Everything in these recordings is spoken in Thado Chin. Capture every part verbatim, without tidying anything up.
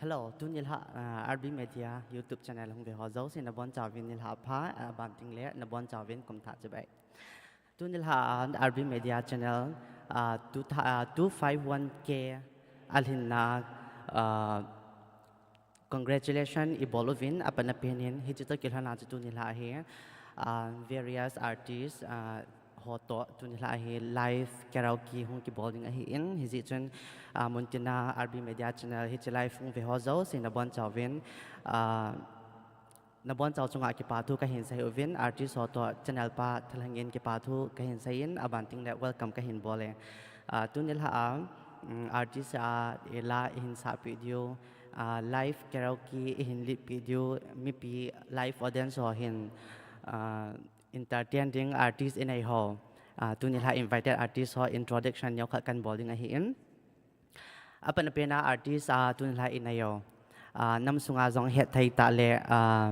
Hello, tuni lha, uh, R B Media YouTube channel hung ve ho jouse nabonchauvin nilhah pha, uh, aban tengle nabonchauvin kumthah chibai. Tuni lha, uh, R B Media channel, uh, two, uh, two five one K alhinna, uh, congratulation ibol uvin, apat na penin, hiche toh kilhonna chu tuni lha hi, uh, various artists, uh, ho toh tuni lha hi live karaoke hung kibol ding ahin, hijeh chun, uh, muntina R B Media channel hiche live hung ve ho jouse nabonchauvin, uh, nabonchau chunga kipa thu kahin sei uvin, artist ho toh channel pa thalhengin kipa thu kahin seiyin, aban tengle welcome kahin bol e. Uh, tuni lha a, um, artist a, ila ihin sahpeh diu, uh, live karaoke ihin leadpeh diu, mipi live audience ho hin, uh, entertain ding artist inei ho, uh, tuni lha invited artist ho introduction neokhat kahin bol ding ahin. Apat na pena artist a tuni lha inei u, uh, nam sunga jong hetthei tah le, uh,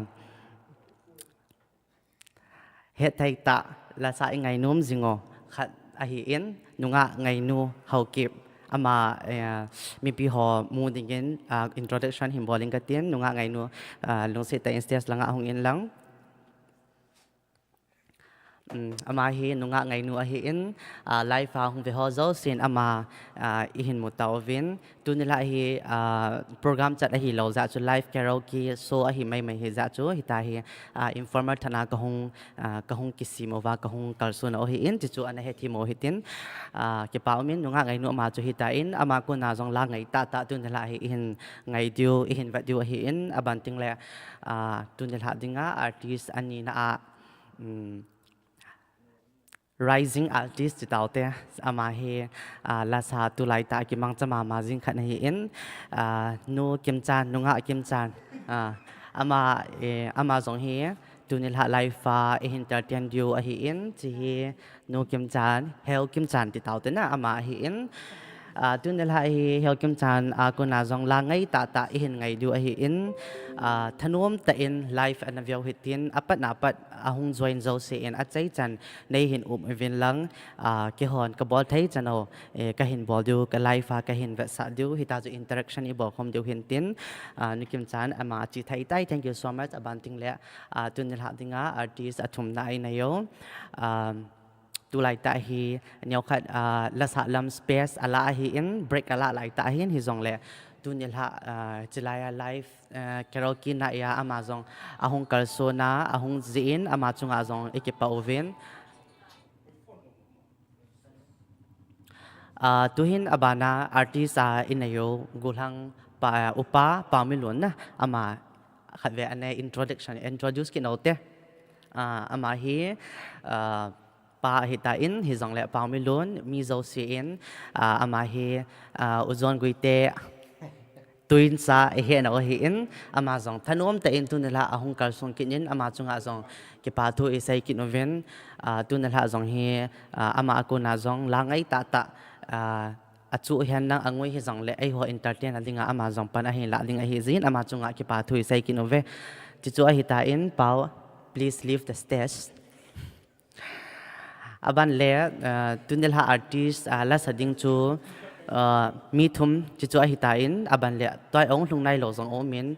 hetthei tah lasa ingainom jing u khat ahin, nungah Ngainu Haokip. Ama, uh, mipi ho mu dingin, uh, introduction hin bol inge katin, nungah Ngainu, uh, lungset tah in stage langa hung inlang. Um, ama hi nungah Ngainu ahin, uh, live a hung ve ho jousen ama, uh, ihin mu tauvin. Tuni lha hi, uh, program chat ahilou jeh chu live karaoke show ahi maimai hijeh chu, hitia hi, uh, informal tah a kahung, uh, kahung kisem uva, kahung kalson u ahin, chuchu ana hethem u hitin, uh, kipa umin, nungah Ngainu ama chu hitia in, ama kona jong la ngai tahtah tuni lha hi ihin ngai diu, ihin vet diu ahin, aban tengle, uh, tuni lha dinga artist anina a, um, rising artist ti taute, ama hi, uh, lasa tulaitah a kimangcha mama jing khat ahin, uh, Nu Kimchan, nungah Kimchan, uh, ama, eh, ama jong hi tuni lha live a ihin entertain diu ahin, hiche hi Nu Kimchan, Heo Kimchan ti taute na, ama ahin. Uh, tuni lha hi Heo Kimchan a kona jong la ngai tahtah ihin ngai diu ahin, uh, thanom tah in live ana veu hitin, apat na apat ahung join jousen achaichan neihin um uvin lang, uh, keihon kabol thei chan u, eh, kahin bol diu, ka live a kahin vetsah diu, hitia chu interaction ibol khom diu hintin, uh, Nu Kimchan ama ache thei tai, thank you so much, aban tengle, uh, tuni lha dinga artist athumna inei u, um, tulaitah hi neokhat, uh, lasa lam space ala ahin, break ala laitah ahin, hijongle tuni lha, uh, chulai a live, uh, karaoke na a ama jong ahung kalson a, ahung jih in ama chunga jong ikipah uvin. Uh, tuhin abana artist a inei u, gollhang pa, uh, Upa Paominlun na, ama khatvei ana introduction, introduce kit u te. Uh, ama hi, uh, pa ahitan, hijongle Paominlun, mi jousen, uh, ama hi, uh, U John Guite, twins a ihet nau ahin, ama jong thanom tah in tuni lha ahung kalson kit in, ama chunga jong kipa thu isei kit uvin, uh, tuni lha jong hi, uh, ama a kona jong la ngai tahtah, uh, achu hihen lang angoi hijongle eiho entertain a dinga ama jong pan ahin lah ding ahi jeh in, ama chunga kipa thu isei kit uve. Chuchu ahitan, Pao, please leave the stage. Aban le, uh, tuni lha artist, uh, lasa ding chu, uh, mi thum chuchu ahitan, aban le tua ahung lhung nailou jong umin,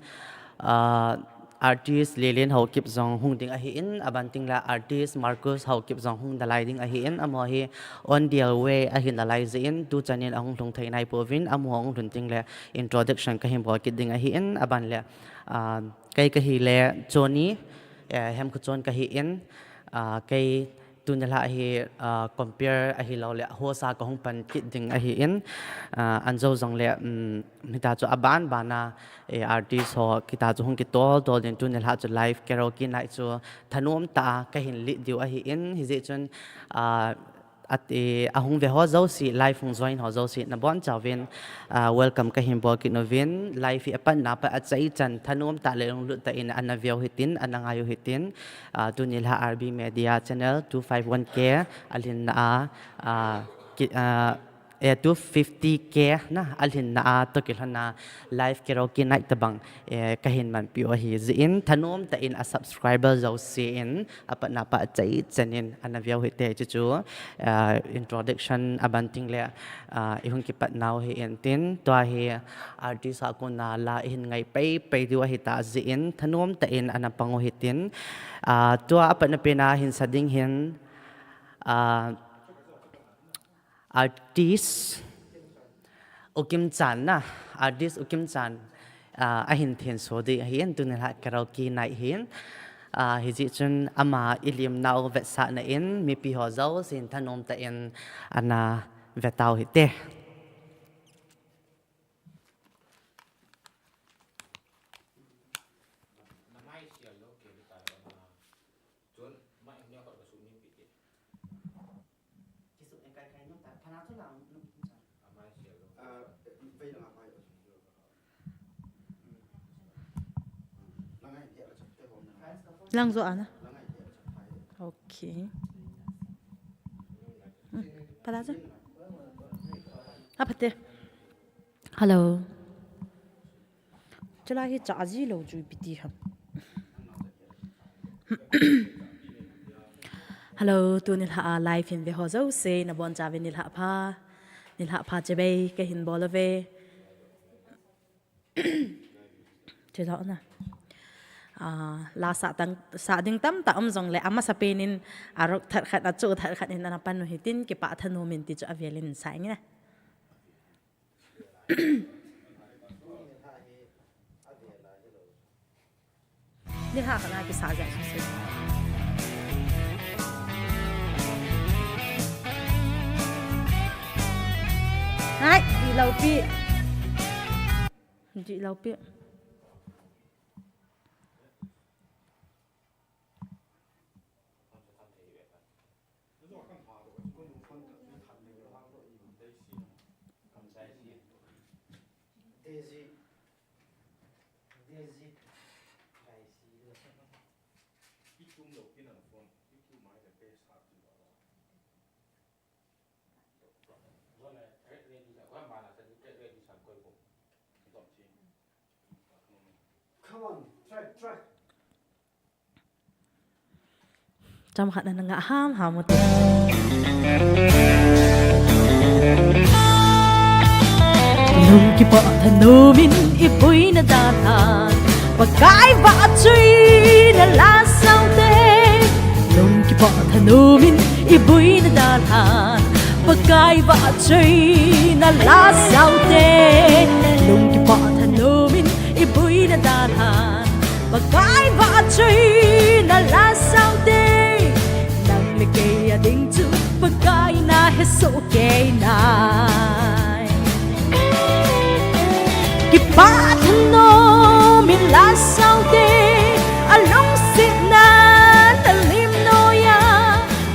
uh, artist Lelen Haokip jong hung ding ahin, aban tengle artist Marcus Haokip jong hung nalai ding ahin, amaho hi on their way ahi nalai jeh in, tuchan in ahung lhung thei naipouvin, amaho ahung lhun tengle introduction kahin bol kit ding ahin, aban le, uh, kei kahile Johnny, eh, Hemkhochon kahin, uh, kei tuni lha hi, uh, compare ahilou le, host a kahung pan kit ding ahin, uh, anjou jongle, um, hitia chu aban bana, eh, artist ho, hitia chu hung kitol tol ding tuni lha chu live karaoke night chu thanom tah a kahin lead diu ahin, hijeh chun, uh, at, eh, ahung ve ho jouse, live hung join ho jouse, nabonchauvin, uh, welcome kahin bol kit uvin, live hi apat na pat achaichan thanom tah le lunglut tah in ana veu hitin, ana ngai u hitin, uh, tuni lha R B Media Channel two five one K alhinna a, uh, ki, uh, eh, two fifty K na, alhinna a toh kilhonna live karaoke night tabang, eh, kahin manpiu ahi jeh in, thanom tah in a subscriber jouse in, apatna pachat chan in ana veu hite, chuchu, eh, introduction aban teng le, eh, ihung kipat nau hi intin, tua hi artist a kona la ihin ngai peipei diu ahitah jeh in, thanom tah in ana pang u hitin, ah, tua apatna pen a hin sa ding hin, ah, artist U Kimchan na, artist U Kimchan, ah, ahin thenso ding ahin, tuni la karaoke night hin, ah, hijeh chun ama ilim nau vetsahna in, mipi ho jousen thanom tah in ana ve tau hite. Lang jo ana. Okay. Hmm, pala jo. Apate. Hello. Chala hi cha ji lou chu ipi ti ham. Hello, tuni la a live in ve ho jouse, nabonchauvin nilhah pha. Nilhah pha chibai kahin bol uve. Chujou na. Ah, la sa tang, sa ding tamtah um jongle, amasapen in, arok thah khat, achu thah khat in ana pan u hitin, kipah thanom in ti chu avel in sa inge. Nilhah khat na kisa jeh suse. Hai, di lou pi. Di lou pi. Come on, try, try. Chomkhat na nga ham ham u te. Lung kipah thanom in iboina dalhan, Pakai vahchoina la sao te. Lung kipah thanom in iboina dalhan, Pakai vahchoina la sao te. Lung kipah thanom in iboina dalhan, Pakai vahchoina la sao te. Nang le kei a ding chu Pakai na hesoh kei nai. Kipah thanom in la sao te, alungsetna na lim noiya,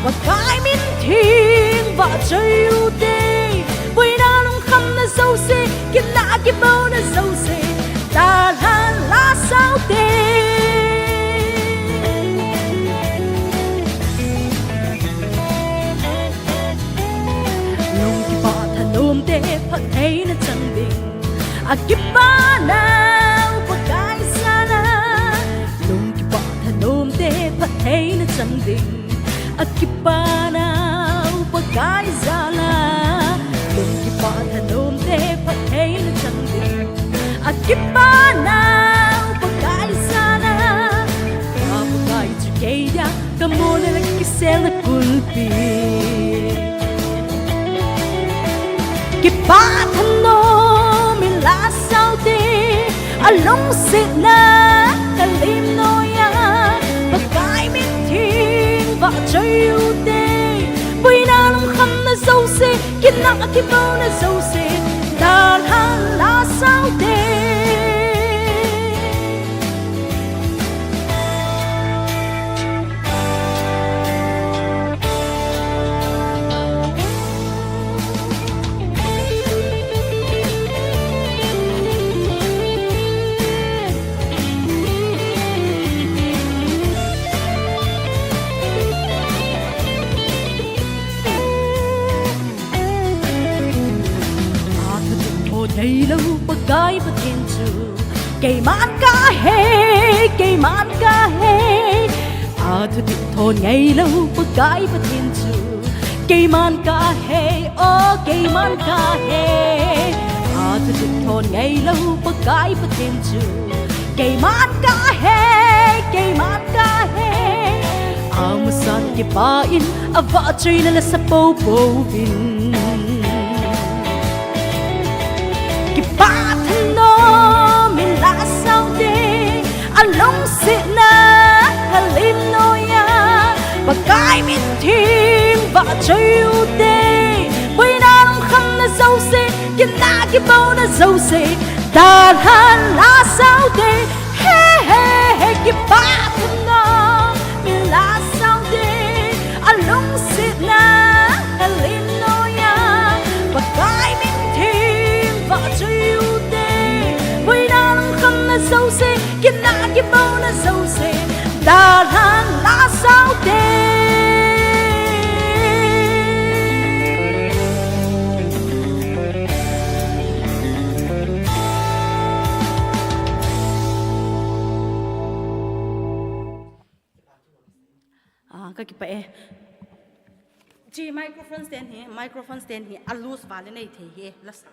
Pakai min theng vahchoi u te. Boina lungkhamna jouse, kinah kibouna jouse, dalhan la sao te. Lung kipah thanom te phattheina chang ding, akipah nau Pakai jal a. Lung kipah thanom te phattheina chang ding, akipah nau Pakai jal a. Lung kipah thanom te phattheina chang ding, akipah nau Pakai jal a. Ka Pakai chu kei dia, ka mona le kiselna kulpi. Kipah thanom in la sao te, alungsetna na lim noiya, Pakai min theng vahchoi u te. Boina lungkhamna jouse, kinah kibouna jouse, dalhan la sao te. Keiman kahe, keiman kahe, athu thip thon ngailou Pakai Pathen chu. Keiman kahe, o keiman kahe, athu thip thon ngailou Pakai Pathen chu. Keiman kahe, keiman kahe, amasang kipah in avahchoina lasa poupou vin. Kipah thanom in la sao te, alungsetna halim noiya, Pakai min theng vahchoi u te, boina lungkhamna jouse, kina kibouna jouse, dalhan la sao te, he he he, kipah thanom in la sao te, alungsetna halim noiya, Pakai min theng vahchoi u te, boina lungkhamna jouse, kina kibouna jouse, dalhan la sao te. Ah, ka kipah e. Chi microphone stand hi, microphone stand hi, a loose val in nei thei hi, la sa.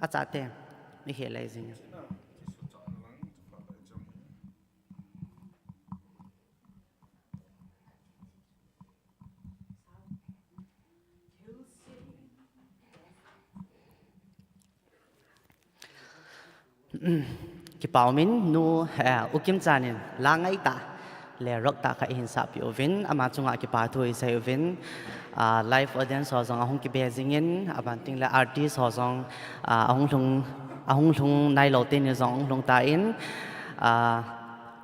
Acha te, mi he lai jing. Kipah um in nu, eh, U Kimchan in la ngaitah le rock tah khat eihin sahpeh uvin, ama chunga kipathu isei uvin, ah, live audience ho jong ahung kibe jing in, aban teng le artist ho jong, ah, ahung lhung, ahung lhung nailou teni jong ahung lhung tan, ah,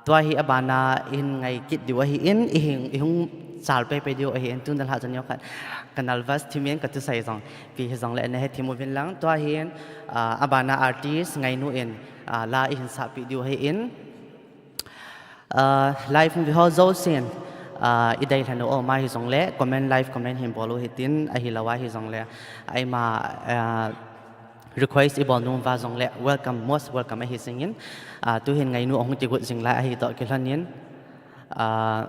Tua hi abana ihin ngai kit diu ahin, ihung, ihung chal pei pei diu ahin, tun dalha chan neo khat ka nervous thim in ka thusei jong, ipi hijongle nahe thim uvin lang. Tua hin, ah, abana artist Ngainu in, ah, la ihin sahpeh diu ahin. Ah, live hung ve ho jousen, ah, idei lhon u ama hijongle, comment, live comment hin bol u hitin, ahilou a hijongle, eima, ah, request ibol nom uva jongle, welcome, most welcome ahi jing in. Ah, tuhin Ngainu ahung kigot jing lai ahi toh kilhon in. Ah,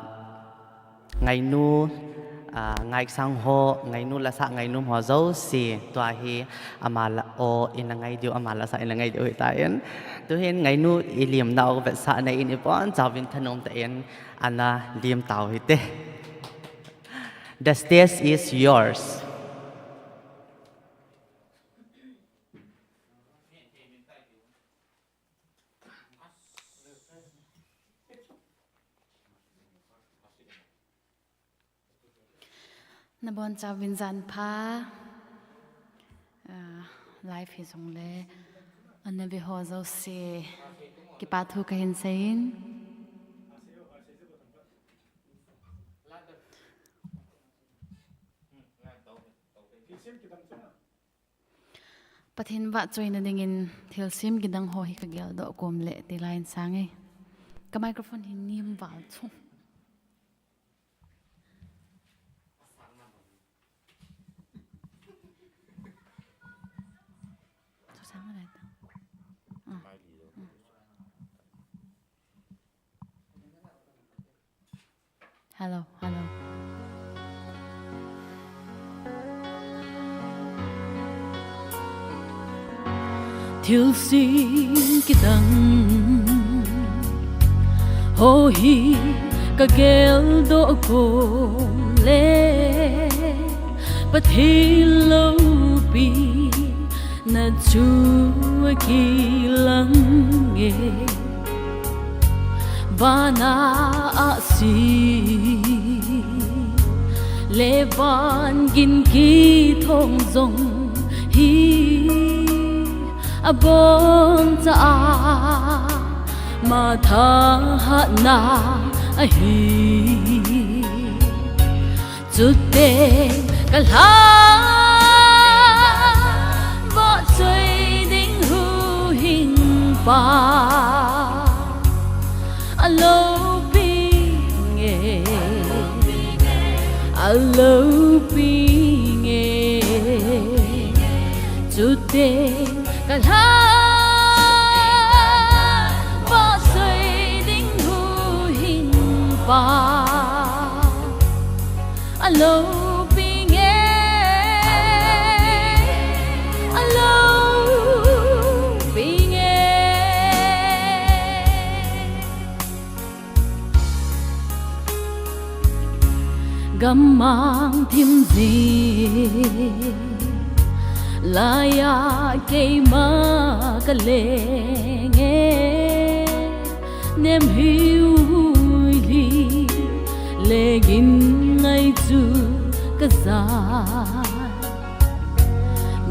Ngainu, ah, ngaisang ho, Ngainu lasah ngainom ho jouse, tua hi ama la, o ina ngai diu, ama lasah ina ngai diu ahitan. Tuhin Ngainu ilimna u vetsahna in ibonchauvin thanom tah in ana lim tau hite. The stage is yours. Nabonchauvin jan pha, ah, live hijongle, ana ve ho jouse, kipathu kahin seiyin. Pathen vahchoina dingin thilsem kidang ho hi kageldoh kom le ti lai in sang e. Ka microphone hi nim val chu. Hello, hello. Thilsem kidang ho hi kageldoh kom le Pathen loupina chu akilang e. Vana ahsi le van gin kithong jong hi aboncha a ama thahatna ahi. Chuteng kalhan vahchoi ding huhhingpa aloupina Alopi nge, chuteng kalhan, vahchoi ding huhhingpa. Alopi nge, alopi nge. Gammang thim jing laiya keima kaleng e, nemhiu huihli le gin ngai chu kaja.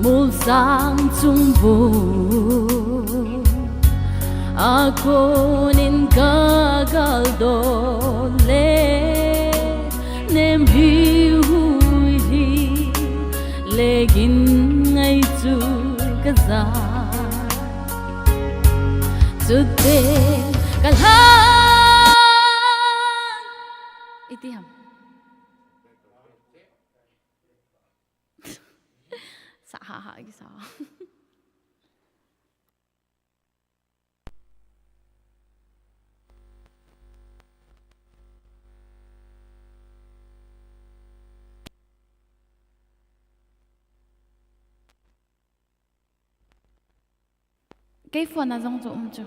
Molsang chung vung a konin kagal don le, nemhiu huihli le gin ngai chu kaja. Chuteng kalhan. Iti ham. Sa ha ha kisa. Kei phone a jong chu um chu.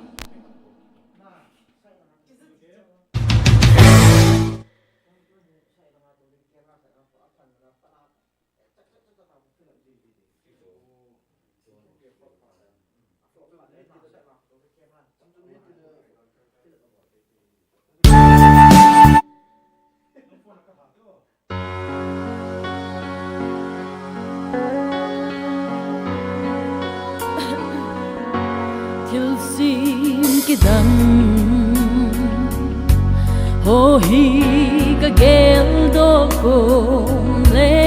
Thilsim kidang ho hi kageldoh kom le,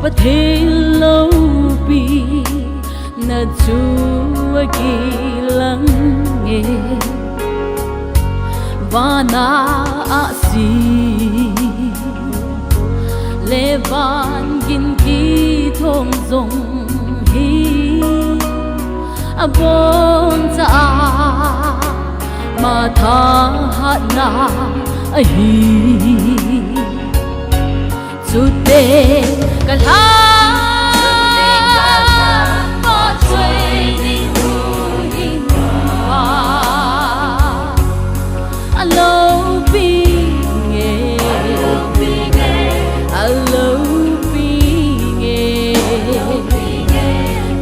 Pathen loupina chu akilang e. Vana ahsi le van gin kithong jong hi, aboncha a ama thahatna ahi. Chuteng kalhan, vahchoi ding huhhingpa. Alopi nge, alopi nge.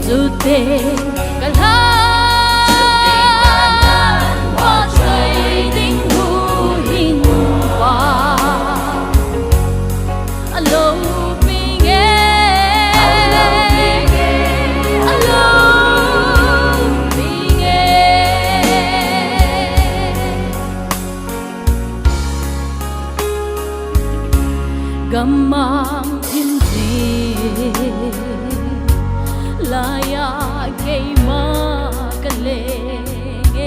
Chuteng kalhan, vahchoi ding huhhingpa. Alopi nge, alopi nge. Gammang thim jing laiya keima kaleng e,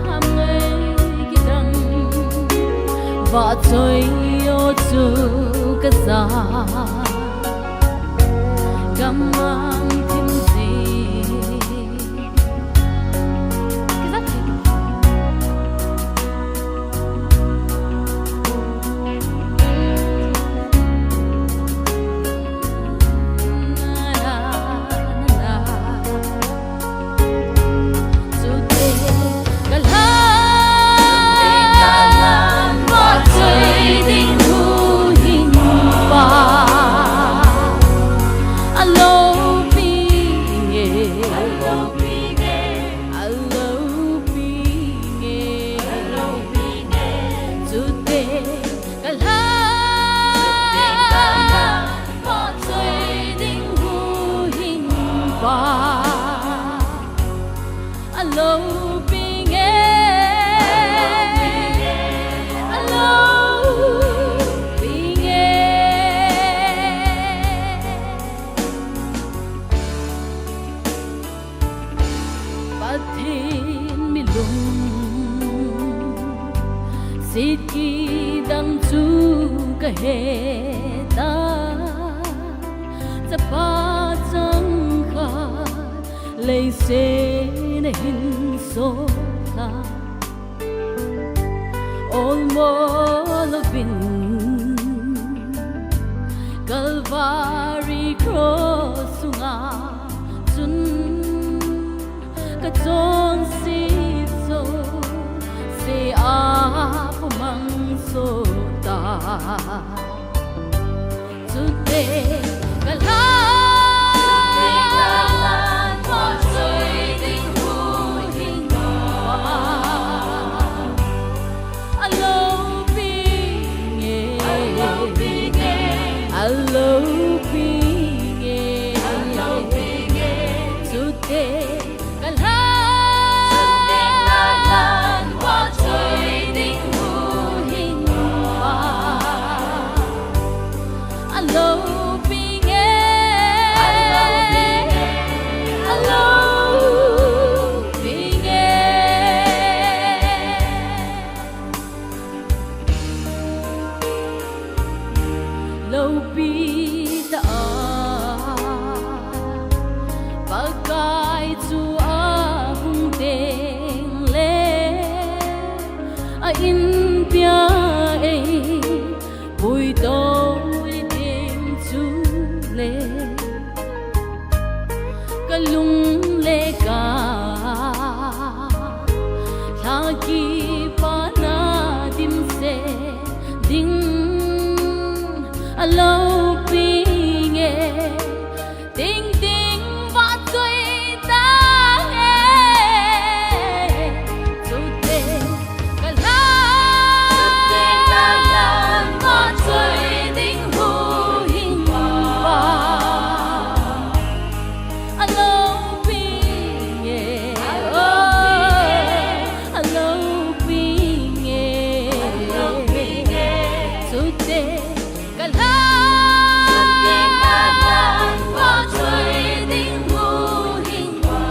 ham ngai kidang vahchoi o chu kaja. Gammang thim jing. Alopi nge, alopi nge, chuteng kalhan, vahchoi ding huhhingpa. Alopi nge, alopi nge. Pathen mi lungset kit Dang chu ka he ta, chapa chang kha, leiset a hin sot ta. Olmo lovin Calvary Cross sunga chun ka chonset jouse a pumang sot ta. Chuteng ka lhan, ka lhan, Loupi ta a, Pakai chu ahung teng le, a inpia ei puidoh ding chu le, ka lung le ka lha kipana dimset ding a louping e, ting ting vahchoi tange. Chuteng ka lhan, chuteng ka lhan vahchoi ding huhhingpa a louping e, oh, a louping e. Chuteng ka lhan, chuteng ka lhan vahchoi ding huhhingpa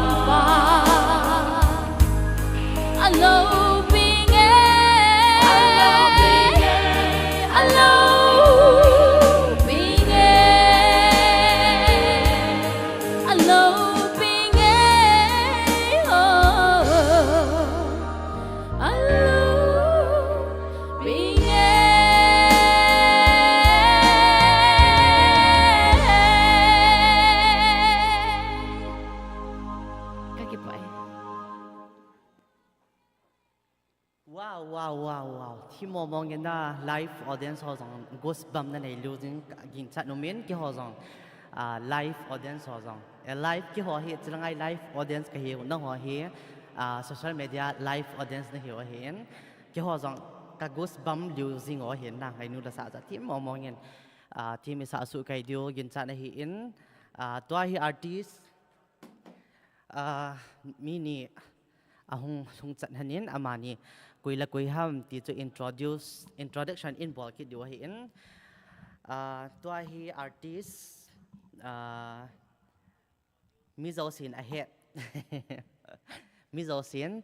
a louping e, a louping e, a louping e, a louping e, oh, a louping e. Ka kipah e. Wow, wow, wow, wow. Thim mong mong in na live audience ho jong goosebump na nei lou jing, ka ginchat nom in, keiho jong, ah, live audience ho jong. Eh, live keiho hi, chilang a live audience kahiu, nangho hi, ah, social media live audience nahiu ahin. Keiho jong ka goosebump lou jing u ahin, na ngai nu la sa ja thim mong mong in. Ah, thim i sa su kai diu ginchat na hi in. Ah, tua hi artist, ah, mi ni ahung lhung chat hon in, amani koi le koi ham ti chu introduce, introduction in bol kit diu ahi in. Ah, tua hi artist, ah, mi jousen ahet. Mi jousen,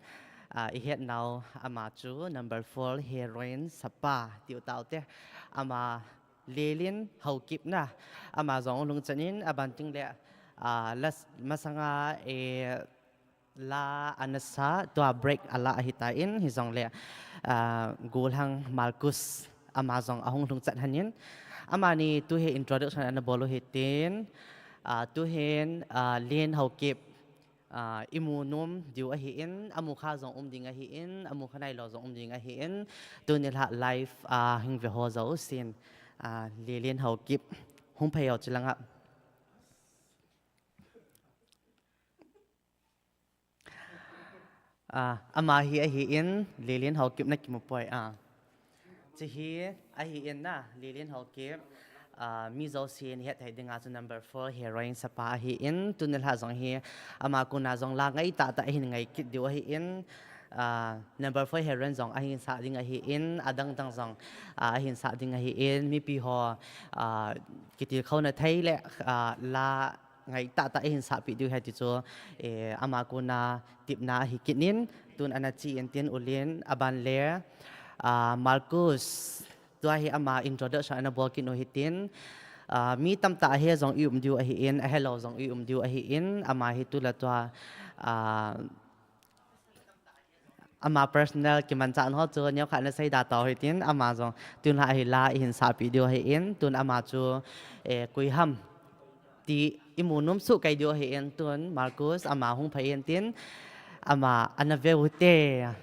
ah, i het nau ama chu number four heroine sapa tiu tau te. Ama Lelen Haokip na. Ama jong lhung chan in, aban ting le, ah, las-, masanga, eh, la ana sa, tua break ala ahi ta in, hi jong le, ah, Golhang Marcus, ama jong ahung lhung chat hon in. Amani tu hi introduction ana bol u hi tin, ah, tu hin, ah, Len Haokip, ah, i mu nom diu ahi in, amu kha jong um ding ahi in, amu kha nai lou jong um ding ahi in, tuni la live, ah, hung ve ho jousen, ah, Lelen Haokip, hung phei o chilang a. Ah, ama hi ahi in, Lelen Haokip na kimu poi, ah. Chi hi ahi in na, Lelen Haokip, ah, mi jousen het thei dinga chu number four heroine sapa ahi in, tuni la jong hi, ama kona jong la ngai tah tah ahin ngai kit diu ahi in, ah, number four heroine jong ahin sah ding ahi in, adang dang jong, ah, ahin sah ding ahi in, mipi ho, ah, kitilkhouna thei le, ah, la ngai tah tah ahin sahpi diu ahi ti chu, eh, ama kona tipna ahi kit in, tun ana chi in tin u Len, aban le, ah, Marcus, Tua hi ama introduction ana bol kit u hitin, ah, mi tamtah ahe jong i um diu ahin, ahelou jong i um diu ahin, ama hi tu le tua, ah, ama personal kimanchah ho chu neokhat ana seida tau hitin, ama jong tun la hi la ihin sahpeh diu ahin, tun ama chu, eh, koi ham ti imu nom soh kei diu ahin, tun Marcus ama hung phei in tin, ama ana veu hite.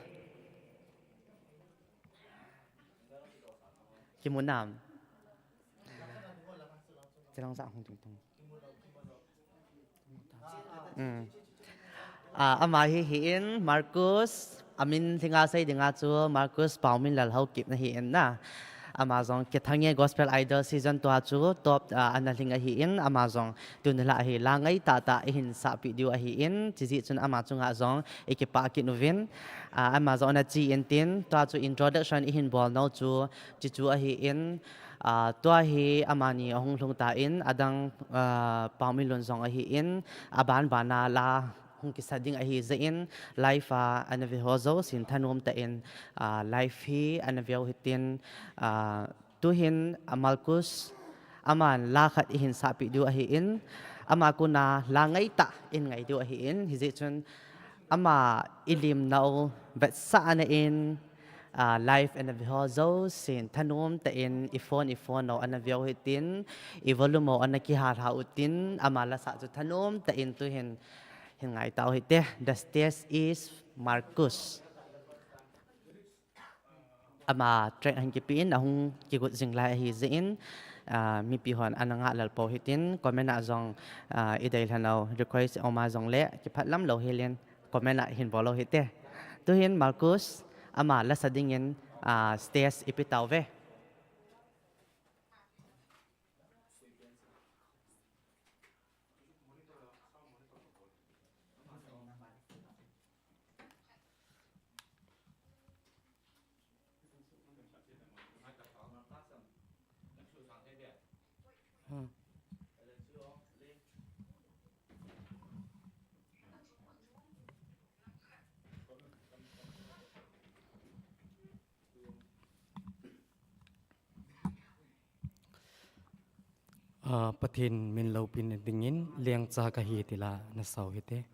Kimu nam. Chilang sa hung tung tung. Hmm. Ah, ama hi hin Marcus, amin lhinga sei dinga chu Marcus Paominlal Haokip ana hin na. Ama jong Kithange Gospel Idol season two a chu top, ah, ana lhing ahin, ama jong tuni la hi la ngaitah tah ihin sahpeh diu ahin, chujeh chun ama chunga jong i kipah kit uvin, ah, ama jong ana che in tin, tua chu introduction ihin bol nau chu, chuchu ahin, ah, tua hi amani ahung lhung tan, adang, ah, Paominlun jong ahin, aban bana la hung kisa ding ahi jeh in, live a ana ve ho jousen thanom tah in, ah, live hi ana veu hitin, ah, tuhin, ah, Marcus, aman la khat ihin sahpeh diu ahin, ama kona la ngaitah in ngai diu ahin, hijeh chun ama ilim nau vetsahna in, ah, live ana ve ho jousen thanom tah in i phone, i phone u ana veu hitin, i volume u ana kihal hal utin, ama la sah chu thanom tah in tuhin hin ngai tau hite. The stage is Marcus. Ama track ahin kipe in, ahung kigot jing lai ahi jeh in, ah, mipi hon ana ngahlel pou hitin, comment a jong, ah, i deilhen u request aum a jongle, kipah lam lou hel in, comment a hin bol u hite. Tuhin Marcus, ama la sa dingin, ah, stage i pe tauve. Ah, Pathen min loupina dingin lengcha kahi ti la na sa u hite.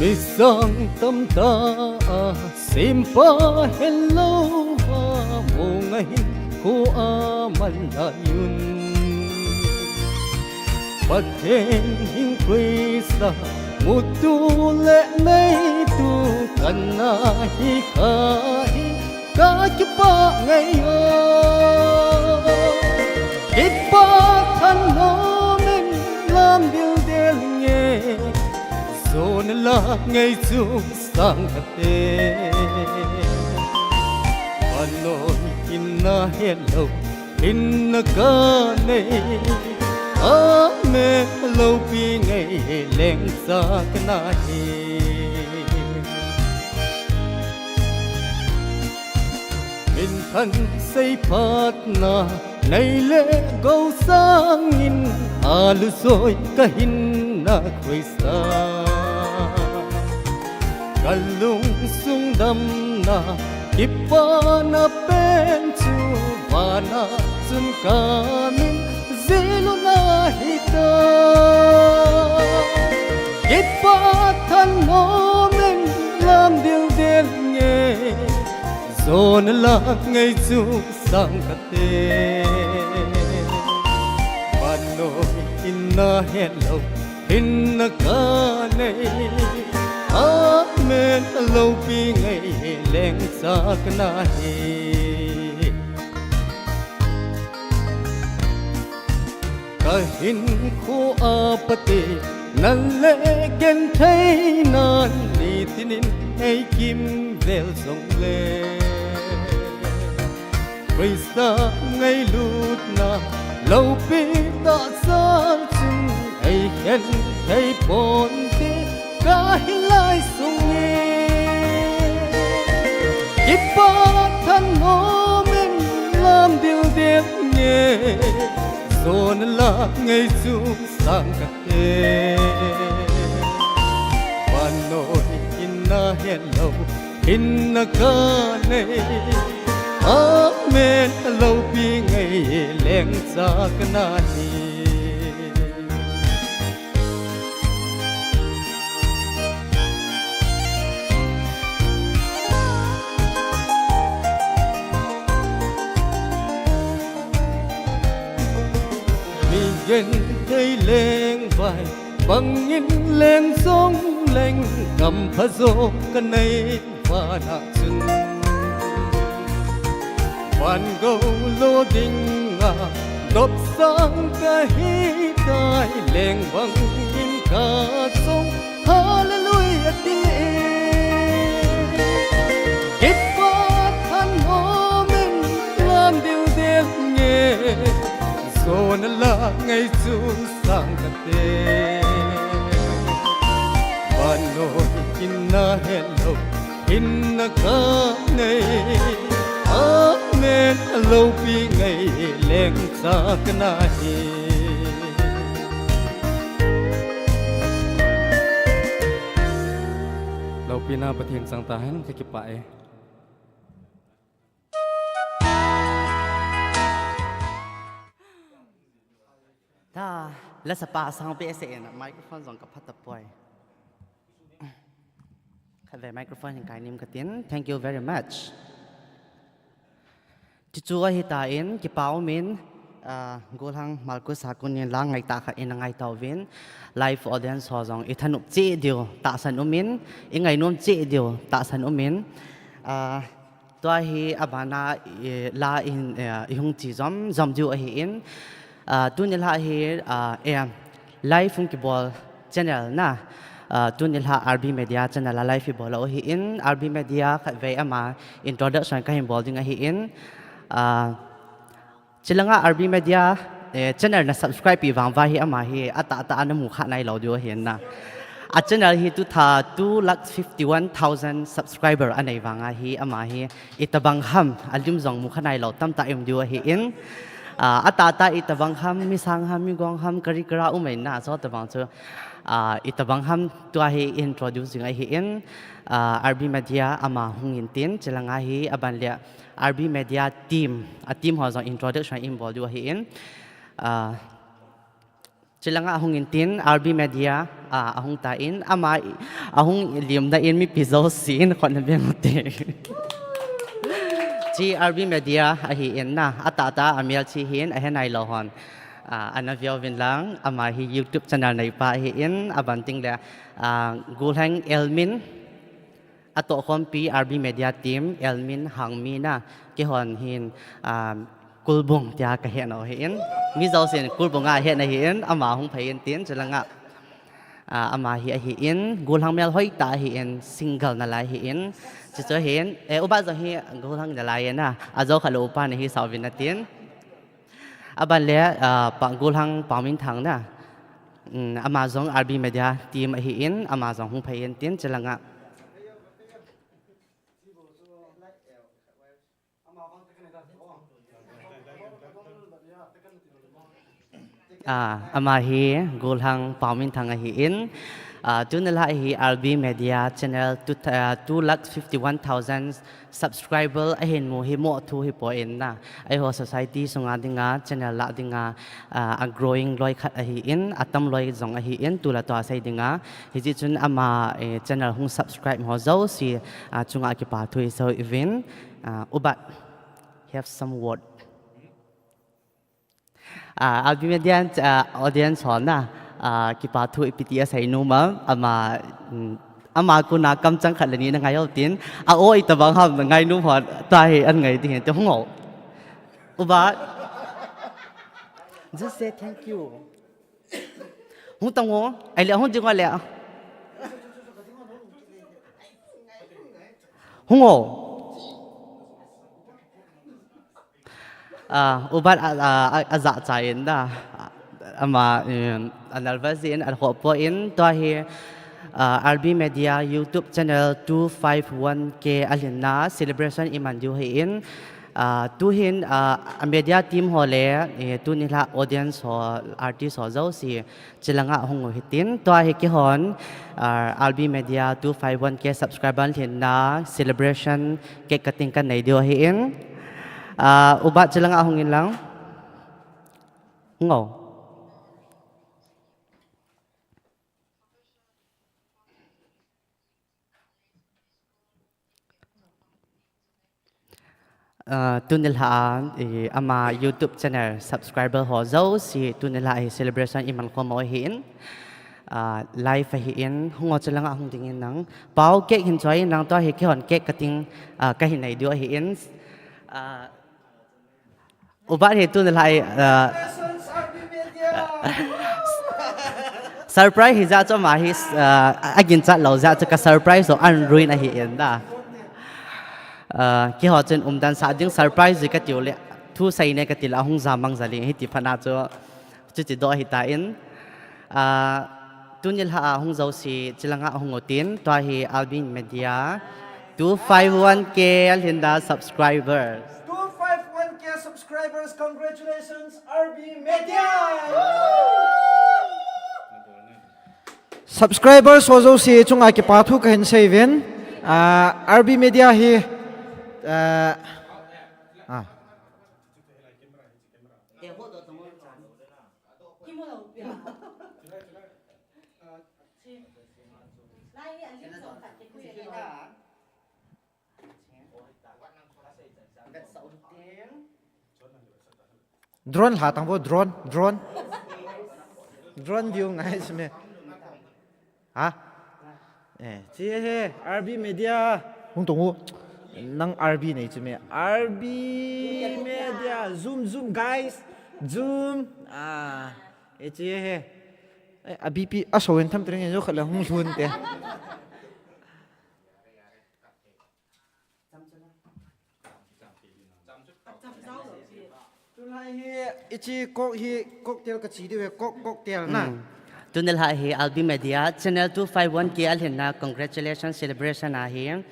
Mi sang tamtah a sempa helou va, mong ahin kho a man lai un. Pathen hing Christa mutu le neitu kana hi kha hi ka kipah ngai o. Kipah thanom in lam dildel nge, jona la ngai chu sang kate. Vannoi in na helou, in na ka nei, amen loupi ngai lengcha kana hi. Min than seiphatna nei le gou sangin, alusoi kahin na Christa. Ka lungsung damna, kipana pen chu vana chun ka min jil u na hita. Kipah thanom in lam dildel nge, jona la ngai chu sang kate. Vannoi in na helou, in na ka nei, amen loupi ngai lengcha kana hi. Ka hinkho a Pathen na le gentheina, nitin in ei kimvel jongle, Christa ngailutna loupi tahsa chun ei Thei ponte ka hilai sunge, kipa thanom in lam dildel nge, zona la ngei chu sang kate. Vannoi in na hello, in na ka nei, amen, loupi ngei lengcha ka nahi. Mi genthei leng vai, bangin leng jong leng, gam phajo ka nei vana chun. Van gou lo dinga dopsang ka hitai, leng bangin ka chong, hallelujah ti e. Kipa thanom in lam dildel nge, zona la ngei chu sang kate. Vannoi in na hello, in na ka nei, amen, loupi ngei lengcha ka nahi. Loupina Pathen chang tahen, ka kipah e. Ta, la sapa sang behseh in, microphone jong ka pha tapoi. Khatvei microphone hin kai nim ka tin. Thank you very much. Chuchu ahitan, kipa umin, ah, Golhang Marcus Hakkun in la ngaitah khat in angai tauvin, live audience ho jong i thanop cheh diu tahsan umin, i ngainom cheh diu tahsan umin, ah, tua hi abana, eh, la in, eh, i hung chi jom jom diu ahin, ah, tuni la hi, ah, eh, live hung kibol channel na, ah, tuni la R B Media channel a live i bol u ahin, R B Media khatvei ama introduction ka hin bol ding ahin, ah, chulanga R B Media, eh, channel na subscribe pi vang uva hi ama hi atahtah a na mu kha nailou diu ahin na. A channel hi tu tha two lakh fifty one thousand subscriber anei vanga hi ama hi itobang ham alim jong mu kha nailou tamtah i um diu ahin. Ah, atahtah itobang ham, mi sang ham, mi gong ham, kari kara um ahin na, chutobang chu, ah, itobang ham tua hi introduce ding ahin, ah, R B Media ama hung intin, chulanga hi aban le R B Media team, a team ho jong introduction i bol diu ahin. Ah, chulanga ahung intin, R B Media, ah, ahung tan, ama i-, ahung limna in mipi jousen khut na beng ute. Chi R B Media ahin na, atahtah a mel chi hin ahe nailou hon, ah, ana veuvin lang, ama hi YouTube channel neipa ahin, aban teng le, ah, Golhang Elmin, atohkhompi R B Media team, Elmin Hangmi na, keihon hin, ah, Kulbung tia ka hena ahin. Mi jousen Kulbung a hena ahin, ama hung phei intin, chulanga, ah, ama hi ahin, Golhang mel hoitah ahin, single nalai ahin. Chuchu ahin, eh, upa jong hi Golhang nalai na, ajou kha lou upa nahi sauvin natin. Aban le, ah, pa Golhang Paominthang na. Um, ama jong R B Media team ahin, ama jong hung phei intin, chulanga. Ah, ama hi Golhang Paominthang ahin. Ah, tuni la hi R B Media channel two, ah, two lakh fifty one thousand subscriber ahin mu hi mo thu hi poi na. Eiho society sunga dinga channel la dinga, ah, a growing loi khat ahin, atam loi jong ahin, tu le tua sei dinga. Hijeh chun ama, eh, channel hung subscribe ho jouse, ah, chunga kipa thu i seiuvin. Ah, ubat, have some word. Ah, R B Media, ah, audience ho na, ah, kipa thu ipi ti asei nom am, ama, um, ama kona kamchang khat le ni na ngai utin, a o itobang ham na ngai nom ho, tua hi an ngai ding hen, te hung o. Ubat. Just say thank you. Hung tang o, ai le hung ding o le. Hung o. Ah, ubat a, a, a, ajah cha in da. Ama, um, a nervous in, a khopo in, tua hi, uh, R B Media YouTube channel two five one K a lhinna celebration i man diu hi in, uh, tu hin, uh, a media team ho le, eh, tu nilhah audience ho, artist ho jouse, chilanga hung u hitin, tua hi kihon, uh, R B Media two five one K subscriber lhinna celebration cake cutting kanei diu hi in, uh, ubat chilanga hung in lang. Ngo. Uh, tu nilhah a, eh, ama YouTube channel subscriber ho jouse, tu nilhah hi celebration i man khom u hi in, uh, live hi in, hung o chilanga hung ding in nang. Pau cake hin choi in nang tua hi kihon cake cutting, uh, kahin nei diu hi in. Uh, Ubat hi tu nilhah, uh, surprise hi jeh chu ama hi, uh, a ginchat lou jeh chu ka surprise ho an ruin ahi in da. Uh, kihou chun umdan sa ding surprise ji kati u le, thu sei ne kati le, ahung ja mang ja le, hiti phat na chu, chuti doh hi ta in. Uh, tu nilhah a hung jouse, chilanga hung u tin, tua hi R B Media two five one K a lhinna subscribers. Two five one K subscribers, congratulations, R B Media! Subscribers ho jouse chunga kipa thu kahin sei uvin, uh, R B Media hi, uh, ah. Drone lha tang vo, drone, drone. Drone view ngai chu me. Ha? Eh, chi he, R B Media. Hung tong u. Nang R B nei chu me. R B Media. Zoom, zoom, guys. Zoom. Ah. Eh, chi he. Eh, a B P, a so en tham tring en jo khat le hung lhun te. Tulai hi, ichi coke hi, cocktail kachi diu he, coke, cocktail na. Hmm. Tunilhah hi R B Media, channel two five one K a lhinna, congratulations, celebration ahi.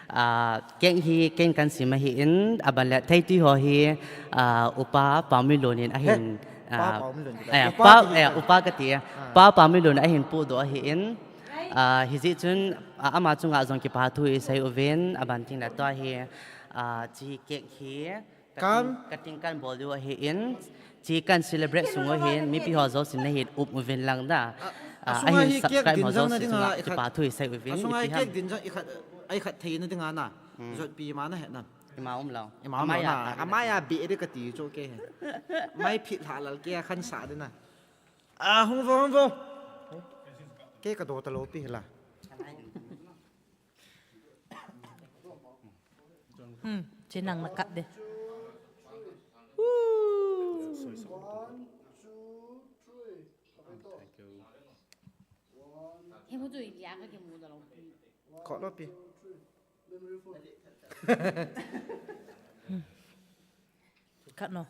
Ah, cake hi, ken kasim ahi in, aban le, theitui ho hi, ah, Upa Paomilun in ahin, he, Pa ah, Paomilun. Eh, Upa Pa, kiti eh, ta. Upa kati, ah, Pa Paomilun ahin pudoh ahi in. Ah, hijeh chun, ah, ama chunga jong kipa thu isei uvin, aban tin le tua hi, ah, chi cake hi, cutting, kam, cutting kabol diu ahi in, chi ka celebrate sung u hin, mipi ho jouse nahin um uvin lang da. Ah, ah, asunga ahin hi cake subscribe din ho jong jouse na dinga chunga ikhat, kipa thu isei uvin, asunga hi ipi ham. Cake din jong ikhat, ikhat theina dinga na. Hmm. Jotpi ima nahet nam. Ima umlou. Ima umlou na. Ama ya be de kati chu ke he. Mai phit lha lal ke khan sa de na. Ah, hung vo, hung vo. Ke ka do ta lou pi la. Hmm, chenang na kat de. Woo. He mo tu i lia ka ke mo da lou pi. Ko lou pi. Cut no.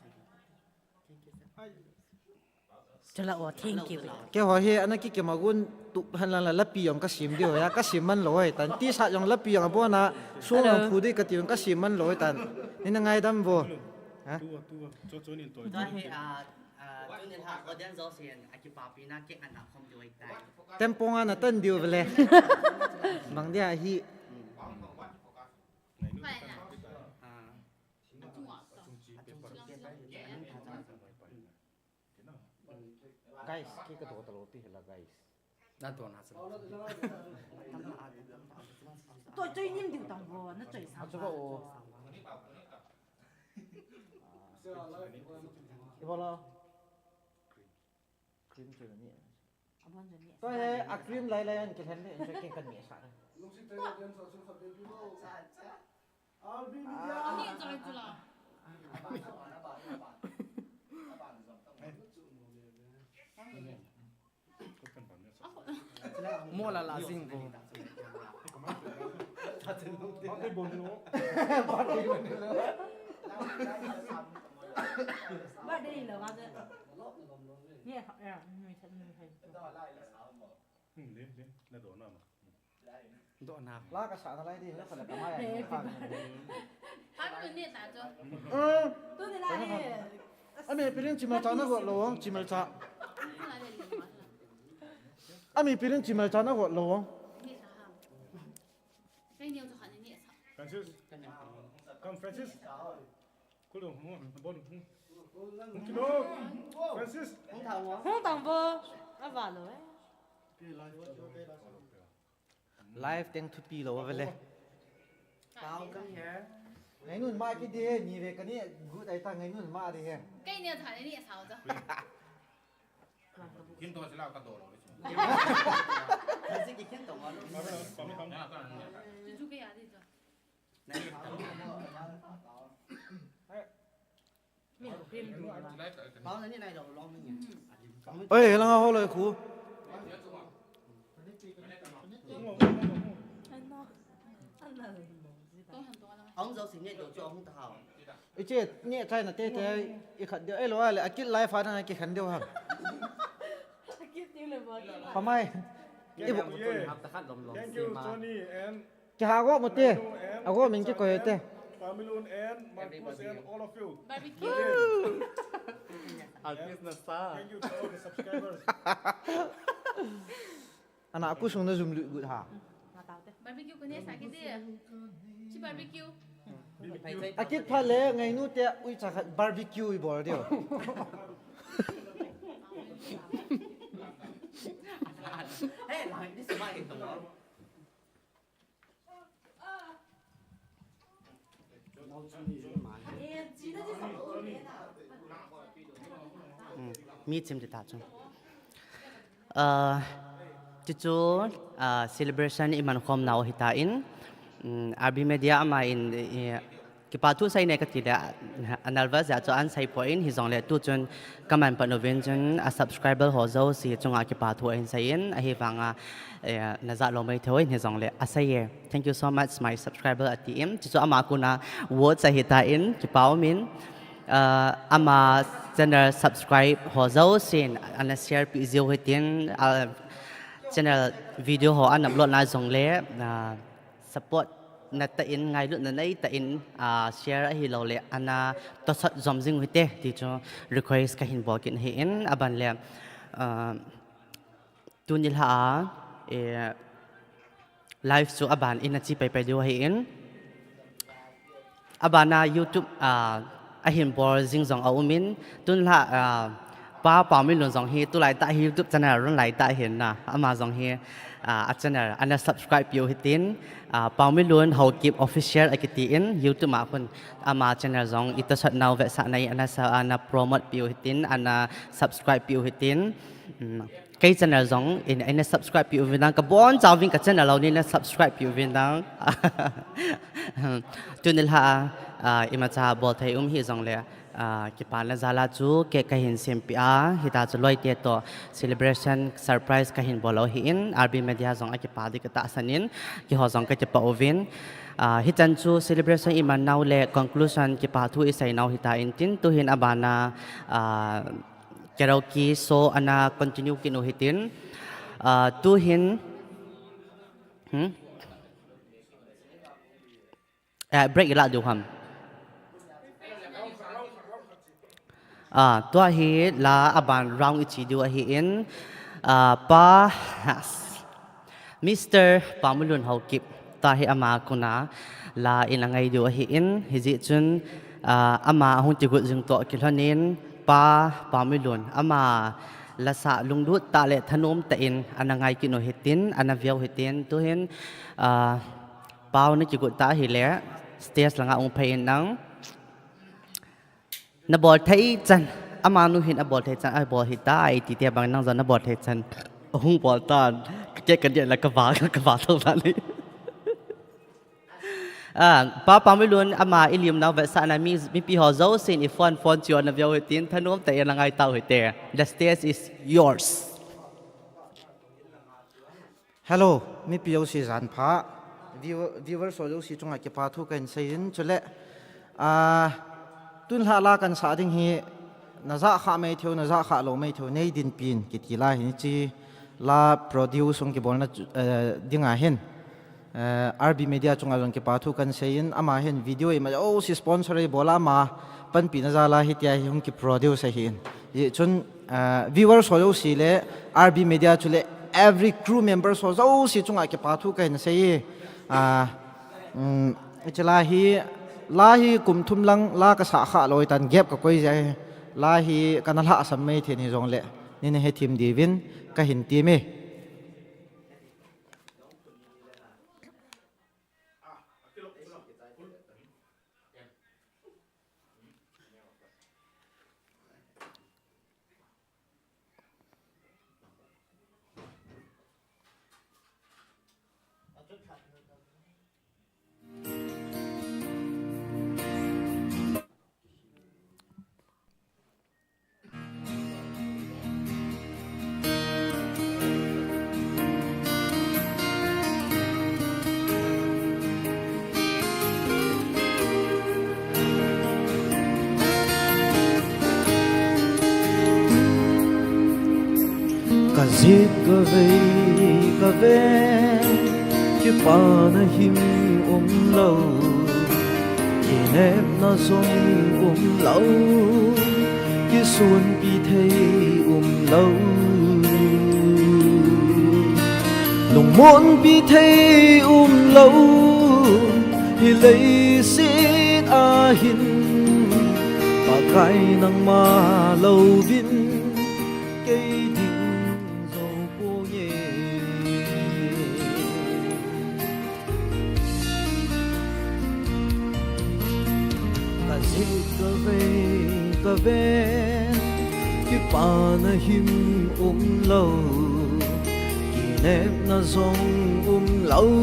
Chala o, thank you. Ke ho he, ana ki ke magun tu han la la lapi jong kasim diu ya, kasim man lou e tan. T-shirt jong lapi jong abona, song jong phu di kati jong kasim man lou e tan. Ni na ngaidam vo. Ha? Tua hi, ah, ah, tunilhah audience jousen, akipapi na cake ana khom diu ahitai. Tempo nga natan diu vele. Bang dia hi. Guys, cake ka do ta lou pi hela, guys. Na do na sa. To choi nim diu tang vo, na choi sa. Achu ba o. Ibola. Cream chu ni. Abon chu ni. To he, a cream lai lai an kilhen le, in chu ken kan ni sa. Mo la la sing ko. Birthday lo, birthday lo. Dohna. La ka sa na lai di, na ka la ka mai. Ami pirin chimal cha na got lo, chimal cha. Ami pirin chimal cha na got lo. Francis. Come, Francis. Kulu, hmm, bon, hmm. Kilo. Francis. Hung tang bo. Ava lo eh. Live teng thupi lo vele. Pao, come here. Ngainun ma ki di he, ni ve ka ni good ai ta ngainun ma di he. Kei ni tha ni sao ta. Kin to sila ka do lo. Kasi ki kin to ma lo. Pam, pam. Tuju ke ya di to. Oi, helanga holo khu. Iche, ni chai na te te, i khat deu, elo ale, akit live a na ki khan deu ha. Pamai. Ibu. Thank you, Tony and Kiha go mo te. Ago min ki ko te. Pamilun and Marcus and all of you. Barbecue. Artist na sa. Thank you to all the subscribers. Ana aku sung na zum lu gut ha. Barbecue ko ne sa ki de. Si barbecue. Akit pha le ngainu te ui cha khat barbecue i bol deu. Hey, like this mic. Mi chim ti ta chu. Ah, ti chu, ah, celebration i man khom nau hi ta in, mm, R B Media ama in, eh, kipa thu sei ne ka ti le, a nervous ya chu an sei po in hi jong le tu chun ka man pan uvin chun a subscriber ho jo si chunga kipa thu ahin sei in ahi vanga, eh, na ja lo mai thei in hi jong le a sei e. Thank you so much, my subscriber, a ti in. Ti chu ama kuna watch ahi ta in, kipa um in, ah, ama channel subscribe ho jo sin, ana share pi jiu hitin, ah, channel video ho ana upload na jong le, ah, support na ta in, ngailut na nei ta in, ah, share ahi lo le, ana tosot jom jing hite, ti chu request ka hin bol kin hi in, aban le, ah, Tuni lha a, eh, live chu aban in a chi pai pai diu ahi in. Abana YouTube, ah, ahin bol jing jong a um in. Tun lha, ah, Pa Paomilun jong hi tulai ta hi YouTube channel run lai ta hin na. Ama jong hi, ah, a channel ana subscribe piu hitin. Ah, Paomilun Haokip Official akiti in YouTube ma khun ama channel jong ita sat nau ve sa nai ana sa ana promote piu hitin ana subscribe piu hitin. Hmm. Kei channel jong in, in subscribe pi uvin nang, ka bon chauvin ka channel lo ni na subscribe pi uvin nang. Tuni lha, ah, imacha bol thei um hi jong le, ah, kipa na jala chu ke ka hin sem pi a, hita chu loi te to celebration surprise ka hin bol lo hi in, R B Media jong a kipa di ka ta sanin, ki ho jong ka kipa uvin. Ah, hichan chu celebration i man nau le conclusion kipa thu i sei nau hita in tin tu hin abana, ah, Karaoke show ana continue kinu hitin. Ah, tu hin, hmm? Eh, break ila diu ham. Ah, tua hi la aban round ichi diu ahi in. Ah, pa, Mister Pamulun Haokip, tua hi ama kuna la in angai diu ahi in, hijeh chun, ah, ama ahung kigot jing toh kilhonin, Pa Pamulun, ama lasa lunglut tah le thanom tah in ana ngai kit u hitin, ana veu hitin, tuhin, ah, Pau na kigot tah ahile, stage langa um phei in nang. Na bol thei chan, amanu hin a bol thei chan, a bol hita, i ti te bang nang jong na bol thei chan. Hung bol tan, ka ke ka dia la ka va, ka va tho la ni. Ah, Pa Pamilun ama i lim nau vetsahna mi, mipi ho jousen i phone, phone chu na veu hitin, thanom tah in la ngai tau hite. The stage is yours. Hello, mipi jouse jan pha. View-, viewers ho jouse chunga kipa thu kahin seiyin chule. Ah, tun lha la kan sa ding hi Najah kha mai theu, najah kha lou mai theu, nei dinpin kiti la hin chi la produce hung kibolna chu, eh, dinga hin, eh, R B Media chunga jong kipa thu kan seiyin, ama hin video ima jouse sponsor eibola ama panpina jal a hitia hi hung kiproduce ahin. Hijeh chun, eh, viewers ho jouse le R B Media chule every crew members ho jouse chunga kipa thu kahin seiye. Ah, um, hiche la hi, la hi kum thum lang la kasah kha lou tan gap kakoi jeh ahi. La hi kana lhahsam mai thei hijongle, nei nahethem diuvin kahin temme. Kajet kavei kaven, kipana him umlou, kinepna jong umlou, kisonpi thei umlou, lungmonpi thei umlou, hi leiset a hin, Pakai nangma louvin, kei ding jou ponge. Kajet kavei kaven, kipana him umlou, kinepna jong umlou,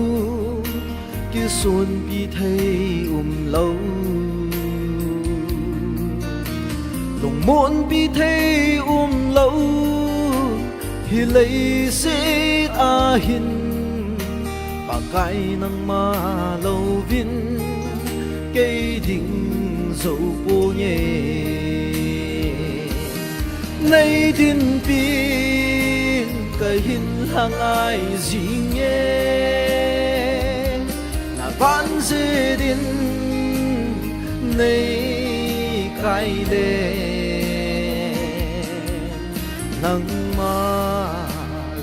kisonpi thei umlou, lungmonpi thei umlou, hi leiset a hin, Pakai nangma louvin, kei ding jou ponge. Nei dinpin kahin lhangai jinge, na vanjet in nei kai le, nangma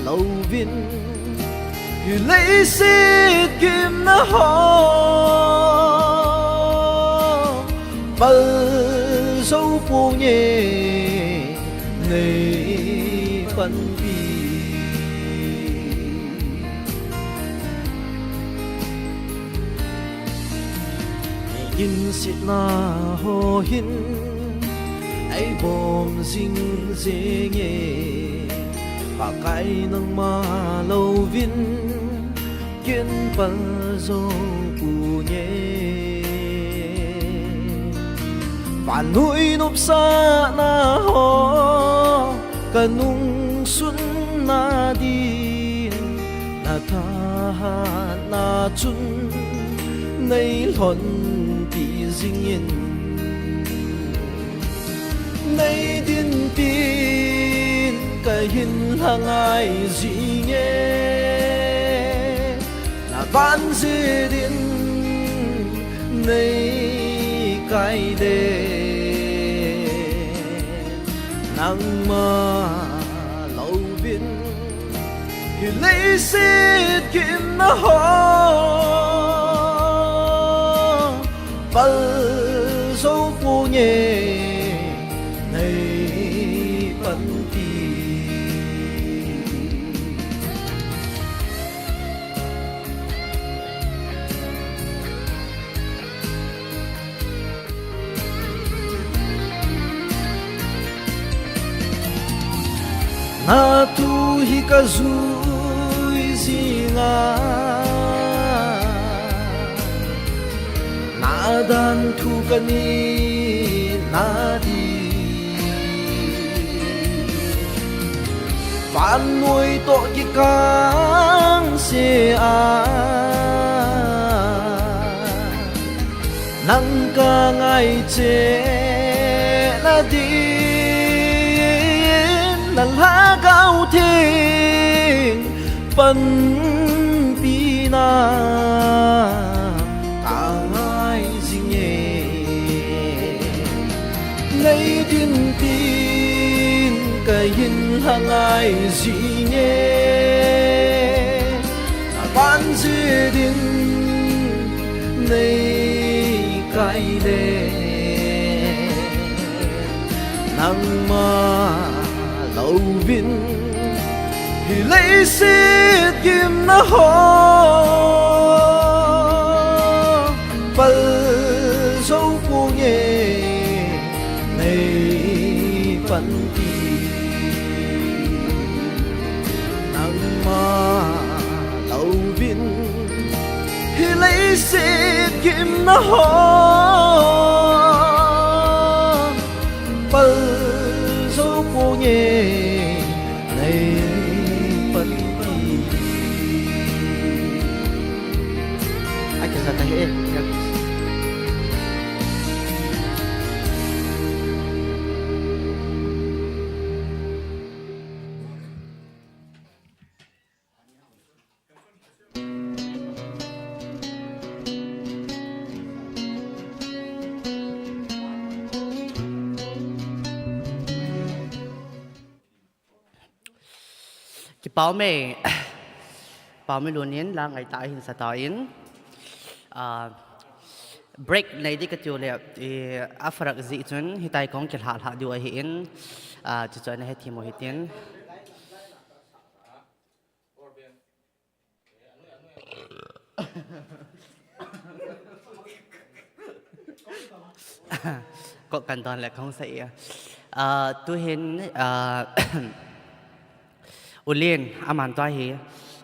louvin, hi leiset gimna ho pal jou ponge, nei panpi. Nei dinsetna ho hin eibom jing jenge, Pakai nangma louvin, kin pal jou ponge. Vannoi nopsahna ho kanungsunna din, na thahatna chun nei lhonpi jingin, nei dinpin kahin lhangai jinge, na vanjet in nei kai le, nangma louvin, hi leiset gimna ho pal jou ponge, nei panpi. Na thu hi kajui jinga, na dan thu kanina di. Vannoi toh kikangse a, nang kangai cheh na di. panpina ka ngai jing e. Nei din tin ka hin la ngai jing e. Ka ban jia din nei kai le, nangma louvin hi leiset gimna ho pal jou ponge, nei panpi. Nangma louvin hi leiset gimna ho pal jou ponge, nei panpi. Ai, kisa ta he, eh. Kipah ume, Pau Milun in la ngaitah a hin sa tan, ah, break nei di kati u le, eh, a pharak jeh chun hitia kong kilha lha diu ahin, ah, chuchu ana hethem u hitin. Ko kan don le kong sa e. Ah, tuhin, ah, U Lin, aman tua hi,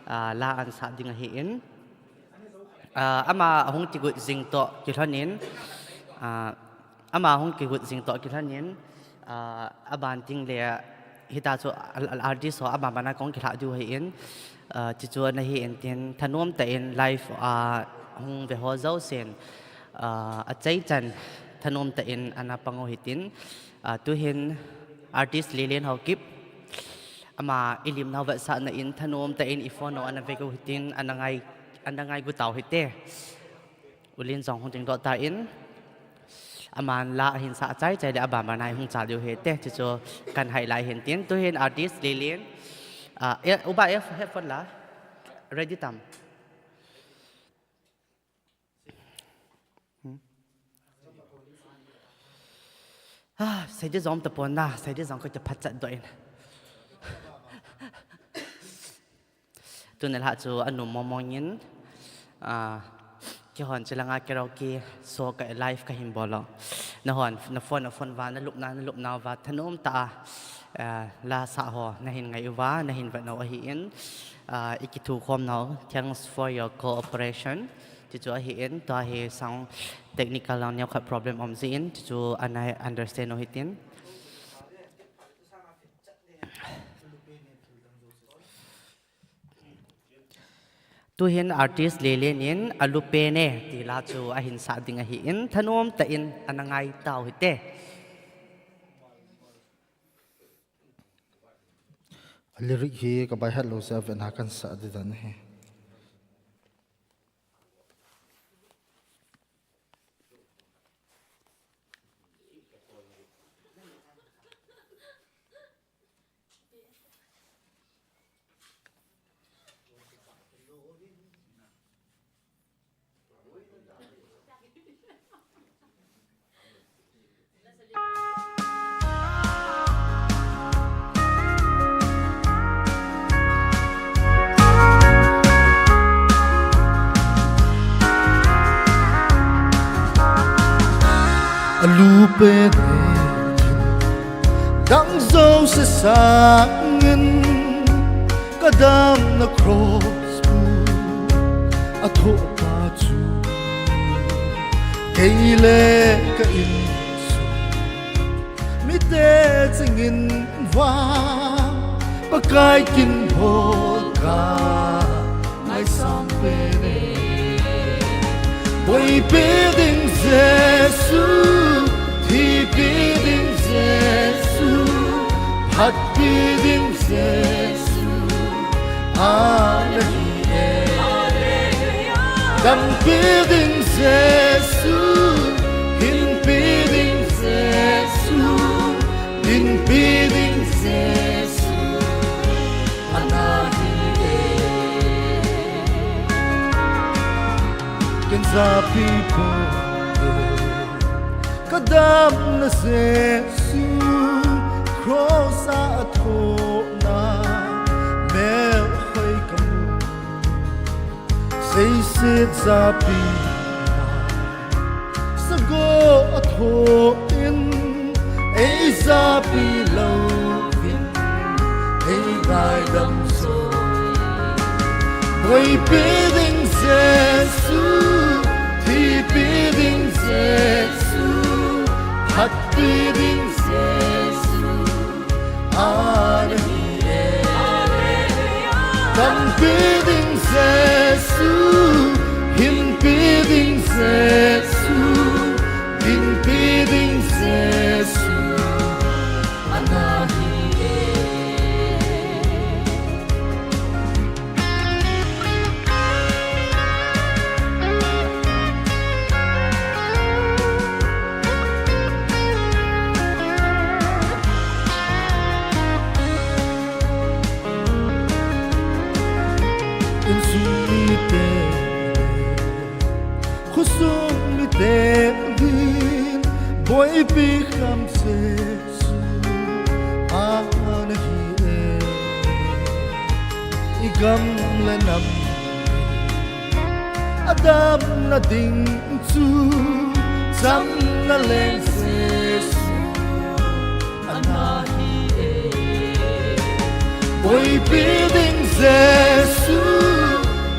ah, la ana sa ding ahin. Ah, ama hung kigot jing toh kilhonin, ah, ama hung kigot jing toh kilhonin, ah, aban ting le hita chu al-, al-, artist ho aban ban a kong kilha diu ahin, ah, chuchu ana hin tin thanom tah in live, ah, hung ve ho jousen, ah, achaichan thanom tah in ana pang u hitin, ah, tuhin artist Lelen Haokip, ama i lim nau vetsahna in thanom tah in i phone u ana ve u hitin ana ngai, ana ngaigu tau hite. U Lin jong hung ding doh tan, aman la ahin sa chai chai le aban ban a hung chal diu hite, chuchu kan hai lai hin tin. Tuhin artist Lelen, ah, eh, uba eh, headphone la, ready tam. Hmm? Ah, sei di jong tapon na, sei di jong ko te phat chat doh in. Tuni lha chu anom mong mong in, ah, keihon chilanga karaoke show ka live kahin bol u. Nahon, na phone, na phone uva, na lupna, na lupna uva, thanom tah a, ah, la sa ho, nahin ngai uva, nahin vet nau ahin, ah, i kithukhom nau, thanks for your cooperation. Chuchu ahin, tua hi sound technical lang neokhat problem um jeh in, chuchu ana understand u hitin. Tuhin artist Lelen in Alupe ne ti la chu ahin sa ding ahin, thanom tah in ana ngai tau hite. A lyric hi ka by heart lou jeh a vet na kan sa di dan hi. Alupe ne dang jouse sangin ka damna cross pu a thoh pa chu kei le ka insung mite chingin vang Pakai kin bol ka ngaisang pene. Boipi ding Jesu, thipi ding Jesu, phatpi ding Jesu, a Dampi ding Jesu, hinpi ding Jesu, dinpi ding Jesu, ana hi e. Ken japi po, ka damna Jesu, cross a athohna, melhoi ka mu. Seiset japi na, sagoh athoh in, ei japi louvin, ei ngaidam soi. Boipi ding Jesu, thipi ding Jesu, hatpi ding Jesu, ana hi e. Dampi ding Jesu, hinpi ding Jesu, dinpi ding Jesu, ana hi e. Insung mite, khosung mite, din boipi kham Jesu, ana hi e. I gam le nam, adamna ding chu, chamna leng Jesu, ana hi e. Boipi ding Jesu,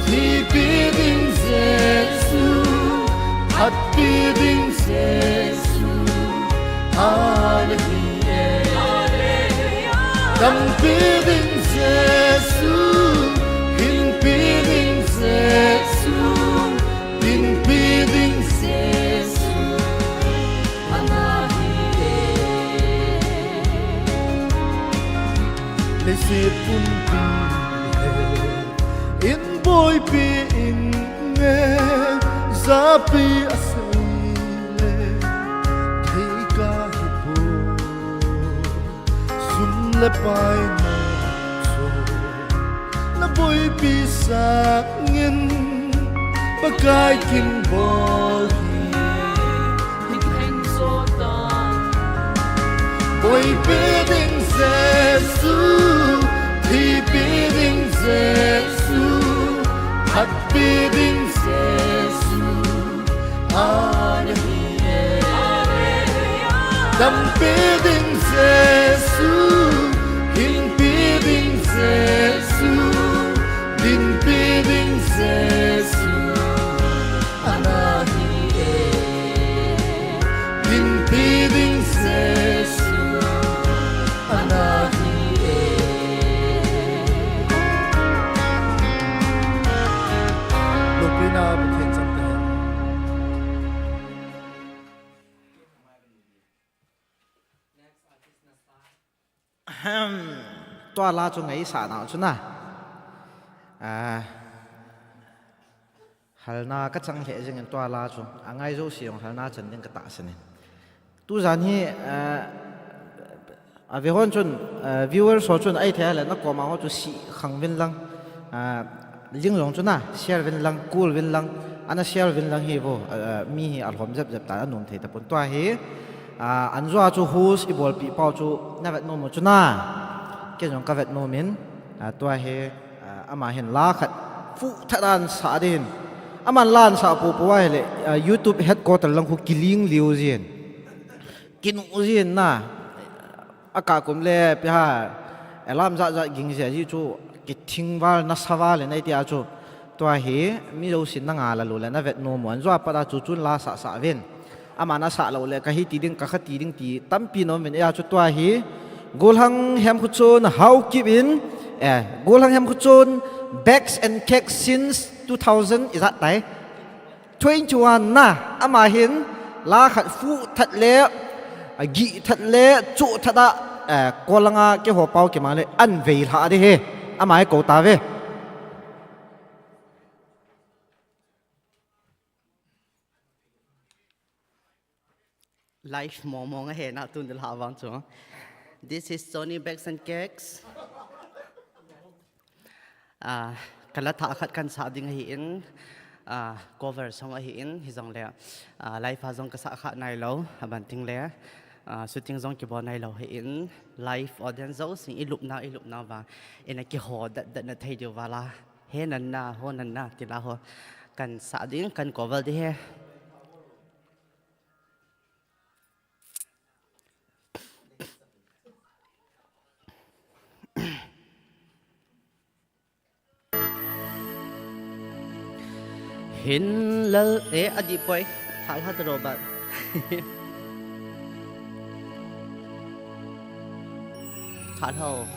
thipi ding Jesu, hatpi ding Jesu, ana hi e. Dampi ding Jesu, hinpi ding Jesu, dinpi ding Jesu, ana hi e. Leiset pumpi he, in boipi inge, japi asei le, thei kahi poi. Sum le pai na chu, na boipi sangin, Pakai kin bol hi, hi theng so ta. Boipi ding Jesu, thipi ding Jesu, hatpi ding Jesu, ana hi e. Dampi ding Jesu, hinpi ding Jesu, dinpi ding Jesu, ana hi e. Dinpi ding Jesu, ana hi e. Lupina Pathen chang ka hen. Ahem. Tua la chu ngaisah nau chu na. Ah, halna ka chang lheh jingin tua la chu. Angai jouse jong halna chan ding ka tahsan in. Tujan hi, ah, a ve hon chun, ah, viewers ho chun ahithei le na koma ho chu sih khang vin lang. Ah, ling jong chu na, share vin lang, kul vin lang, ana share vin lang hi vo, ah, ah, mi hi alhom jep jep ta anom thei tapon tua hi. Ah, an jua chu host i bolpi pau chu na vet nom u chu na. Ken jong ka vet nom in, ah, tua hi, ah, ama hin la khat fuh tha dan sa din. Aman la an sa pu pu a hile, ah, YouTube headquarter lang khu kiling liu jin. Kinu jin na. A ka kum le pi ha, alarm jat jat ging jia ji chu, kithing val, nasa val le nai tia chu. Tua hi, mi jousen na nga la lou le na vet nom u, an jua pat a chu chun la sah sah vin. Ama na sah lou le, ka hi ti ding, ka kha ti ding ti, tampi nom vin, ea chu tua hi. Golhang Hemkhuchon, Haokip in, eh, Golhang Hemkhuchon, Bakes and Cakes since two thousand, is that tai? Twenty-one na, ama hin, la khat fuh that le, a gih that le, chuh that a, eh, kolanga keiho pau kimang le, an vei lha di he, ama hi kou ta ve. Live mong mong ahi na tun dil ha vang chu. This is Sony Bags and Cakes. Ah, ka la thah khat kan sa ding ahi in, ah, cover song ahi in, hi jong le, ah, live a jong ka sa kha nai lo, aban ting le, ah, shooting jong kibol nai lo ahi in, live audience jo sing i lup na, i lup na va, in a kiho dat dat na thei diu va la, he nan na, ho nan na, ti la ho, kan sa ding, kan cover di he. Hin lal, eh, adih poi. Thal hat Robert. Thal ho.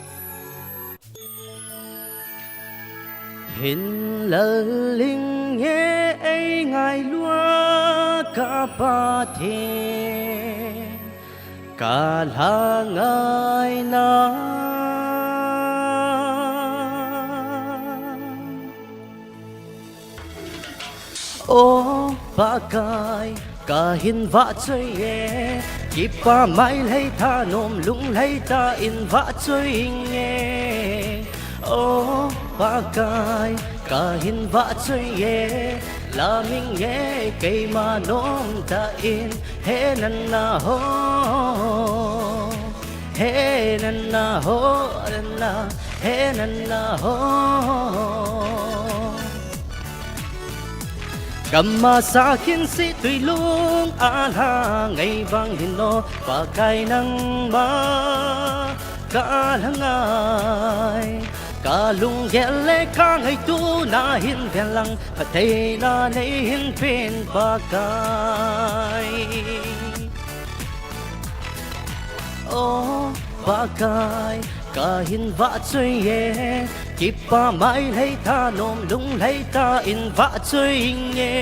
Hin lal ling e ei ngai lua ka Pathen, ka lha ngai na. O Pakai, ka hin vah choi e, kipa mai lhei thanom lung lhei tah in vah choi inge. O Pakai, ka hin vah choi e, laming e, keima nom tah in, he nan na ho, he nan na ho, nan na, he nan na ho. Ka masa khin si tui lung a lha ngai bang hin o, Pakai nangma ka lha ngai. Ka lunggel le ka ngaito na hin ven lang, phattheina nei hin pe in Pakai. O Pakai, ka hin vah choi e, kipa mai lhei thanom lung lhei tah in vah choi inge.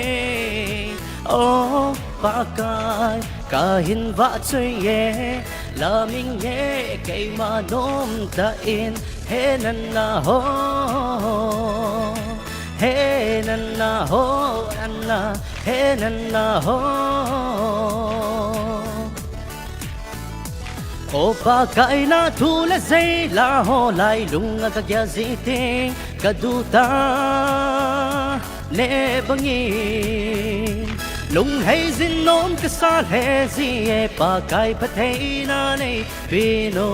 O Pakai, ka hin vah choi e, laming e, keima nom tah in, he nan na ho, he nan na ho, nan na, he nan na ho. O Pakai, na thu le sei la ho lai lung a ka gel ji teng ka du ta ne bangin, lung hei jin nom ka sa lheh ji e, Pakai phattheina nei pe in o.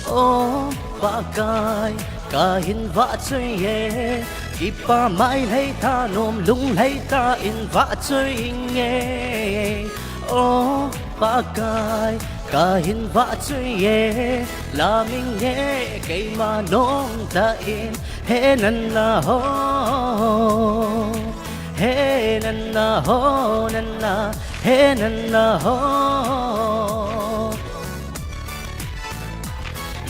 O Pakai, ka hin vah choi e, kipa mai lhei thanom lung lhei tah in vah choi inge. O Pakai, ka hin vah choi e, laming e, keima nom tah in, he nan na ho, he nan na ho, nan na, he nan na ho.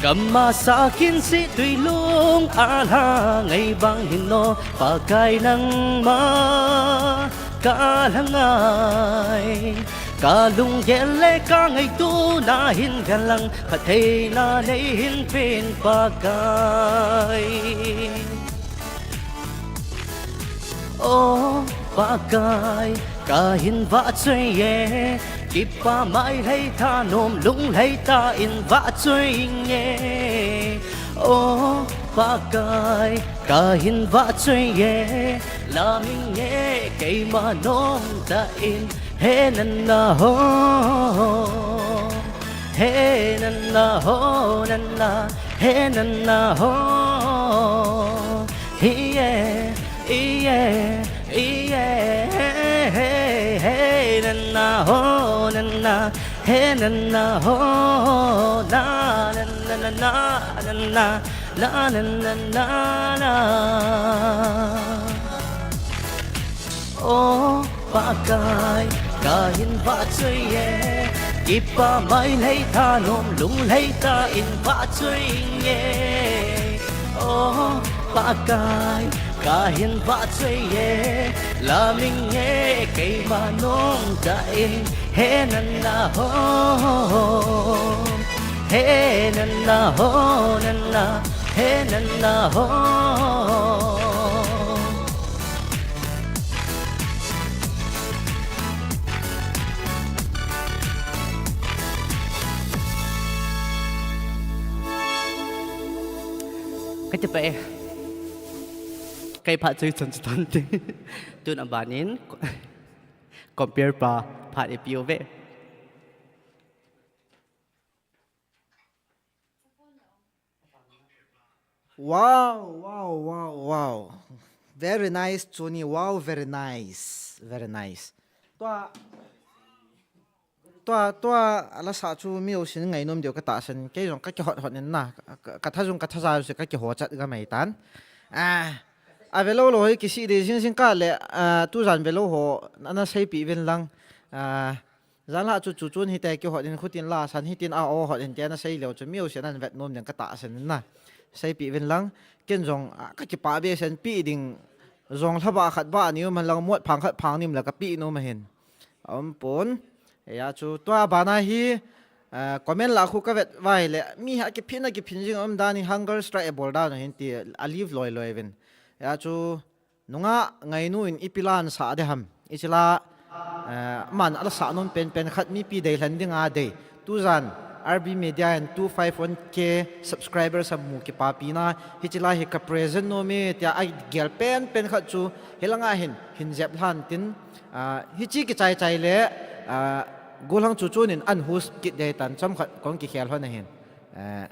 Ka masa khin si tui lung a lha ngai bang hin o, Pakai nangma ka lha ngai. Ka lunggel le ka ngaito na hin ven lang, phattheina nei hin pe in Pakai. O Pakai, ka hin vah choi e, kipa mai lhei thanom lung lhei tah in vah choi inge. O Pakai, ka hin vah choi e, laming e, keima nom tah in, he nan na ho, he nan na ho, nan na, he nan na ho. Hi e, hi e, hi e, he nan na ho, nan na, he nan na ho, na, na, na. O Pakai, ka hin vah choi e, kipa mai lhei thanom lung lhei tah in vah choi inge. O Pakai, ka hin vah choi e, laming e, keima nom tah in, he nan na ho, he nan na ho, nan na, he nan na ho. Kati pa e. Kei phat chu chan chu tan te. Tun abanin compare pa phat e piu ve. Wow, wow, wow, wow. Very nice, Tuni. Wow, very nice. Very nice. Tua, tua, tua, ala sa chu mi usin ngai nom deu ka ta sen. Kei jong ka ki hot hot nin na. Ka, ka tha jong ka tha ja se ka ki ho chat ga mai tan. Ah, a velo lo hoi ki si de jing jing ka le, ah, tu jan velo ho, na, na sei pi ven lang. Ah, Jan la chu chu chun hite ki hot in khutin la san hitin a o hot in te na sei leo chu miu sen an vet nom ding ka ta sen na. Sei pi vin lang, ken jong, ah, ka ki pa be sen pi ding jong lha ba khat ba ni um lang mot phang khat phang nim la ka pi nom hin. Um pon, ya chu tua bana hi, ah, comment la khu ka vet vai le, mi ha ki phin a ki phin jing um dan hi hunger strike e bol dan hin ti a live loi loi vin. Ya chu, Nungah ngainu in ipi la an sa de ham. Ichila, eh, man ala sa nom pen pen khat mipi dei lhan ding a dei. Tujan R B Media in two five one K subscribers a mu kipapi na. Hichila hi ka present nom e tia a gel pen pen khat chu hilanga hin, hin jep lhan tin. Ah, hichi kichai chai le, ah, golhang chu chun in an host kit dei tan chom khat kong ki khel hon ahin. Eh,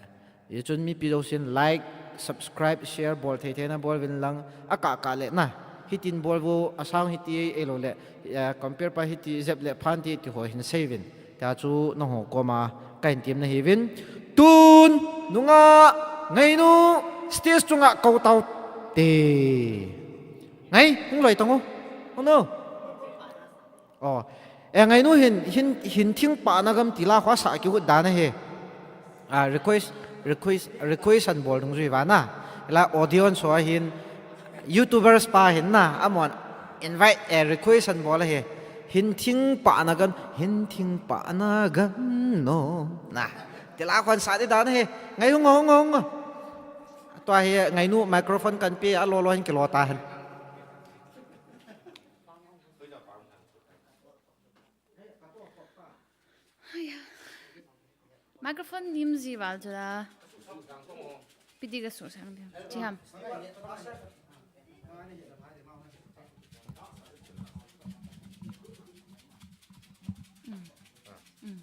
Hichun mipi jousen like, subscribe, share bol thei thei na bol vin lang a ka ka le na. Hitin bol vo a sang hiti ei lo le, eh, compare pa hiti jep le phan ti ti ho hin sei vin. Tia chu nangho koma ka hin tim na hi vin. Tun nunga ngainu stage chunga ko tau te. Ngai, hung loi tang u. Hung no. Oh. Eh, ngainu hin, hin, hin thing pa na gam ti la khua sa ki hut dan ahi. Ah, request, request, request an bol dung jui va na. La audience ho hin YouTubers pa hin na, amon invite, eh, request an bol ahi. Hin thing pa na gam, hin thing pa na gam no. Na. Ti la khua sa di dan ahi. Ngai hung, hung, hung. Tua hi ngainu microphone kan pe a lo lo hin ki lo ta hin. Haiya. Microphone nim ji val chu la. Piti ka su sang dia. Chi ham. Mm. Mm.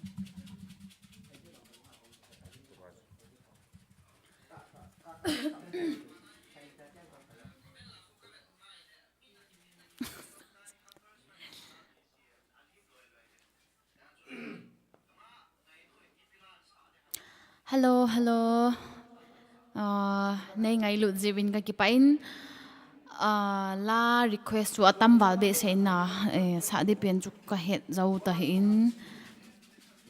Hello, hello. Ah, nei ngailut jeh uvin ka kipah in. Ah, la request chu atam val behseh in na, eh, sa di pen chu ka het jou ta hi in.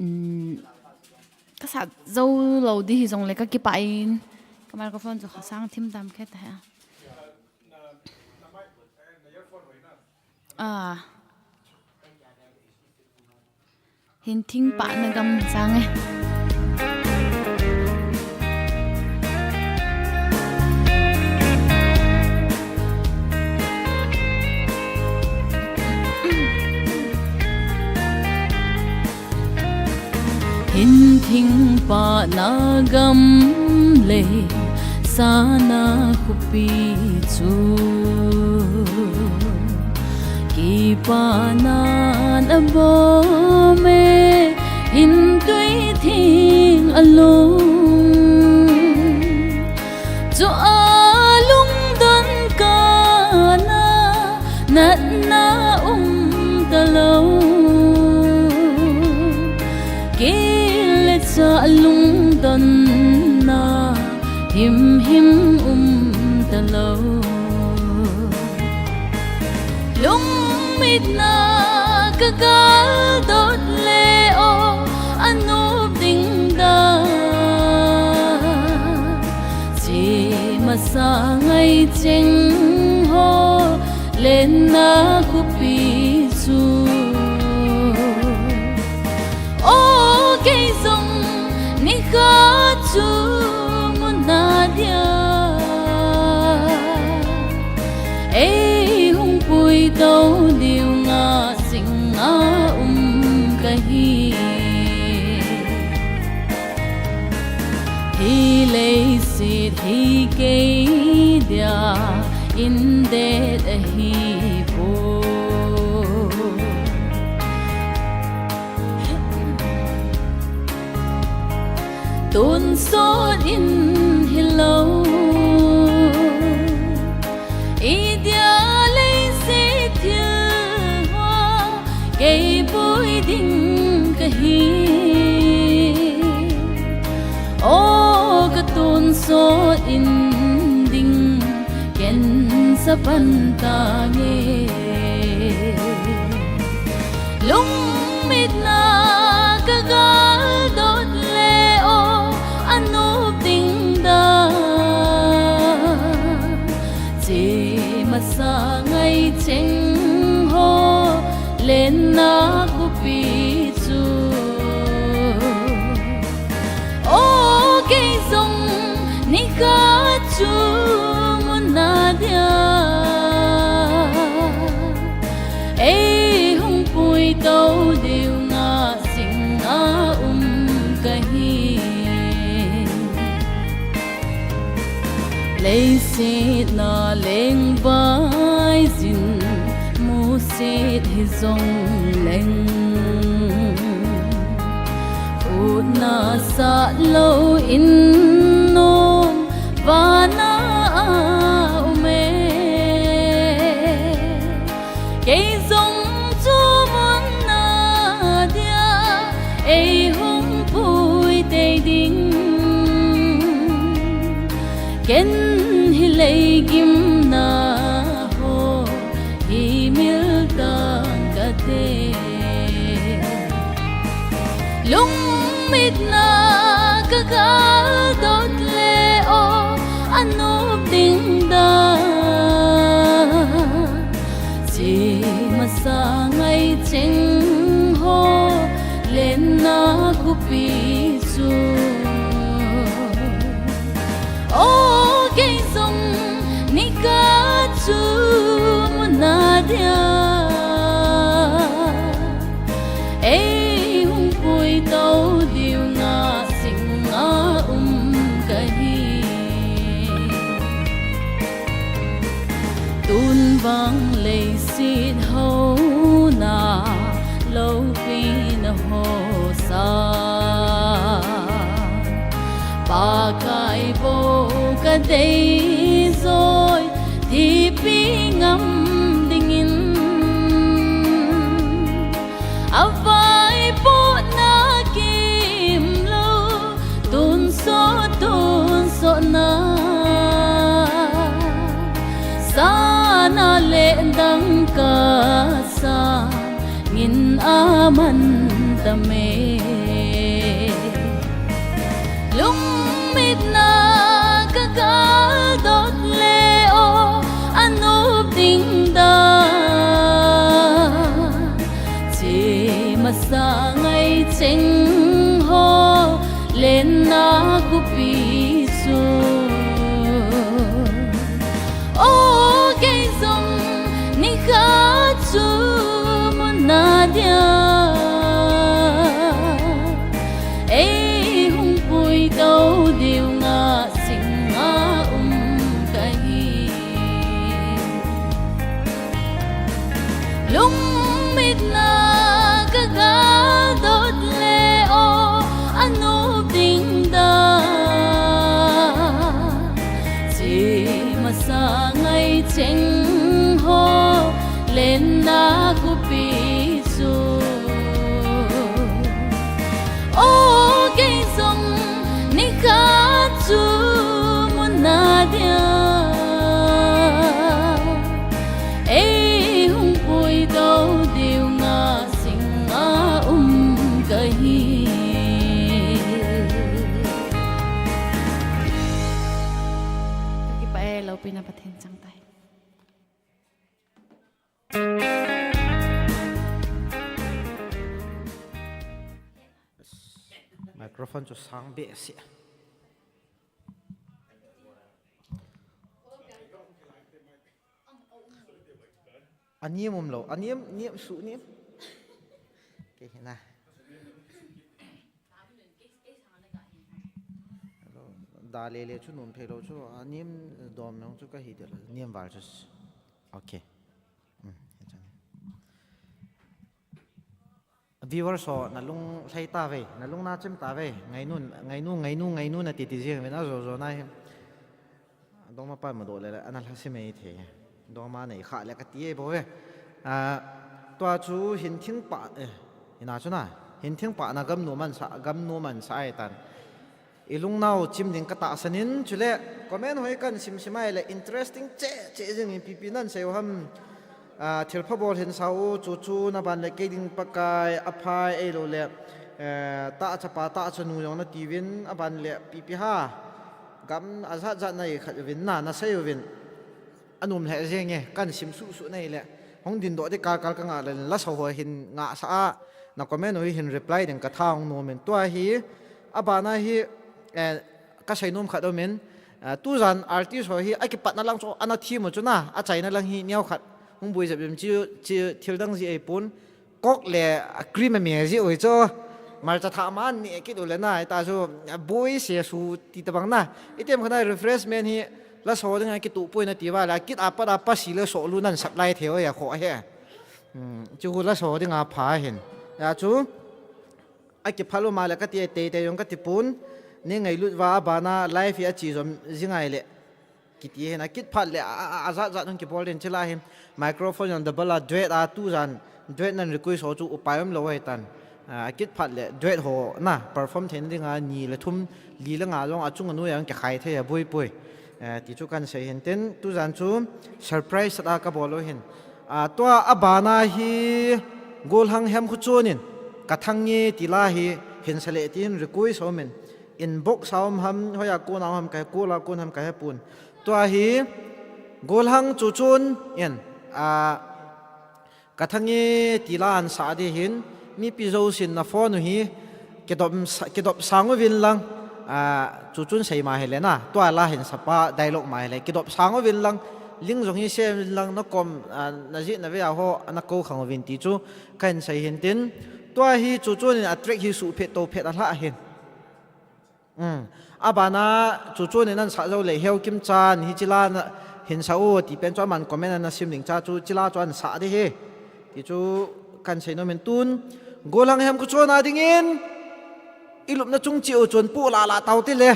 Um, ka sa jou lou di hi jong le ka kipah in. Ka microphone chu kha sang thim tam khe ta ha. Ah. Hin thing pa na gam sang e. Hin thing pa na gam le sana khupi chu kipa na na bom e, hin tui thing alung. Chu alungdon kana natna um talou. Kile cha lungdonna himhim um talou. Lungmitna ka kal dot le o anop ding da. Chi masa ngai cheng ho lenna khupi chu. O kei jong nikhat chu muna dia ei hung pui to diu nga sing a um kahi. Hi leiset hi kei dia indet ahi poi. Tonsot in hilou, idia leiset thil hoa kei boi ding kahi. O, ka tonsot in ding ken sa pan tange. Lungmitna ka galdot le o, anop ding dan. Che masa ngai cheng ho, lenna khopi chu. O, kei jong nikhat chu muna dia ei hung pui to diu nga sing a um kahi. Leiset na leng bai jin musit hi jong leng, khut na sat lou in nom vana a um e. Kei jong chu muna dia ei hung pui tei ding. Ken hi lei gimna ho hi mil tang kate. Lungmitna ka galdot le o, anop ding dan. Che masa ngai cheng ho, lenna khopi chu. O, kei jong nikhat chu muna dia ei hung pui to diu nga sing a um kahi. Tun vang leiset hou na loupi na ho sa, Pakai bou ka dei joi, thipi ngam dingin. Avaipohna kimlou, tonsot, tonsotna. Sana le dangka sangin aman tame. Lungmitna ka galdot le o, anop ding dan. Che masa ngai cheng ho, lenna khopi chu. O, kei jong nikhat chu muna dia ei hung pui to diu nga sing a um kahi. Lungmitna ka galdot le o, anop ding dan. Che masa ngai cheng ho, lenna khopi chu. O, kei jong nikhat chu muna dia ei hung pui to diu nga sing a um kahi. Ka kipah e, loupina Pathen chang tai. Microphone chu sang behseh. Aniam umlou, aniam, niam su niam. Kei hina. Hello. Da lele chu nom phei lou chu, a nem dom nong chu ka hi de la, nem val chu. Okay. Hmm, Viewers ho, na lung lhai ta ve, na lung na chim ta ve, ngainu, ngainu, ngainu, ngainu na ti ti jing ve na jo jo na hi. Dongma pa ma do le le, ana lha si mai the. Dongma nei kha le ka ti e bo ve. A, tua chu hin thing pa, eh, ina chu na, hin thing pa na gam nu man sa, gam nu man sa ai tan. I lungnau chim ding ka tahsan in, chule comment hoi kan sim sim ai le interesting che che jing in pipi nan sei u ham. A, thilpha bol hin sa u chu chu na ban le kei ding Pakai a phai ei lo le, eh, ta chapa ta chanu jong na ti vin a ban le pipi ha. Gam a jat jat na i khat vin na, na sei u vin. A num lheh jeng e, kan sim suh suh nei le. Hung din doh di kal kal ka ngah le, la sa ho hin ngah sa a, na comment u hi hin reply ding ka tha hung nom in tua hi, a bana hi, eh, ka sei nom khat um in, eh, tu jan artist ho hi, a kipat na lang chu, ana thi mu chu na, a chai na lang hi, neo khat, hung bui jep jep chi, chi, thil dang ji ei pun, Coke le a cream a mi ji ui chu. Marcha tha man ni kit u le na, ita chu, a bui se su ti ta bang na. Item khana refreshment hi la so ding a kitu pui na ti va la, kit a pa da pa si le so lu nan supply thei o ya kho he. Hmm, chu hu la so ding a pha hin. Ya chu, a kiphal u ma le ka ti te te jong ka ti pun. Ni ngailut va a bana live hi a chi jom ji ngai le. Kiti hin a kit phat le a, a, a, a jat jat hung kibol din chila hin microphone jong double a duet a tu jan duet nan request ho chu upai um lo hai tan. A, a kit phat le duet ho na perform theina dinga ni le thum li le nga jong a chung a nu jong kikhai thei a bui pui. Eh, ti chu kan sei hin tin tu jan chu surprise a ka bol u hin. A, tua a bana hi Golhang Hemkhuchon in ka thang nge ti la hi hin sa le ti hin request ho min. Inbox a um ham, hoiya kona um ham kahe, kola kon ham kahe pun. Tua hi, Golhang Chuchun in, a, ka thang nge ti la an sa di hin, mipi jousen na phone u hi, kidop sa, kidop sang u vin lang, a, Chuchun sei ma hi le na, tua la hin sapa dialogue ma hi le, kidop sang u vin lang, ling jong hi sem vin lang, na kom, a, na ji na ve a ho, na ko khang u vin ti chu, ka hin sei hin tin, tua hi Chuchun in a track hi su phet to phet a hla hin. Um, a bana Chuchun in an sa jou le Heukim chan hi chila na hin sa u ti pen chu aman comment ana sim ding cha chu chila chu an sa di hi. Ti chu kan sei nom in tun. Golhang Hemkhuchon a ding in i lupna chung chi u chun pu la la tau ti le.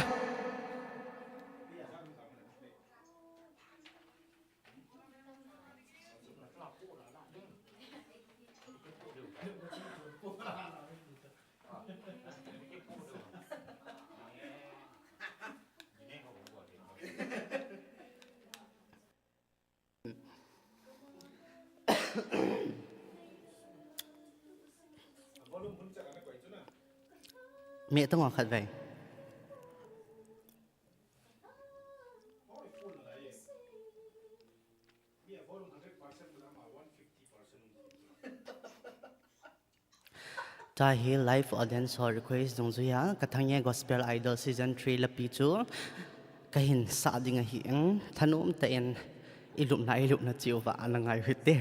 Mi tang khat vai. Tua hi live audience ho request dungjuiya, ka thang nge Gospel Idol Season three lapi chu ka hin sa ding ahi eng, thanom tah in i lupna, i lupna chiu va ana ngai u hite.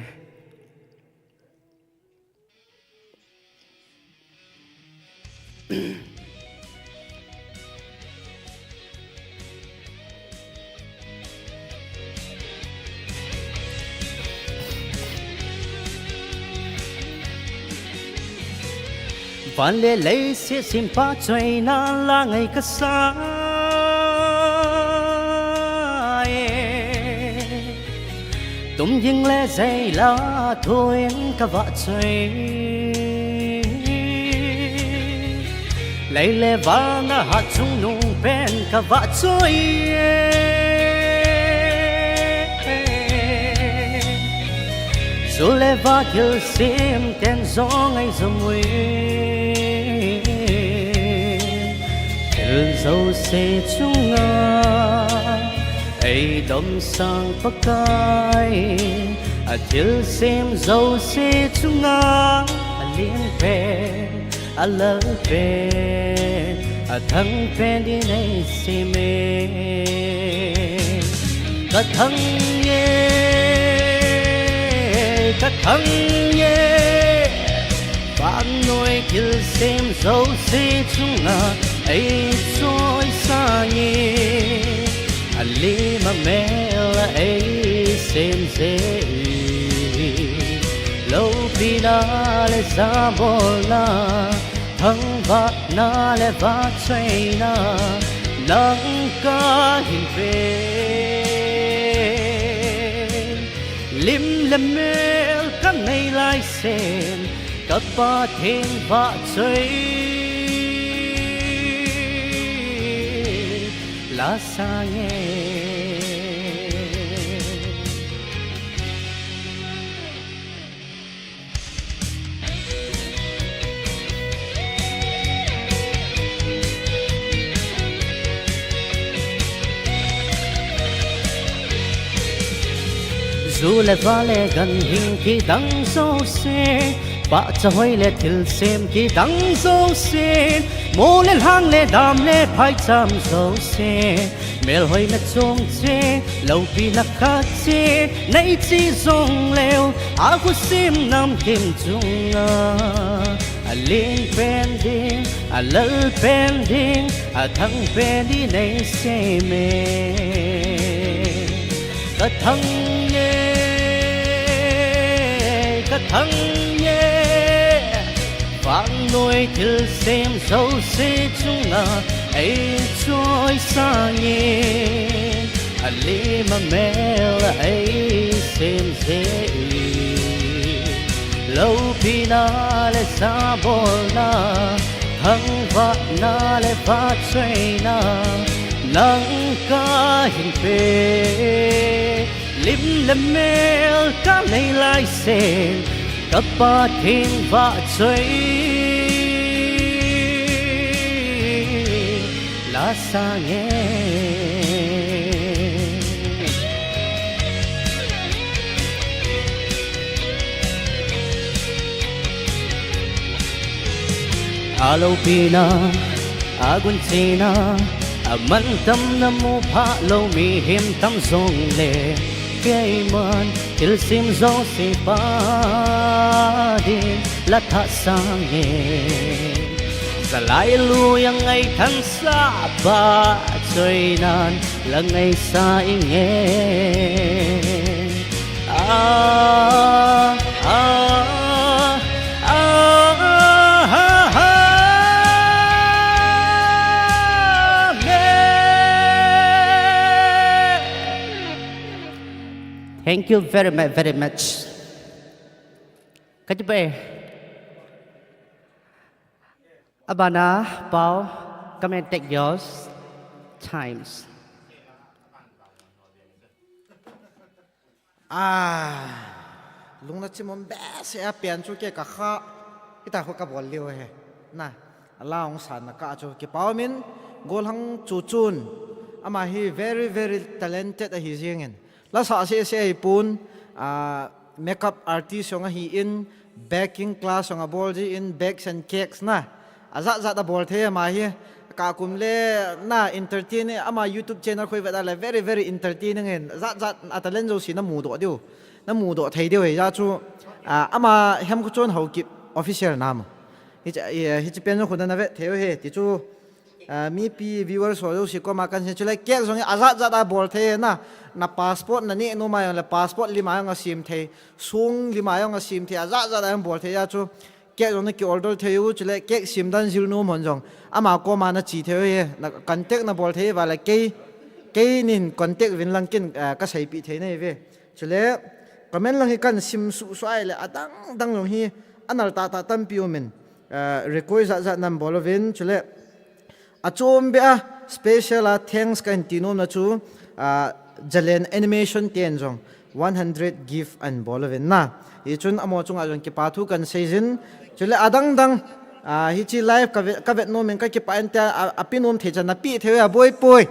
Van le leiset simpa choina la ngai ka sa e. Tum ging le zei la thu in ka va choi. Lei le van a hat chung nung pen ka va choi. Zu le va gil sim ten zong ei zong ui. Thil zo se chunga ei dom sang Pakai, a thilsem zo se chunga a lin pen, a lal pen, a thang pen din ei sim e. Ka thang e, ka thang e, vannoi thilsem zo se chunga ei choi sang e. Ei sem jeh in, loupina le jabolna, thangvahna le vahchoina, nang kahin pen. Lim le mel kanei laisen, ka Pathen vahchoi la sange. Ju le va le ganhing kidang jouse, pahcha hoi le thilsem kidang jouse, mo le lhang le dam le phaicham jouse, melhoina chungche, loupina khatche, neiche jongleu, akhusim namkim chunga, alen pen ding, alal pen ding, athang pen ding neiseme. Kathang e, kathang e, vangnoi thilsem jouse chunga eichoisang e, alim amel eisem jeh in, loupina le jabolna, thangvahna le vahchoina, nang kahin pe. Lim le mel kanei laisen, ka Pathen vahchoi la sange. Aloupina, agunchena, amantam namu phalou mihem tam jongle, keiman thilsem jouse pha ding la thasang e. Jalai lui angai thansah pa choinan la ngaisah inge. Ah, ah, ah, ah, ah, amen. Thank you very much, very much. Kati pai. Abana, Paul, come and take yours times. Ah, lungna chimum behseh a pian chu kei ka kha, hita khu ka bol liu ahi. Na, ala hung san na ka chu kipah umin, Golhang Chuchun, ama hi very, very talented ahi jingin. La sa seh seh ahi pon, ah, makeup artist jong ahin, baking class jong abol jin, bakes and cakes na. Ajat jat abol thei ama hi. Ka kum le na entertain, ama YouTube channel khu i vet a le very, very entertaining in. Ajat jat a talent jouse na mudoh diu. Na mudoh thei diu ahi jeh chu, ah, ama hem khu chun Haokip official na mo. Hiche, eh, hiche pen jong khu na na vet thei u ahi. Ti chu, ah, mipi viewers ho jouse koma kan sei chule cake jong hi ajat jat a bol thei na, na passport na neh nom a jong le passport lim a jong asem thei, song lim a jong asem thei, ajat jat a jong bol thei a chu cake jong na ki order thei u, chule cake sem dan jil nom hon jong ama koma na che thei u ahi, na contact na bol thei uva le kei, kei nin contact uvin lang ken, ah, ka seipeh thei nahi uve. Chule comment lang hi kan sim suh suh a ahile adang dang jong hi anal tah tah tampi umin, ah, request jat jat nan bol uvin, chule achom beh a special a thanks kahin ti nom na chu, ah, Jalen Animation ten jong one hundred gift ahin bol uvin na. Hichun amaho chunga jong kipa thu kan sei jin. Chule adang dang, ah, hiche live ka vet, ka vet nom in ka kipah in tia, ah, ape nom thei chan na pe thei uve aboi poi.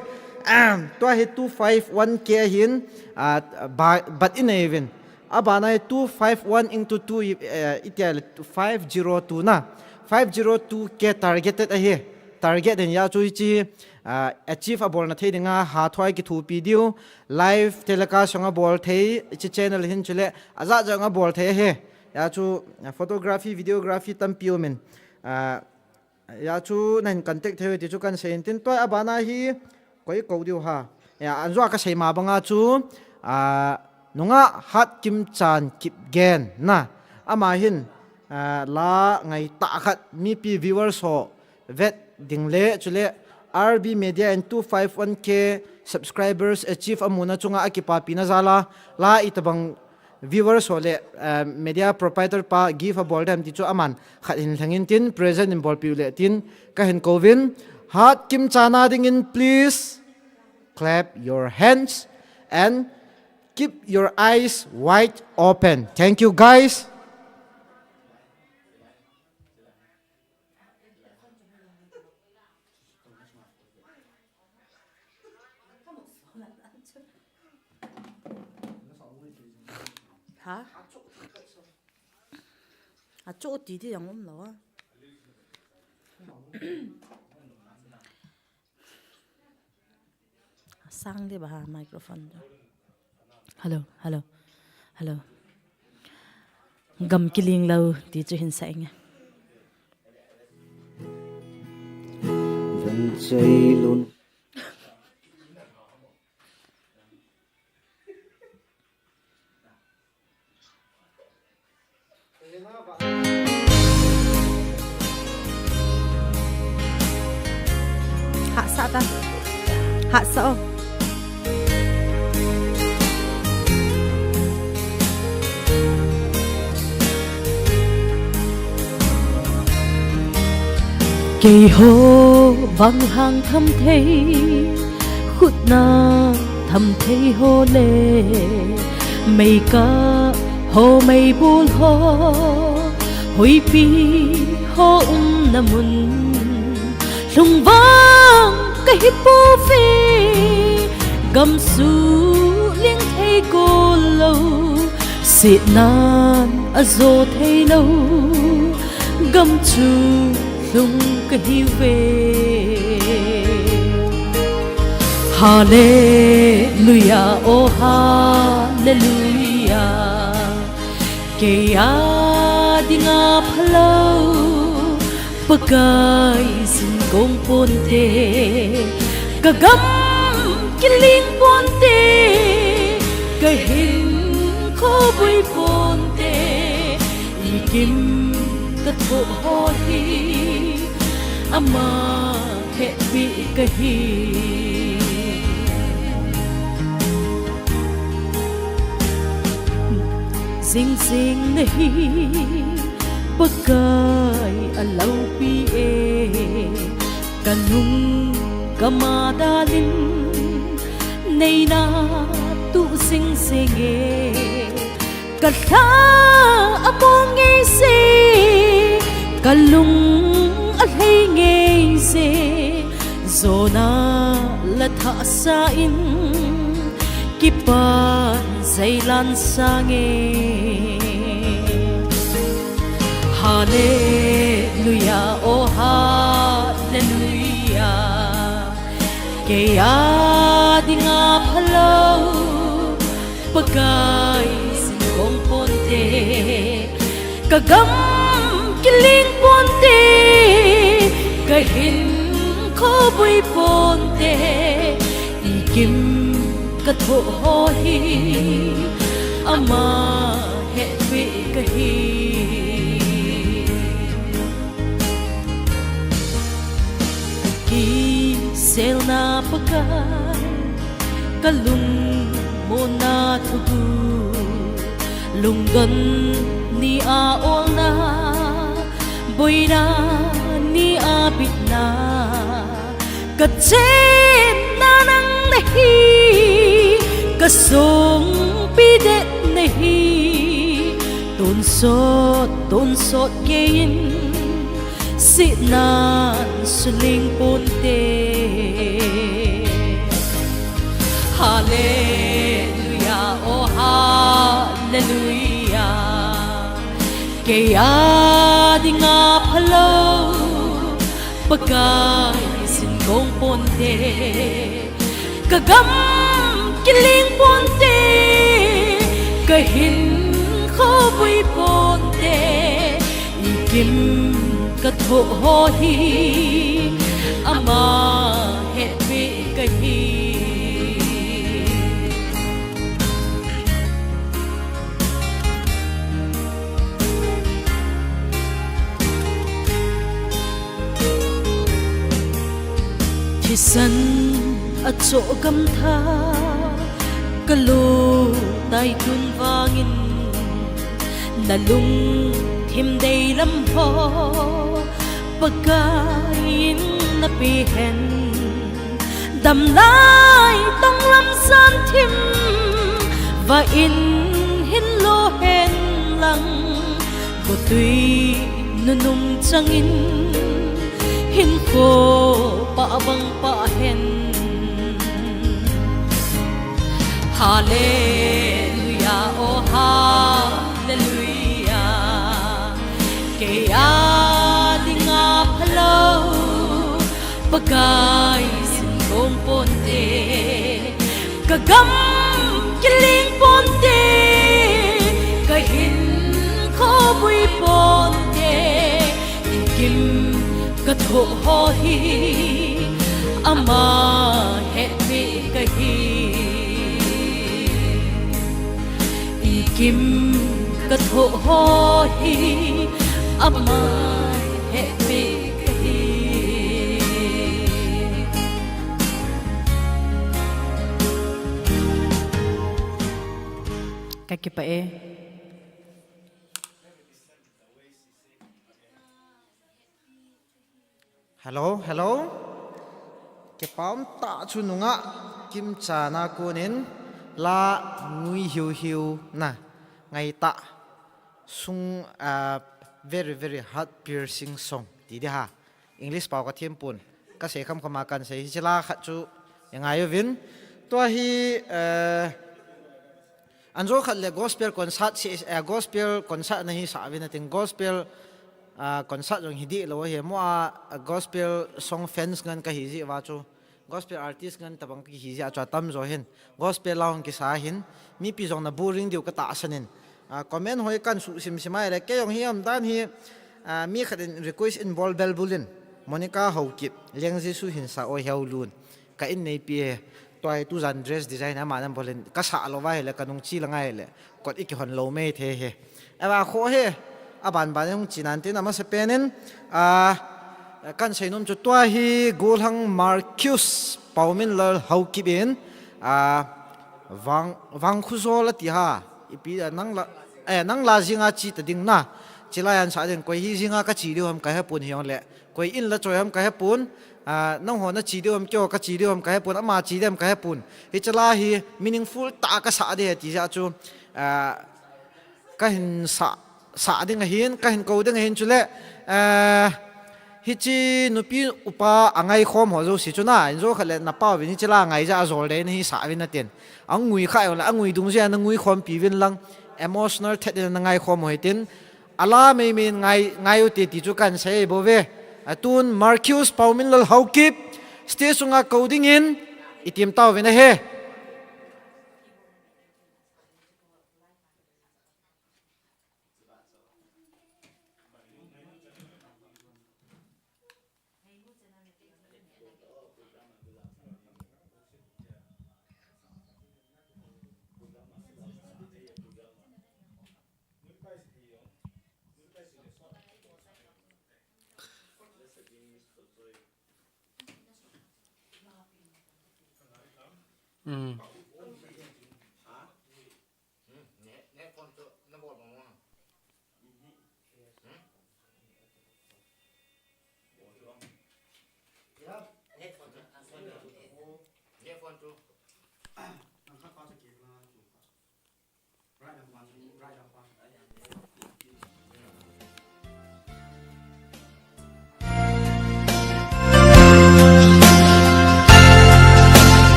Ah, tua hi two five one K ahin, ah, ba-, bat inei uvin. Abana hi two five one into two, eh, itia le five zero two na. Five zero two K targeted ahi. Target in hia chu hiche, ah, achieve abol na thei dinga hathoa kithopi diu. Live telecast jong abol thei, hiche channel hin chule ajat jong abol thei ahi. Hia chu, ah, photography, videography tampi umin. Ah, Hia chu nahin contact thei u ti chu kan sei in tin tua abana hi koi kou diu ham. Hia, anjua ka sei ma banga chu, Ah, nungah Hatkimchan Kipgen na. Ama hin, ah, la ngaitah khat mipi viewers ho vet ding le chule R B Media and two five one K subscribers achieve amuna chunga akipapina jal a la itobang viewers ho le, ah, media proprietor pa gift abol dem ti chu aman khat hin lhengin tin present in bolpiu le tin kahin kouvin. Hatkimchan a dingin please clap your hands and keep your eyes wide open. Thank you, guys. Ha? Achu ti ti jong umlou a. Sang di ba ha microphone tu. Hello, hello, hello. Gam kiling lou ti chu hin sa inge. Van chai lun. Hahsa ta. Hahsa o. Keiho vang lhang tham thei, khutna tham thei ho le, meikah ho, meibol ho, hoipi ho umna mun, lhung vang kahi pouve, gam suhling thei kol lou, sietnan ajo thei lou, gam chu lhung kahiuve. Hallelujah, oh hallelujah. Kei a dinga phalou, Pakai sin kong ponte, ka gam kiling ponte, ka hinkho boi ponte, i kim ka thoh ho hi ama hetpi kahi. Jing jing nahi Pakai a loupi e, ka nung ka ma dalin neina tu jing jing e. Ka lha a mong ngei se, ka lung a lhei ngei se, jona la thah sa in, kipan jai lan sa nge. Hallelujah, oh hallelujah. Kei a dinga phalou, Pakai sin kong ponte, ka gam kiling ponte, ka hinkho boi ponte, i kim ka thoh ho hi ama hetpi kahi. Kiselna Pakai, ka lungmonna thuguh, lungdon ni a olna, boina ni a bitna, ka chepna nang nahi, ka songpi det nahi, tonsot, tonsot kei in, sietnan suhling ponte. Hallelujah, oh hallelujah. Kei a dinga phalou, Pakai sin kong ponte, ka gam kiling ponte, ka hinkho boi ponte, i kim ka thoh ho hi ama hetpi kahi. Chan a choh gamtha ka lo tai tun vangin, na lungthim deilam ho Pakai in na pe hen. Damlai tonglam san thim va in hin lo hen lang, gotui nunung changin hin ko pa bang pa hen. Hallelujah, oh hallelujah. Kei a dinga phalou Pakai sin bong ponte, ka gam kiling ponte, ka hin kho bui ponte, i kim ka thoh ho hi ama hepeh ka hi. I kim ka thoh ho hi ama hepeh ka hi. Ka kipah e. Hello, hello. Kipah um tah chu nungah Kimchan a konin la ngui hiu hiu na ngai tah sung, ah, very, very heart piercing song ti di ha. English pau ka thiem pon. Ka sei kham kham a kan sei hi, chila khat chu i ngai uvin. Tua hi, eh, anjo khat le gospel concert si, eh, gospel concert na hi sa uvin atin, gospel, ah, concert jong hi di lo hi mo a, ah, gospel song fans ngan ka hi ji va chu. Gospel artist ngan tabang ka hi ji a chu atam jo hin. Gospel la hung kisa hin. Mipi jong na boring diu ka tahsan in. Ah, comment hoi kan su sim sim ai le. Kei jong hi um dan hi, ah, mi khat in request in bol bel bulin. Monica Haokip, Leng Jesu hin sa oi heu lun. Ka in neipi e, tua hi tujan dress design ama nan bolin, ka sa lou va hile ka nung chi la ngai le, kot i kihon lou mai thei he. Ava kho he, aban ban hung chi nan tin ama se penin, a, kan sei nom chu tua hi Golhang Marcus Pauminlal Haokip in, a, Vang, Vangkhuzol ati ha, ipi a nang la, eh, nang la jinga chi ta ding na, chi la yan sa ding, koi hi jinga ka chi diu ham ka he pun hi jong le, koi in la choi ham ka he pun, Ah, nangho na chi diu ham, keiho ka chi diu ham ka he pun, ama chi diu ham ka he pun. Hiche la hi meaningful tah a ka sa di he ti jeh chu, ah, ka hin sa, sa ding ahin, ka hin kou ding ahin chule, ah, hiche nupi upa a ngai khom ho jouse chu na, in jo khat le na pau vin hiche la ngai jeh a jol dei na hi sa vin atin. A ngui kha jong le, a ngui dung jeh a na ngui khompi vin lang, emotional thet in na ngai khom ho hitin, Ala mei mei in ngai, ngai u te ti chu kan sei bou ve. Atun Marcus Pauminlal Haokip, stage sunga kou dingin, i tim tau vin ahi. Mm.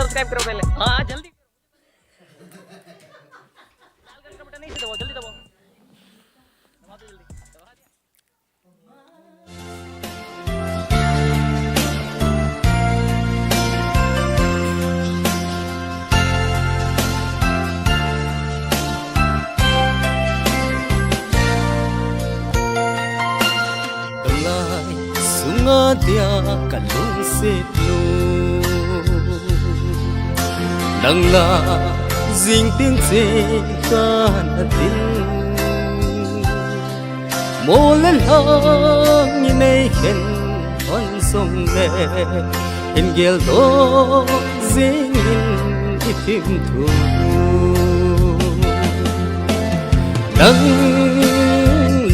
Subscribe करो पहले। हाँ, जल्दी। लाल कलर का बटन नहीं दबाओ, जल्दी दबाओ। दबा दो जल्दी। दबा दिया। Lai sunga dia ka lungset nu, nang la jing tin che ka na tin. Mo le lhang i nei khen hon Song le hin geldoh jingin i thim thu. Nang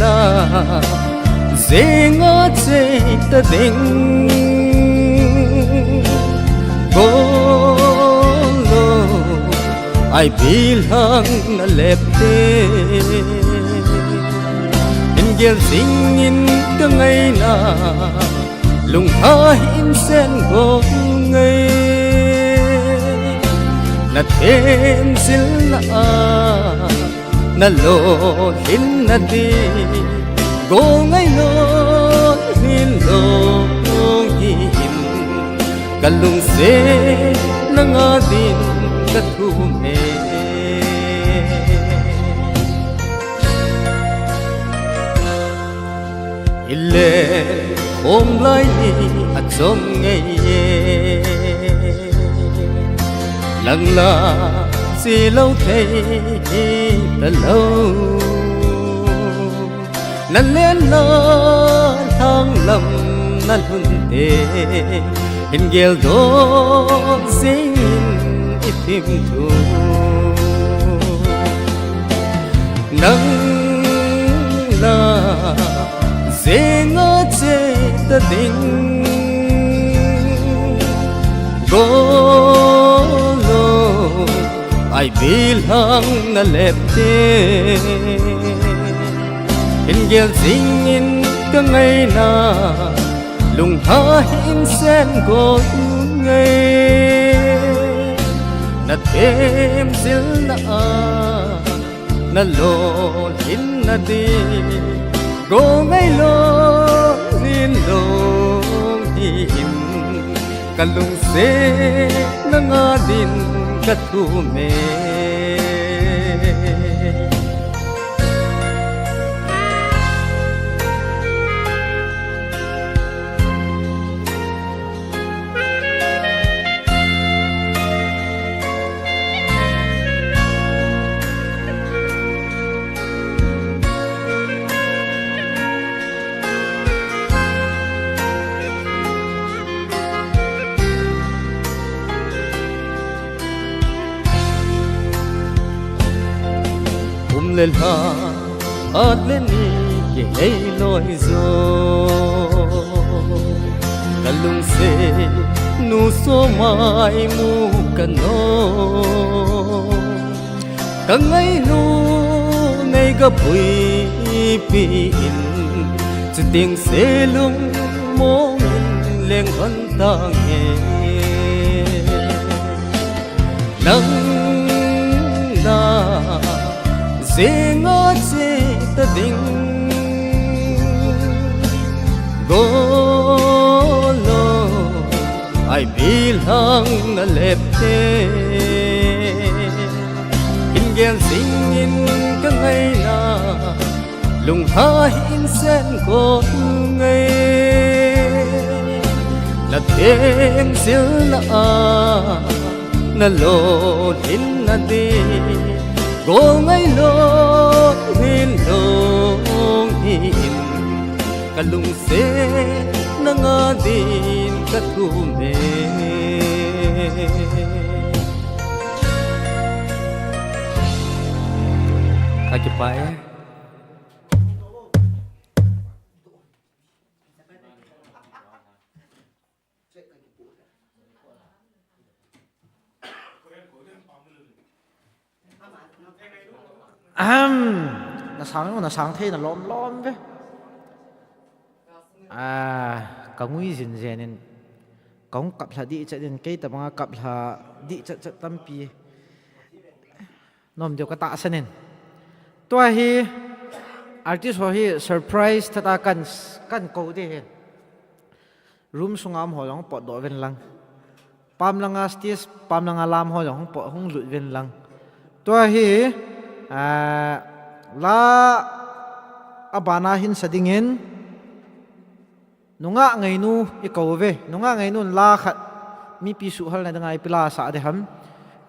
la jenga chei ta ding. Golo ai bilang na lepte. Hin gel jingin ka ngaina. Lungha hin sen gol ngai. Na them jilna a na lolhin na di. Gol ngai lolhin lolhin. Ka lungset na nga din ka thum e. Ile khom lai ni a chom ngei e. Lang la si lo thei hi ta lo. Na len na thang lam na lhun te. Hin geldoh jingin i thim thu. Nang la jenga chei ta ding. Golo ai bilang na lepte. Hin gel jingin ka ngaina. Lungha hin sen gol ngai. Na them jilna a na lolhin na di. Gol ngai lolhin lolhin. Ka lungset na nga din ka thum e. Kum le lha, at le ni kihei loi jo. Ka lungset nu so mai mu ka no. Ka ngainu nei ka puipi in, chuteng se lungmong in leng hon tange. Nang na jenga chei ta ding. Golo ai bilang na lepte. Hin gel jingin ka ngaina. Lungha hin sen gol ngai. Na them jilna a na lolhin na di. Gol ngai lolhin lolhin. Ka lungset na nga din ka thum e. Ka kipah e. Ahem. Na sang, na sang thei na lom lom ve. Ah, ka ngui jin jen in. Ka hung kap lha dih chet in, kei tabang a kap lha dih chet chet tampi. Nom deu ka tahsan in. Tua hi artist ho hi surprise tah a kan, kan kou ding ahi. Room sunga um ho jong pot doh uvin lang. Pam langa stage, pam langa lam ho jong hung pot, hung lut uvin lang. Tua hi, ah, la abana hin sa dingin, Nungah Ngainu i kou uve. Nungah Ngainu in la khat mipi suhhalna dinga ipi la sa ding ham.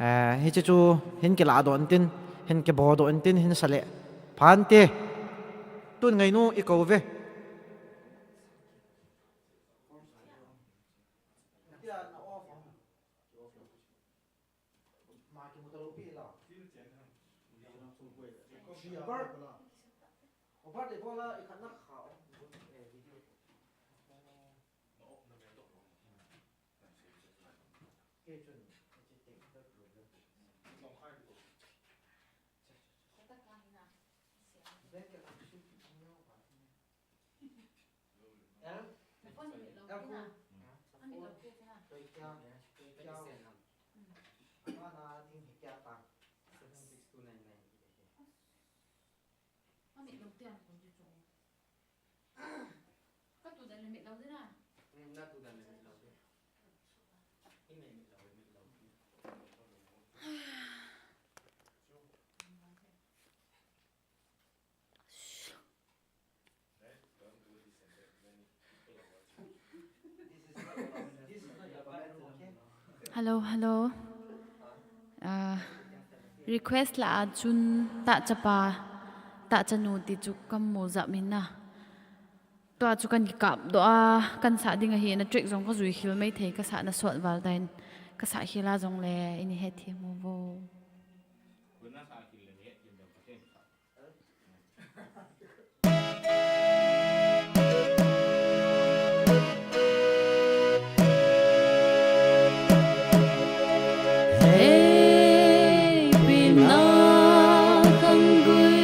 Eh, hiche chu hin kilah doh intin, hin kibo doh intin, hin sa le phante. Tun Ngainu i kou uve. Ma kimu talou pi la. Bar, bar de bola ikhat na kha. Eh, video. Kei chun, it's a technical problem. Bank account should be in your wallet. El? El khu. Toi kia, toi kia. Ama na ding hi kia ta. Seven six two nine nine. Ka tu dan le mit lo ding a. Hmm, na tu dan le mit lo ding. I mit lo, mit lo. Hello, hello. Ah, request la a chun tahchapa, tahchanu ti chu kamu jep in a. Tua chu kan kikap doh a, kan sah ding ahi, na track jong ka jui khel mai thei, ka sah na sot val dan, ka sah khel a jong le, in i hethem u vo. Hei, pi na kang gui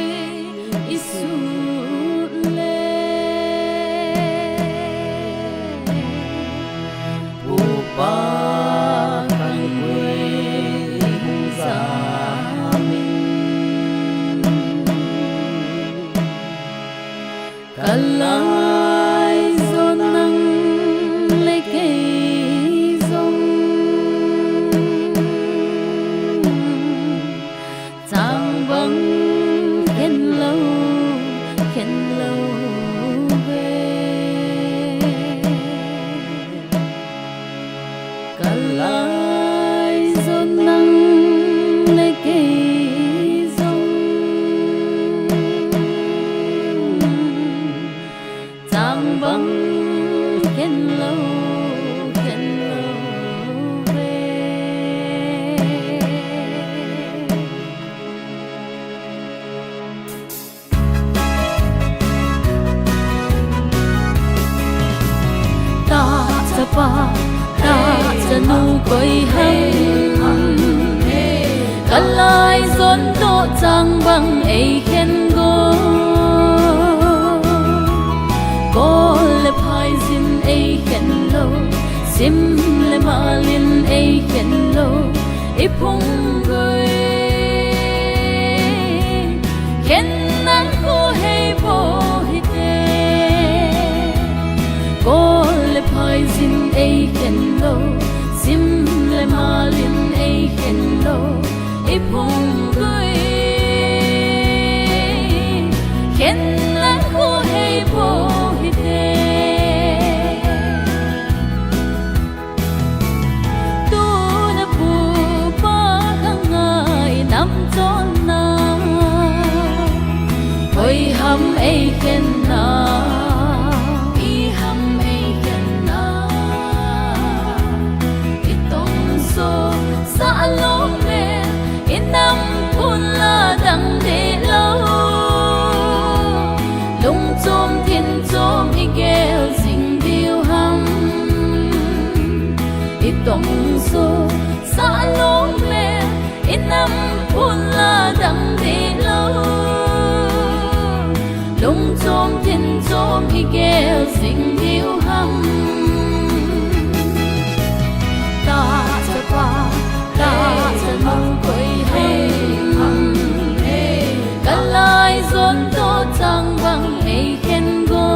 i sut le. Upa kang gui hung jam in. Ka lai jo nang le kei jong. Chang bang khen lou, khen lou ve. Ka lai jo nang le kei jong. Chang bang khen lou, khen lou ve. Tahchapa, tahchanu koi ham. Ka lai jon toh chang bang ei khen go. Kol le phaijin ei khen lou, sim le malin ei khen lou, i phung gui. Khen nang khu hei po hite. Kol le phaijin ei khen lou, sim le malin ei khen lou, i phung gui. Khen nang khu hei po hite. Tuna pu pa ka ngai nam chon na. Hoi ham ei khen na. I ham ei khen na. I tong so sa long le. I nam pun la dang de lo. Lung chom thin chom i gel jing diu ham. I tong so sa long le. I nam pun la dang de lo. Lung chom thin chom i gel jing diu ham. Tahchapa, tahchanu koi ham. Ka lai jon toh chang bang ei khen go.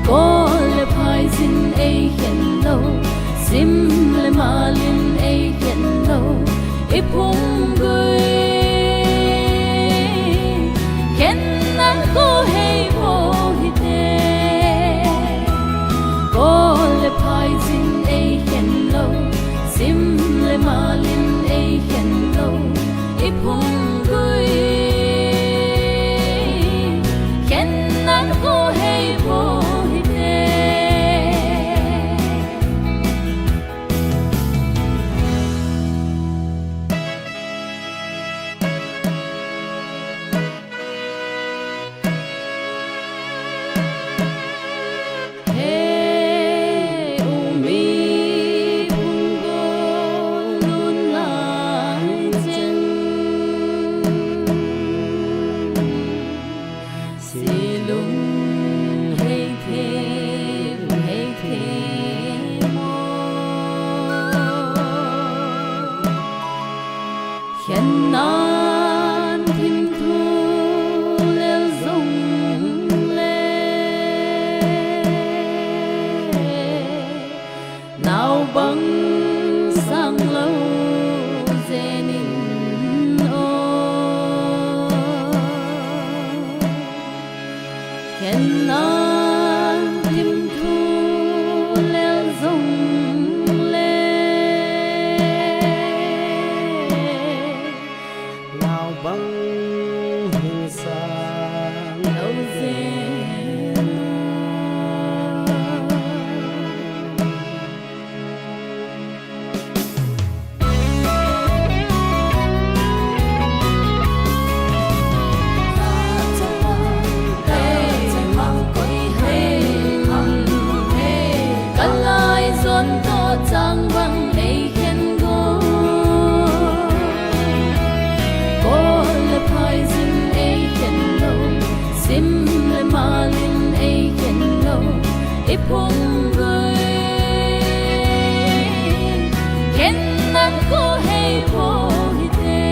Kol le phaijin ei khen lou, sim le malin ei khen lou, i phung gui. Khen nang khu hei Naobang sang lou jenin o, khen nang thim thu lel jong le, naobang hin sang lou jenin o. Kalai jon to chang bang ei khen go. Kol le phai jin ei khen lo, sim le malin ei khen lo, i phung gui. Khen nang ko hei po hite.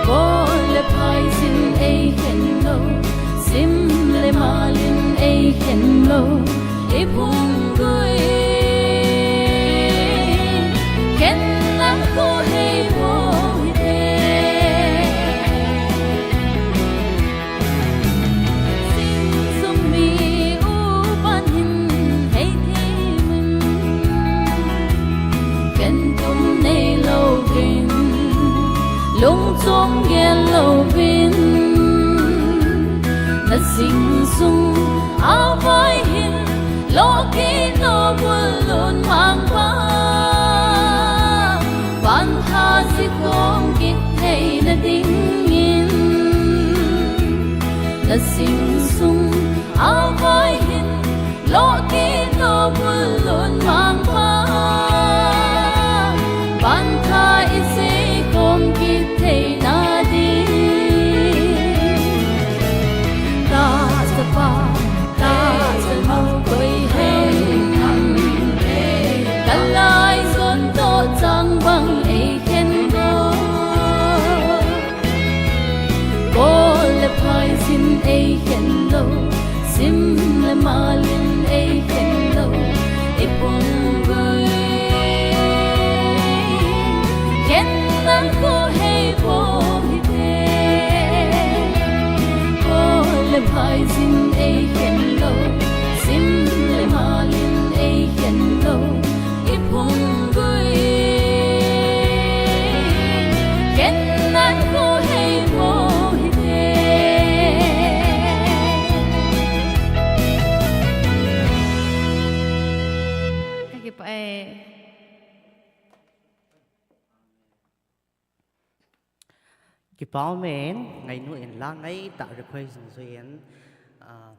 Kol le phai jin ei khen lo, sim le malin ei khen lo, i phung gui. Khen nang ko hei po hite. Sing sung mi u pan hin hei thimin, khen tum nei louvin, lung chom gel louvin, na sing sung a vai hin lo kit no bul lun mang pa, pan tha ji khom kit thei na dingin, na sing sung a vai hin lo kit no bul lun mang pa, pan tha i ji khom kit thei na ding. Ta chapa, ta chapa koi hei. Kalai jon to chang bang ei khen go. Kol le phai jin ei khen lo, sim le malin ei khen lo, i phung gui. Khen nang ko hei po hite. Kol le phai jin ei khen lo, sim le malin ei khen lo, i phung gui. Khen nang ko hei po hite. Ka kipah e. Kipah umin, ngainu in la ngaitah request jong jui in, ah,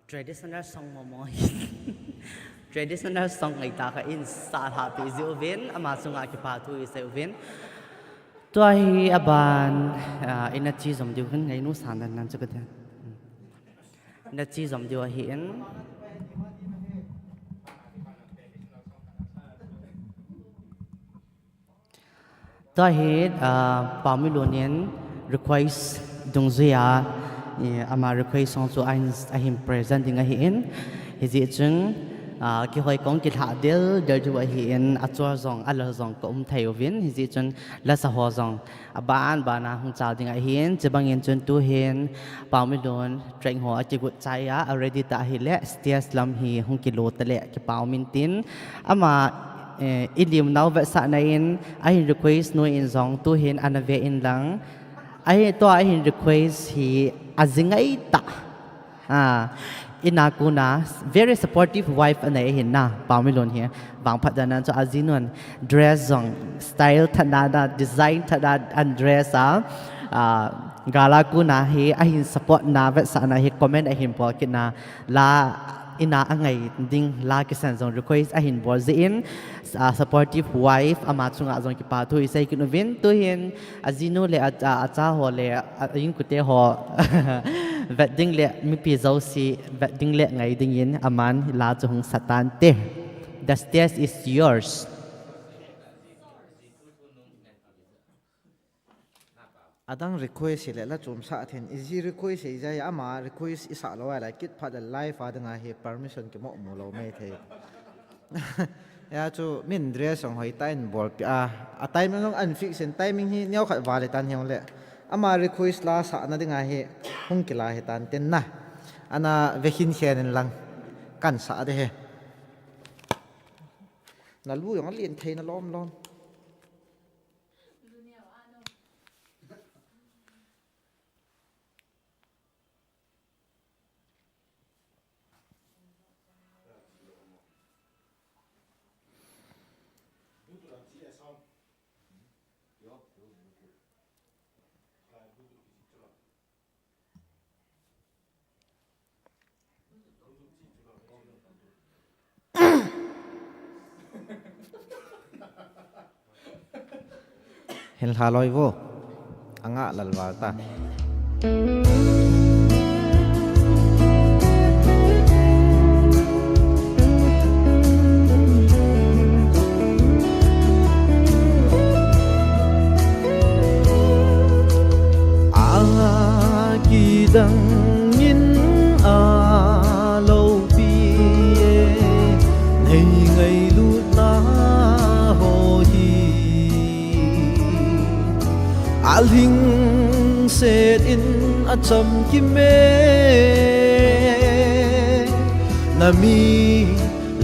traditional song momo hin. Traditional song ngaitah khat in sa lhah peh jiuvin, ama chunga kipathu isei uvin. Tua hi aban, ah, ina chi jom diu hin, ngainu san dan nan chu ka ti. Ina chi jom diu ahin. Tua hi, ah, Paomilun in request dungjuia, eh, ama request song chu ahin, ahin present ding ahin. Hijeh chun, ah, kihoi kong kilhah del del diu ahin, achol jong, alal jong ka um thei uvin. Hijeh chun, lasa ho jong, aban bana hung chal ding ahin. Chubangin chun tuhin, Paomilun, track ho akigot chai a, a ready ta ahile, stage lam hi hung kilo tale, kipah umin tin. Ama, eh, i lim nau vetsahna in, ahin request nu in jong tuhin ana ve in lang. Ahi, tua ahin request hi ajing ahi ta. Ah, ina kona, very supportive wife anei ahin na, Paomilun hi. Vangphat dan nan chu ajinun dress jong style that na, na design that na an dress a. Ah, gala kona hi ahin support na vetsahna hi comment ahin bol kit na la ina angai ding la kisan jong request ahin bol jeh in, ah, supportive wife ama chunga jong kipathu isei kit uvin tuhin ajinu le a, a, acha ho le a, a inkote ho vet ding le mipi jouse vet ding le ngai dingin aman la chu hung sa tante. The stage is yours. Adang request hile la chom sah then, iji request hijeh a ama request isah lou a la kit phat le live a dinga hi permission kimo mu lou mai thei. Ya chu min dress jong hoitah in bolpeh a, a timing jong an fix in, timing hi neokhat val hitan hijongle, ama request la sahna dinga hi hung kila hitan tin na. Ana vekhin khen in lang kan sah ding ahi. Nalu jong alen thei na lom lom. Hin lha loi vo. Anga lal val ta. A kidang in a loupi e, nei ngailutna ho hi a lhingset in a chamkim e, na mi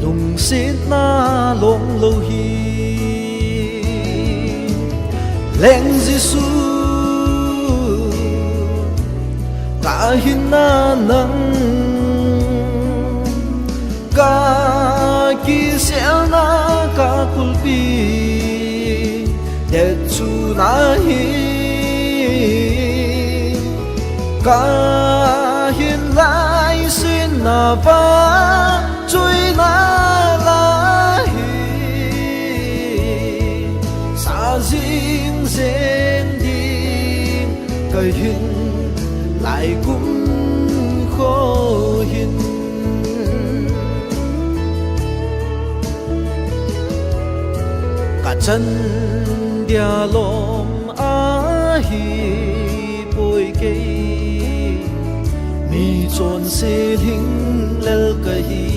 lungsetna long lou hi. Leng Jesu, ka hinna nang, ka kiselna ka kulpi, det chu na hi. Ka hin lai sin na va, chuina la hi. Sa jing jen ding ka hin lai kum kho hin. Ka chan dia lom ahi poi kei, mi chonse lhinglel ka hi.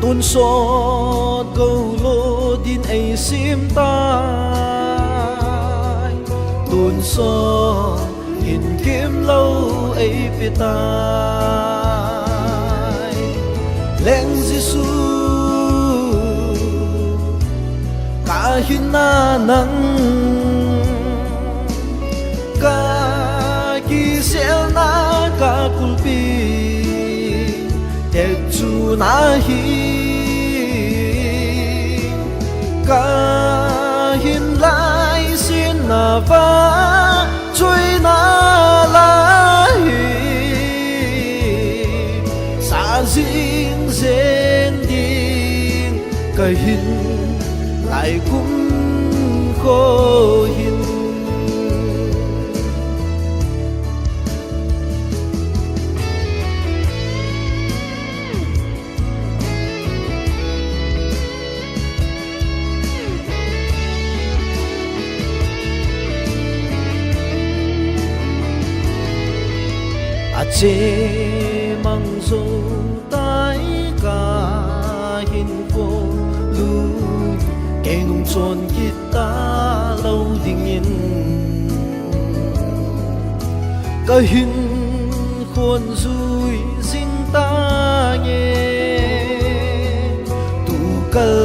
Tonsot gou lo din ei sim tai, tonsot in kimlou ei pe tai. Leng Jesu, ka hinna nang, ka kiselna ka kulpi, det chu na hi. Ka hin lai sin na va, chuina la hi. Sa jing jen ding ka hin lai kum kho hin. A chemang jou tai ka hinkho lui, kei nung chon kit ta lou dingin. Ka hinkhon jui jing tange, tukal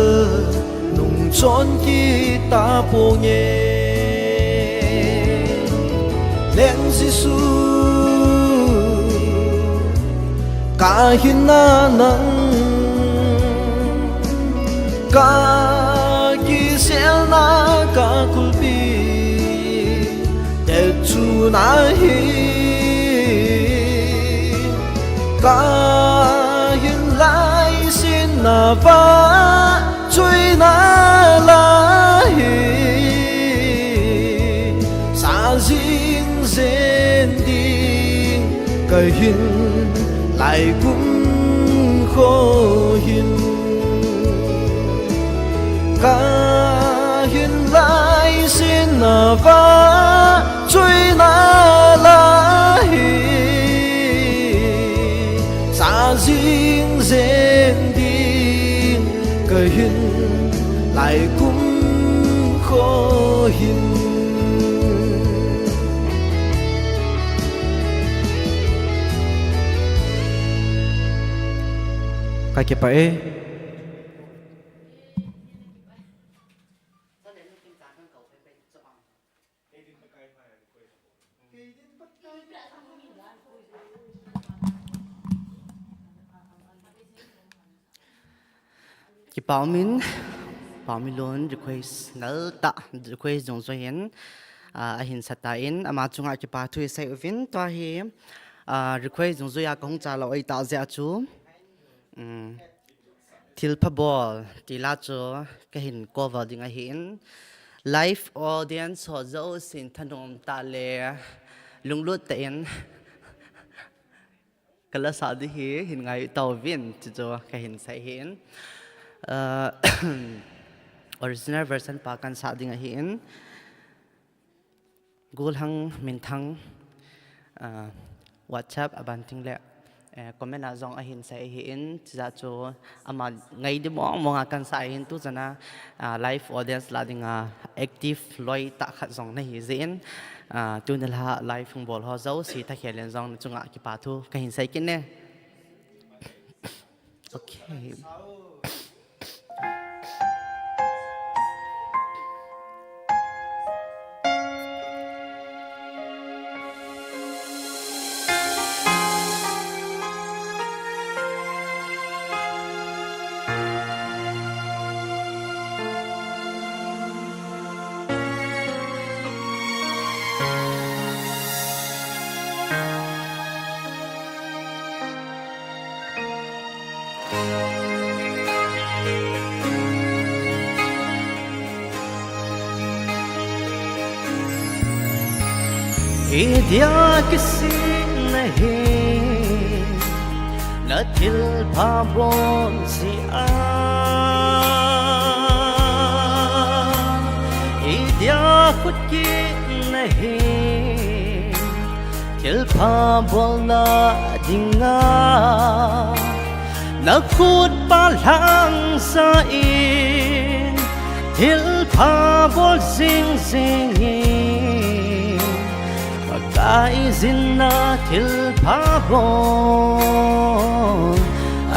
nung chon kit ta ponge. Leng Jesu, ka hinna nang, ka kiselna ka kulpi, det chu na hi. Ka hin lai sin na va, chuina la hi. Sa jing jen ding ka hin lai kum kho hin. Ka hin lai sin na va, chuina la hi. Sa jing jen Lai kum kho hin. Ka kipah e. Kipah umin, pah umin lun request nal tah, request dungjui hin, ah, ahin sa tan, ama chunga kipathu isei uvin, tua hi, ah, request dungjui a kahung chalou ahi tah jeh a chu, um, thilpha bol, ti la chu kahin cover ding ahin, live audience ho jousen thanom tah le, lunglut tah in, ka la sa ding hi, hin ngai tauvin, ti chu kahin sei ahin. Ah, original version pa kan sa ding ahin. Golhang Minthang, ah, WhatsApp a ban ting le, eh, comment a jong ahin sei ahin, ti jeh chu ama ngai ding mong mong a kan sa ahin tu jana, ah, live audience la dinga active loi tah khat jong nahi jeh in, ah, tuni la live hung bol ho jouse thakhel in jong na chunga kipathu kahin sei kit e. Okay. Idia kisih nahi na thilpha bol jeh a, idia khut kit nahi thilpha bolna dinga, na khut pa lhang sa in thilpha bol jing jing in, Pakai jin a thilpha bol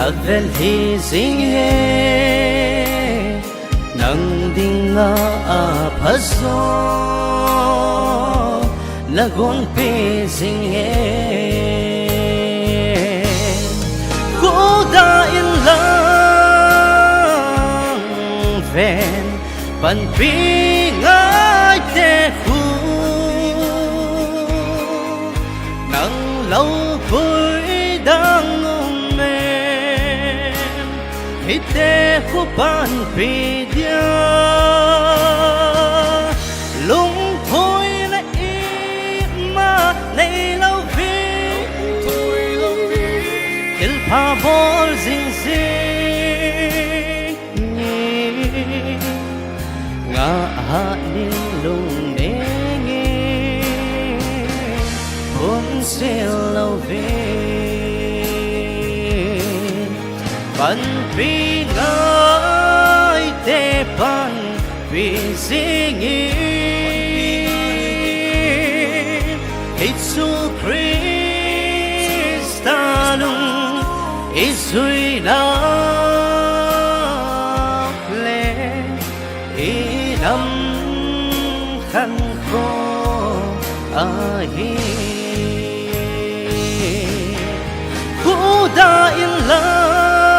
avel hih jing e. Nang dinga apha jo na gonpi jing e. Khuda in lang ven, panpi ngaite khu, nang lou pui dang um em? Hiti khu panpi dia lungthoina ima neilou vin, thilpha bol jing jing in, ngah hat in lungning in, phunsil lou vin, panpi ngaite panpi jing in, Jesu Christa lung i jui nau le, i nam khankho ahi. Khuda in lang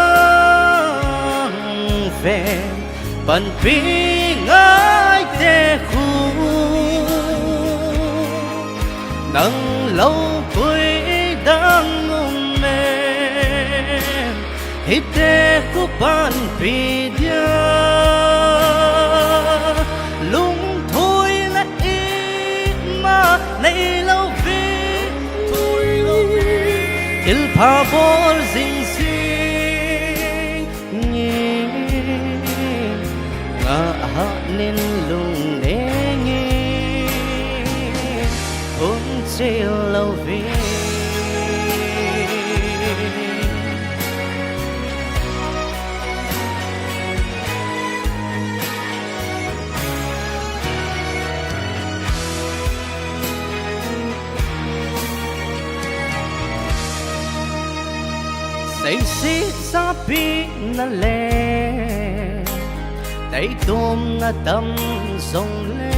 ven, panpi ngaite khu, nang lou pui dang um em? Hiti khu panpi dia lungthoina ima neilou vin, thilpha bol jing jing in, ngah hat in lungning in, phunsil lou vin. Leiset japina le taitomna tam jongle,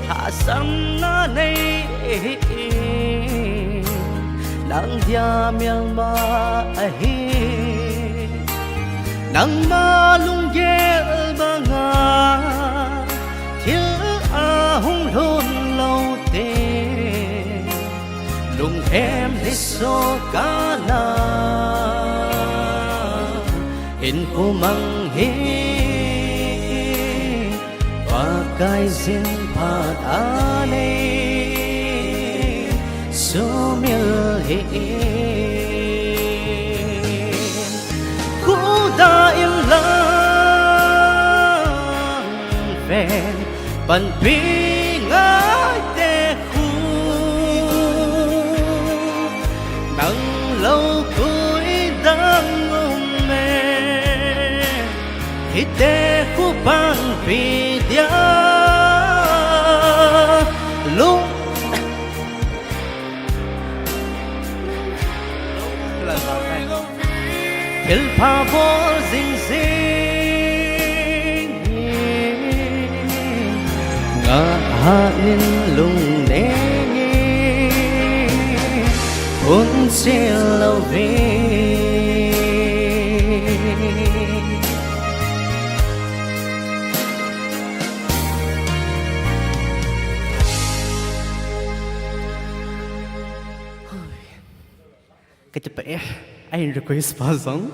lhahsamna nei hi nang dia melma ahi. Nangma lunggel banga thil ahung lhun lou te, lunghem lhiso kana hin kumang hi. Pakaiyin phat a nei sumil hi in, kuda in lang ven panpi ngaite khu, nang lou koi dang um e. Hite khu panpi dia lung, thilpha bol jing jing, ngah hah in lungnem in, hun chil lou vin. Ka kipah e, ahin request pa jong.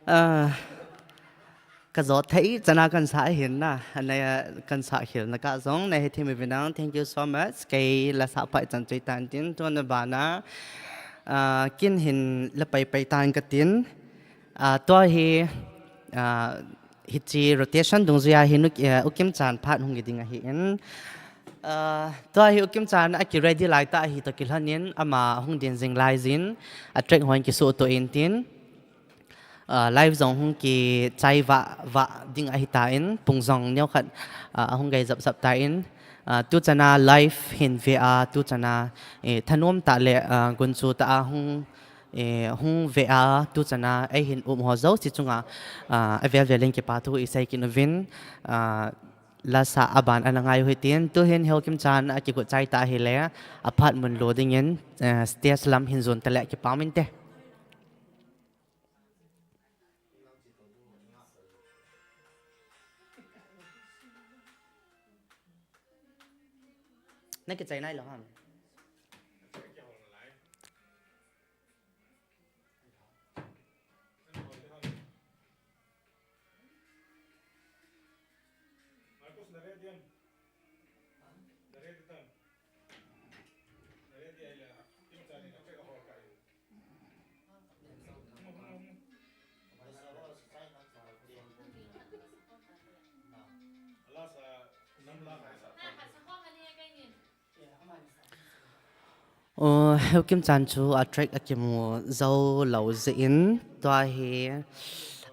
Ah, ka jot thei chana kan sa ahin na, ana kan sa khel na ka jong, na he thim vinang, thank you so much. Kei la sa pai chan chui tan tin, tuna bana, ah, kin hin la pai pai tan ka tin. Ah, tua hi, ah, hiche rotation dungjuia hi nu, eh, U Kimchan phat hung hi ding ahi in. Ah, tua hi U Kimchan a ki ready lai ta ahi toh kilhon in, ama hung din jing lai jin, a track hon kisuh to in tin. Ah, live jong hung kichai va, va ding ahi ta in, pung jong neo khat, ah, hung gai jap jap ta in. Ah, tu chana live hin ve a, tu chana, eh, thanom ta le, ah, gunchu ta a hung, eh, hung ve a, tu chana ei hin um ho jouse chunga, ah, avel vel in kipa thu i sei kit uvin, ah, la sa a ban ana ngai u hitin, tu hin he U Kimchan a kigot chai ta ahile, a phat mun lo ding in, eh, stage lam hin jon ta le kipa um inte. Na kichai nai lou ham? Oh, he U Kimchan chu a track a kimu jou lou jeh in, tua hi,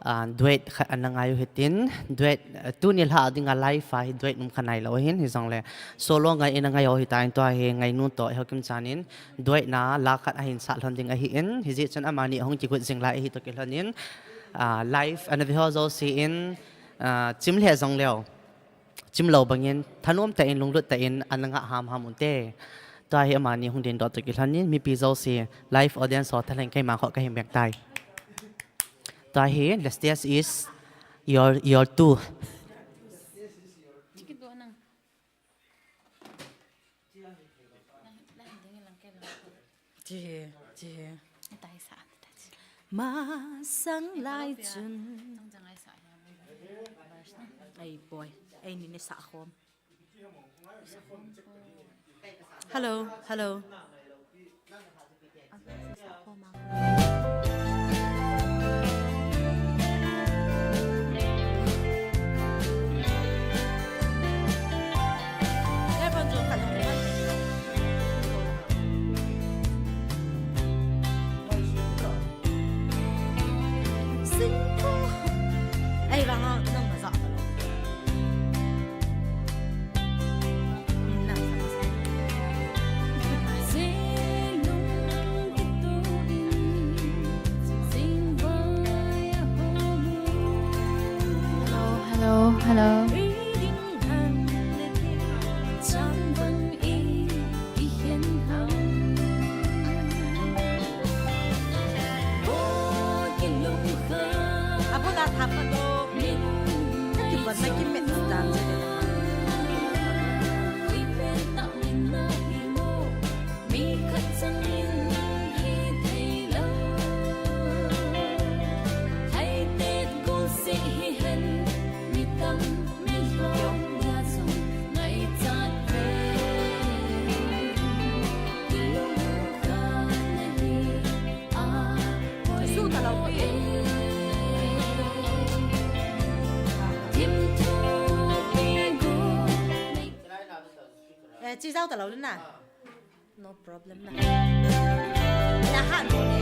ah, duet khat ana ngai u hitin, duet, ah, tuni lha dinga live a hi duet um kha nai lou hin, hijongle solo ngai in a ngai u hitan, tua hi ngainu toh he U Kimchan in duet na la khat ahin sah lhon ding ahi in, hijeh chun amani ahung kigot jing lai ahi toh kilhon in, ah, live ana ve ho jouse in, ah, chim lheh jong leu. Chim lou bangin, thanom tah in, lunglut tah in, ana ngah ham ham unte. Tua hi amani hung ding doh toh kilhon in, mipi jouse, live audience ho thalheng keima kho kahin beng tai. Tua hi, the stage is your, your two. Chi hi, chi hi. Masang lai chun. Ei boy, eini ni sa khom. Hello, hello. Sing ko. Ei, vang a, nang na za ka lo. Nang za ka. Hello. Abula thapa do. Kaki ban na ki met dan se. Mi khat chang min hi thei lo. Thei tet gol se hi hen, mi tam mi lhom ya sung ngai chat ve. Ki lung kha na hi a poi su ta lo pi. Thim thu pi go. Eh, chi zau ta lo na. No problem na. Na ha no ne.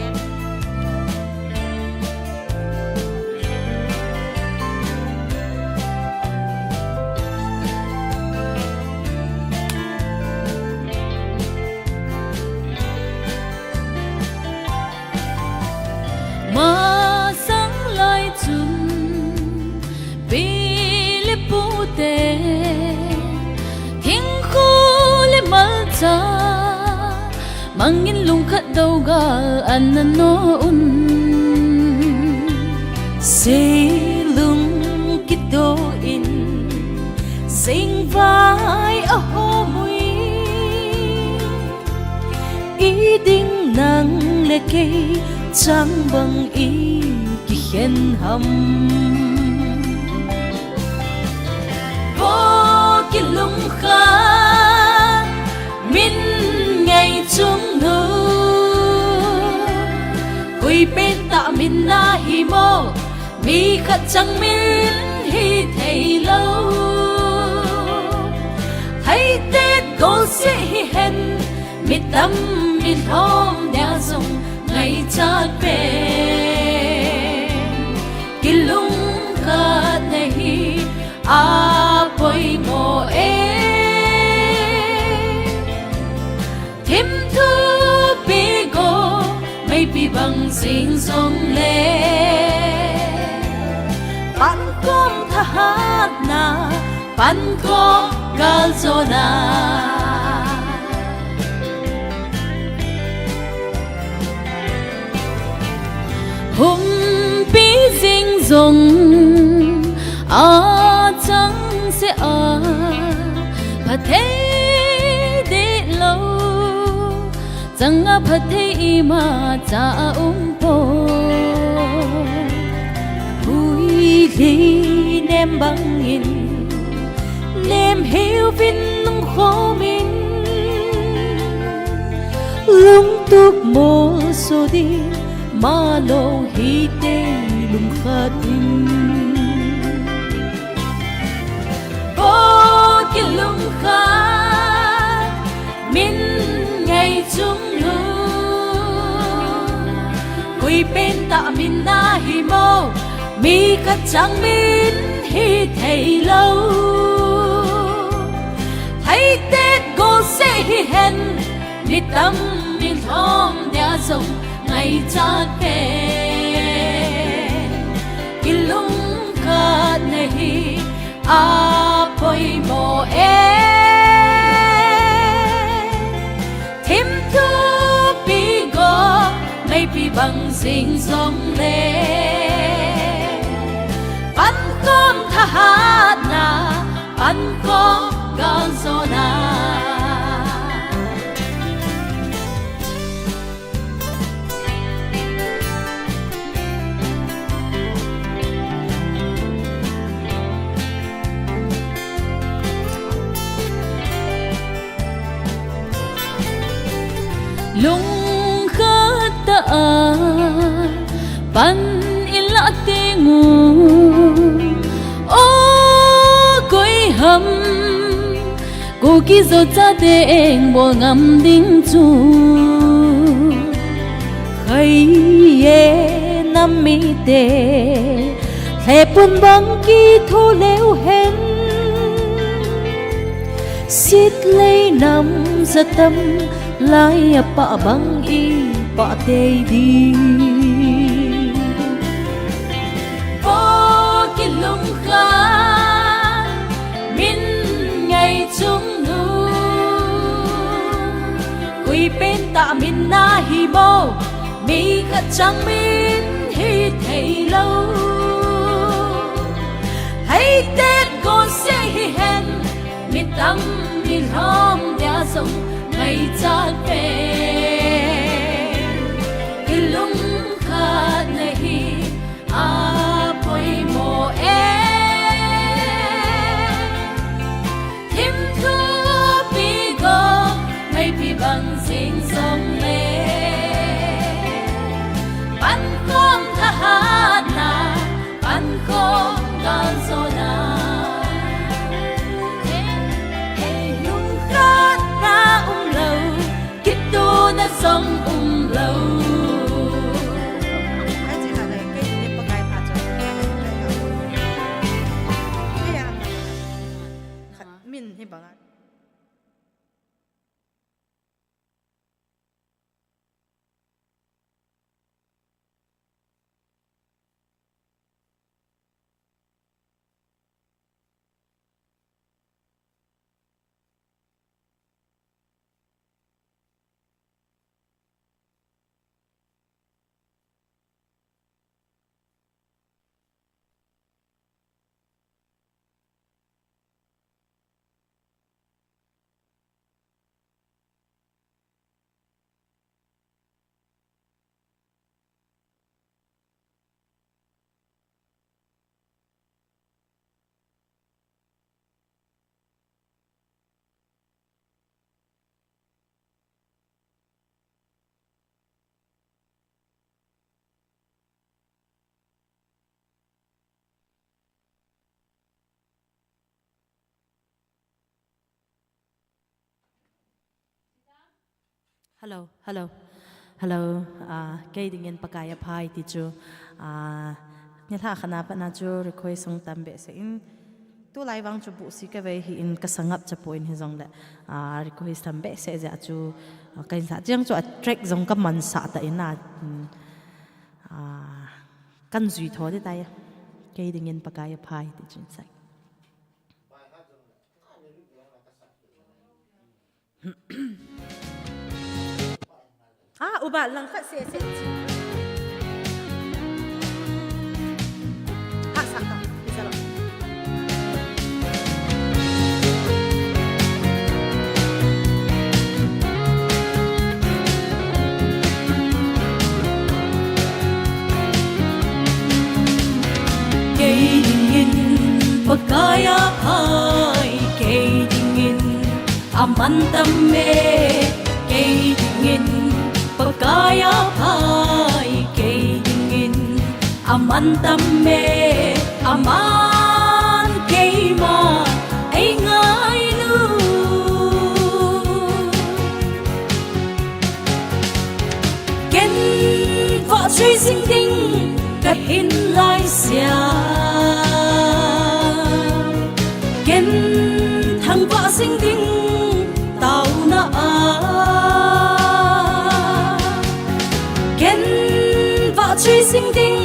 Masang lai chun pi le pu te, thingkhu le malcha, mangin lungkhat dogal an na no un. Seilung kito in, singvai a homui. I ding nang le kei chang bang i kikhen ham. Vo kilung kha min ngai chung nu. Kui pen ta min na hi mo. Mi khat chang min hi thei lo. Thei tet gol se hi hen, mi tam mi lhom dia zong ngai chat pen. Kilung khat na hi a poimo e. Thim thu pi go, meipi bang sing zong le. Pan kom thahat na, pan kom gal zo na. Humpi zing zong a chang se a, pha thei deh lo, chang a pha thei ima cha a um po. Hui li nem bangin, nem heu vin nung khomin, lungtup mol so di, ma lo hi te lung khat in. Vo kilung khat min ngai chung nu. Kui pen ta min na hi mo. Mi khat chang min hi thei lo. Thei tet gol se hi hen. Mi tam mi lhom dia zong ngai chat pen. Kilung khat na hi a poimo e. Thim thu pi go, meipi bang zing zong le. Pan kom thahat na, pan kom gal zo na. Lungkhat ta a pan i la teng u, o koi ham. Kuki Zo chate eng bol ngam ding chu. Khai e nam mite, lhepun bang kitho leu hen. Sit lei nam zatam lai a pah bang i pah tei ding. Vo kilung kha Amin na hi mo, mi khat chang min hi thei lo. Hei tek go se hi hen, mi tam mi lhom dia zong ngai chat ve. I lungkhat na hi a poimo e. Thim thupi go, meipi bang zing zong le. Pan khom thahatna, pan khom gal zona. Hei, hei, lungkhat na um lo, kituna zong um lo. Min hi banga. Hello, hello, hello. Ah, kei dingin Pakai a phai ti chu, ah, nilhah khat na pat na chu request hung tam behseh in, tulai vang chu buhsi ka vei hi in ka sangap cha poi in hi zong le, ah, request tam behseh jeh chu, ah, ka in sa chiang chu a track zong ka man sa ta in a, hmm, ah, kan zui tho di tai. Kei dingin Pakai a phai ti chu in sai. Ah, uba lang khat sese. Ah, sakta. Isa lo. Kei dingin Pakai a phai, kei dingin aman tam e, kei dingin Pakai a phai, kei dingin aman tam e, aman keima ei ngailu. Ken vahchoi zing ding ka hin laisia. Ken thangvah zing ding tauna a. Ken vahchoi zing ding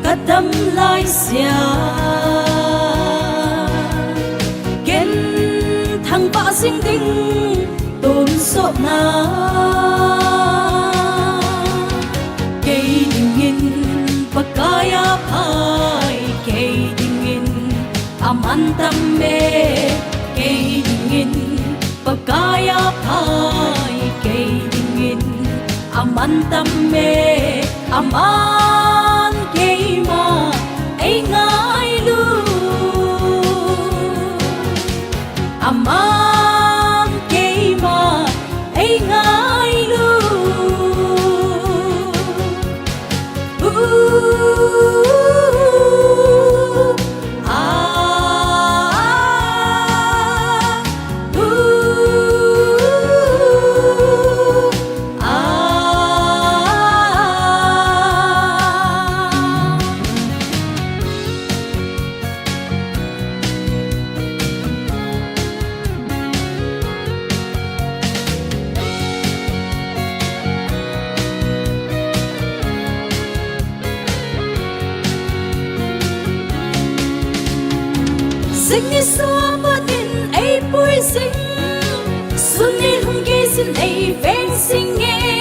ka dam laisia. Ken thangvah zing ding tonsotna. Kei dingin Pakai a phai, kei dingin aman tam e, kei dingin Pakai a phai, kei dingin aman tam e, aman keima ei ngailu. Aman keima ei ngailu. Zingni sua patin ei pui zing, suni hung gei sin ei veng zing e.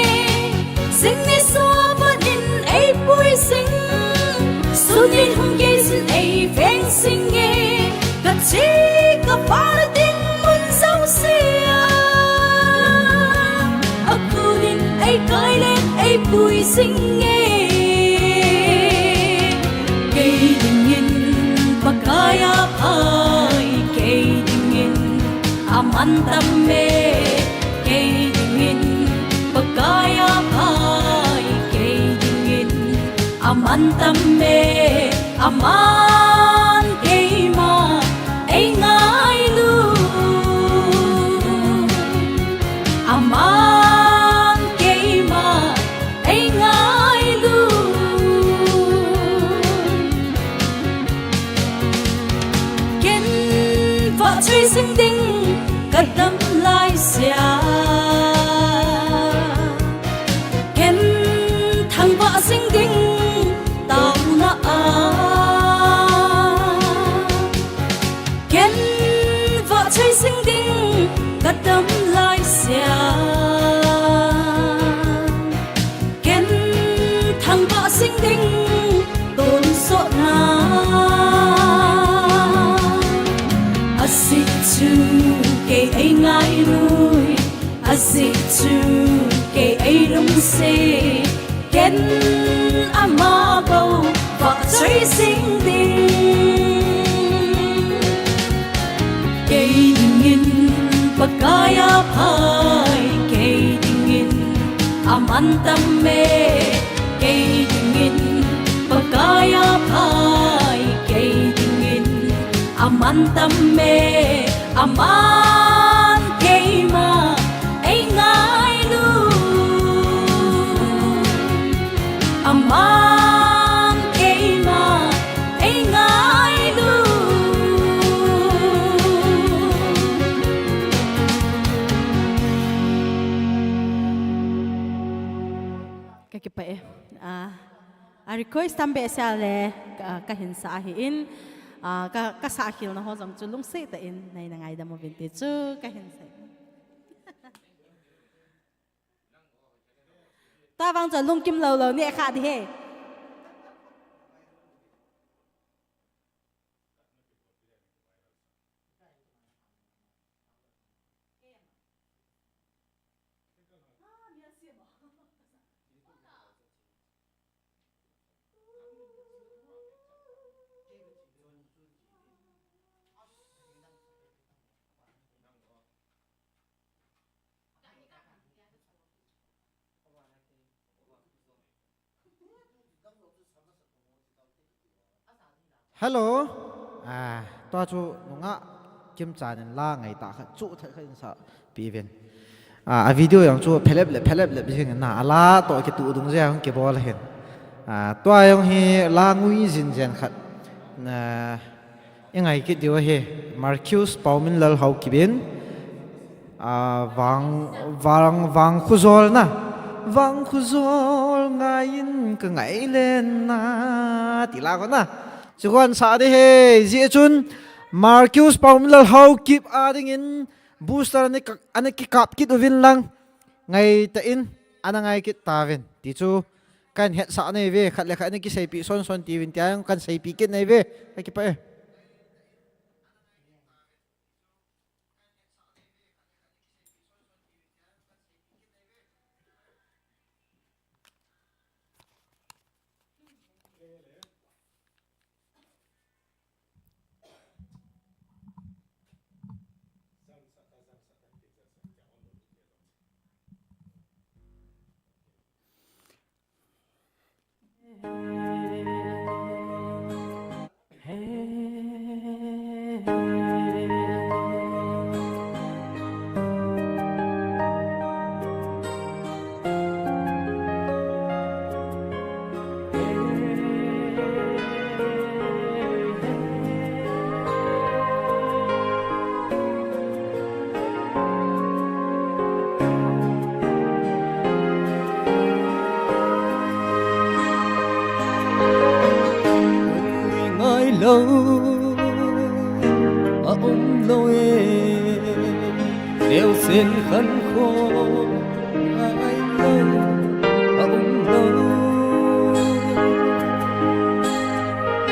Sing e, kei dingin Pakai a phai, kei dingin aman tam e, kei dingin Pakai a phai, kei dingin aman tam e, aman keima ei ngailu. Aman keima ei ngailu. Ken vahchoi sing ding ka dam laisea, ken thangvah sing ding taona a, ken vahchoi sing ding ka dam laisea, ken thangvah sing ding tonsotna. Ajeh chu kei ei ngailui, ajeh chu kei ei lungset, ken ama bou vahchoi sing ding. Kei dingin Pakai a phai, kei dingin aman tam e, kei dingin Pakai a phai, kei dingin aman tam e, aman keima ei ngailu. Aman keima ei ngailu. Ka kipah e. Ah, a request tam behseh a le, ah, ka hin sa ahin, ah, ka, ka sah khel na ho jong chu lungset tah in nei na ngaidam uvin ti chu ka hin sa. Tua vang chu lungkim lou lou neh kha ding ahi. Hello. Ah, tua chu nungah Kimchan in la ngaitah khat chu thei khat in sa pi uvin. Ah, a video jong chu phelep lep, phelep lep jing na, a la toh kituh dung jeh a hung kibol ahin. Ah, tua jong hi la ngui jing jeng khat. Na, i ngai kit diu ahi. Marcus Pauminlal Haokip in, ah, vang, vang, vang khujol na. Vang khujol ngai in ka ngai len na. Ti la ko na. Chu kon sa ding ahi. Jeh chun Marcus Pauminlal Haokip a ding in booster ana ka, ana kikap kit uvin lang. Ngai tah in, ana ngai kit tauvin. Ti chu kan hetsah nei ve, khat le khat ana kiseipi son son ti uvin tia jong kan seipi kit nei ve. Ka kipah e. Ngai lou a um lou e, neo sen khan kho ngai lou a um lou.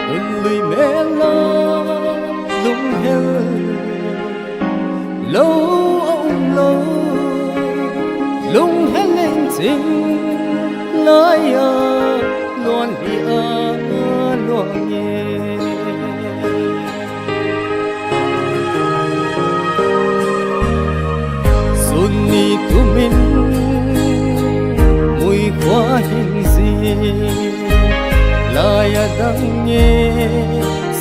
Tun lui mel a lung hel lou a um lou. Lung hel leng ching Aya, luan li a, luan nge. Sun ni tumin, mui khua hin zi. Lai a dang nge,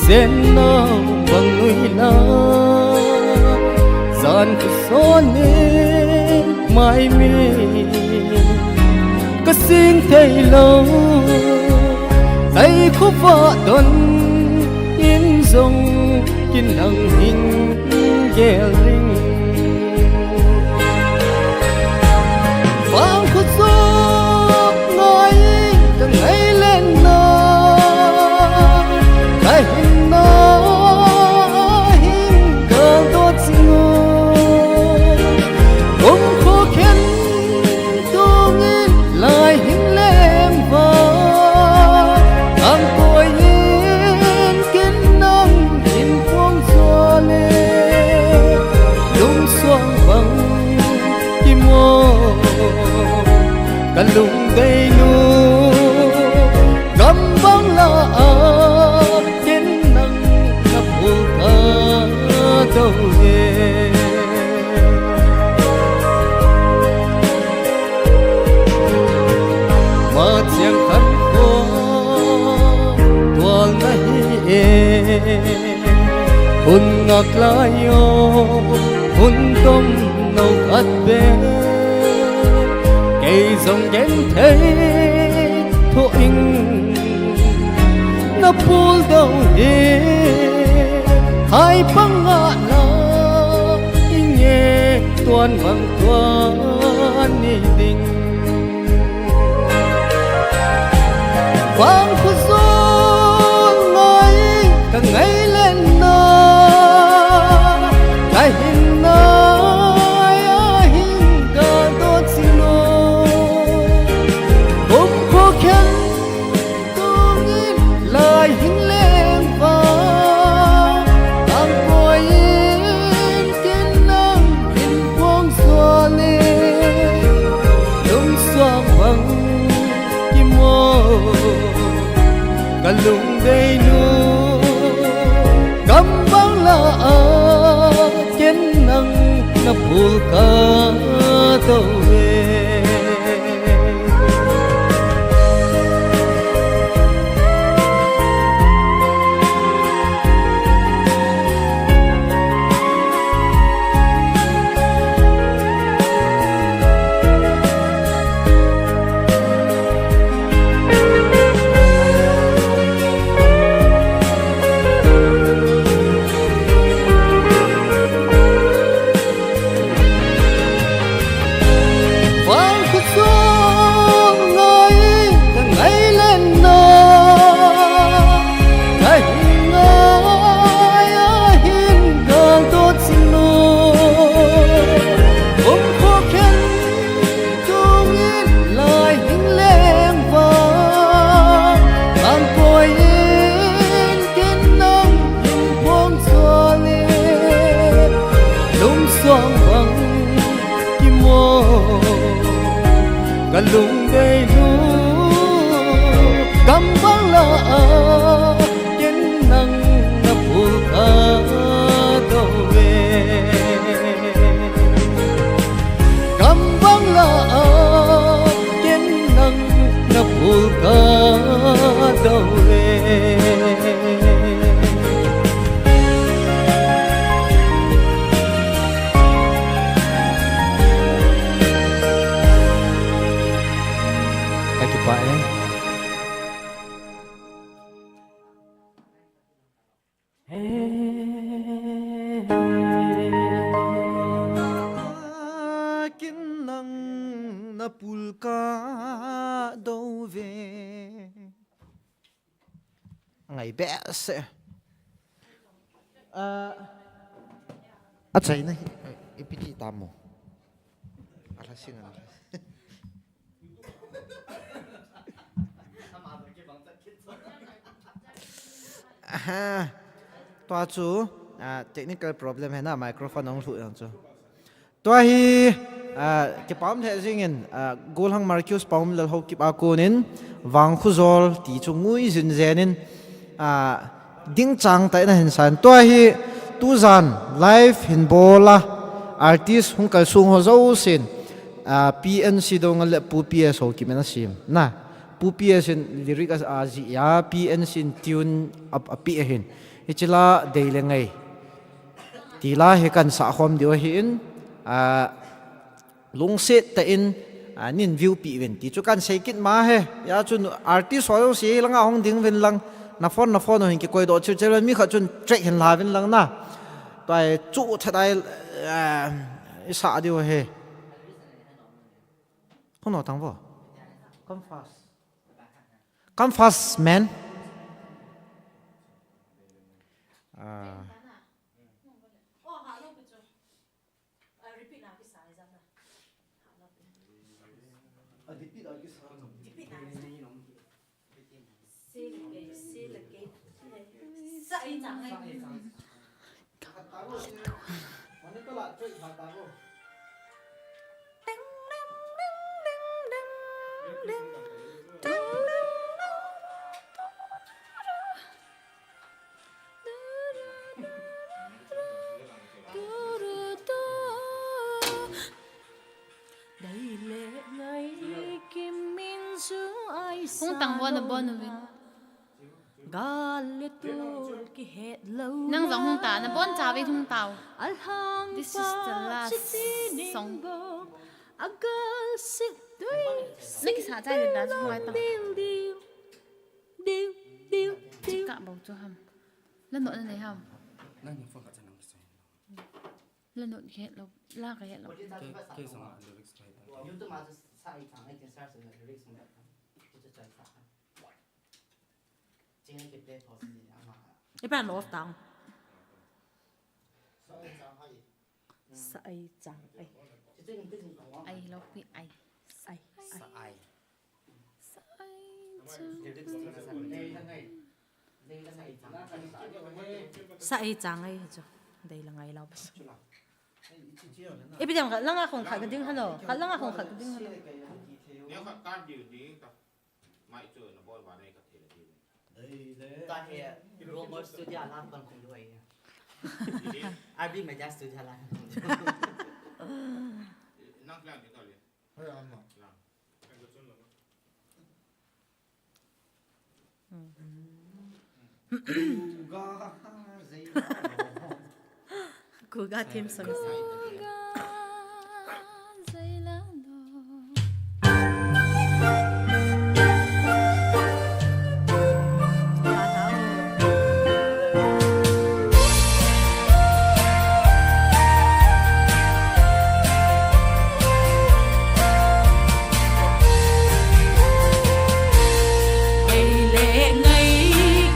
sen nau bang nui la. Zan khuso ne, mai mi. Ka sing thei lo, ai khuva don in zong kin nang hing gel ring. Vang khu zok ngai ka ngai len na, ka hin na hing ka dot sing o. Kum khu khen Tungin lai hin lem va, ang koi in kin nang in phong sua le, lung suang bang ki mo, ka lung dei nu, gam bang la a, kin nang na pul ka dou e. Ma chiang khan ko tual na hi e. Hun ngak lai o, hun tom no khat be. Kei zong gen thei tho ing na pul dou hi. Hai pang nga la ing e tuan bang tuan ni ding. Vang khu zol ngai ka ngai len na, ka hin na ya hin ka dot sing lo. Kum khu khen Tungin lai hin leng va, ang koi in kin nang in phong sua le, lung suang bang ki mo, ka lung dei nu, gam bang la a, kin nang na pul ka dou e. Vang khu zong ngai ka ngai len na, ka hin ngai a hin ka dot sing lo. Kum khu khen Tungin lai hin leng va, ang koi in kin nang in phong sua le, lung suang bang ki mo, ka lung dei nu, gam bang la a, kin nang na pul ka dou e. Gam bang la a, kin nang na pul ka dou e. Ka kipah e. Kin nang na pul ka dou ve. Ngai behseh. Ah, a chaina hi, eh, ipi ti tam mo? A la sing a la. Aha. Tua chu, ah, technical problem hi na, microphone hong lhuh jong chu. Tua hi, Ah, kipah lheh jingin, ah, Golhang Marcus Paomlal Haokip a konin, Vangkhojol ti chu ngui jinjen in, ah, dingchang tah in ahin san. Tua hi tujan live hin bol a, artist hung kalsong ho jousen, ah, P N C Doungel le Pu P S Haokip in asem. Na, Pu P S in lyric a, ajih a, P N C in tune a, apeh ahin. Hiche la Dei le Ngai ti la hi kahin sah khom diu ahin, ah, lungset tah in, ah, nin view peh uvin ti chu kahin sei kit ma e. Hijeh chun artist ho jouse hilanga hung ding uvin lang, na phone, na phone u hin kikoidoh chil chil uvin, mi khat chun track hin la uvin lang na. Tua hi chu thadai, ah, i sah diu ahi. Hung notang vo. Come fast. Come fast, man. Ah. Hung tang vo, nabon uvin. Gal le tul kihet lou na. Nang jong hung ta, nabon cha ve hung tao. This is the last song. Agal sit dui. Na kisa chai le da chu ngai ta. Diu, diu, diu, diu, diu. Chika bou chu ham. La not na nei ham. Nang ni phone ka cha nang kisai. La not het lou, la ka het lou. Ke, ke song a lyrics chai ta. YouTube ma chu sa i chang ai kin search le lyrics song da. Chu chai sa. Ipan off down. Sa ai chang ai. Ai lou pi ai. Ai. Sa ai. Sa ai chang. Sa ai chang ai chu. Dei le ngai lou bas. Ipi dem ka langa khong khat ka ding halo. Ka langa khong khat ka ding halo. Mai chu na bol ba nei ka thei la ti. Ta he, Robert Studio la pan khong duai. Abi Media Studio la khong duai. Nang klang ni ka le. Hai ama. Klang. Kuga theme song. Kuga zeilalo. Ei le ngai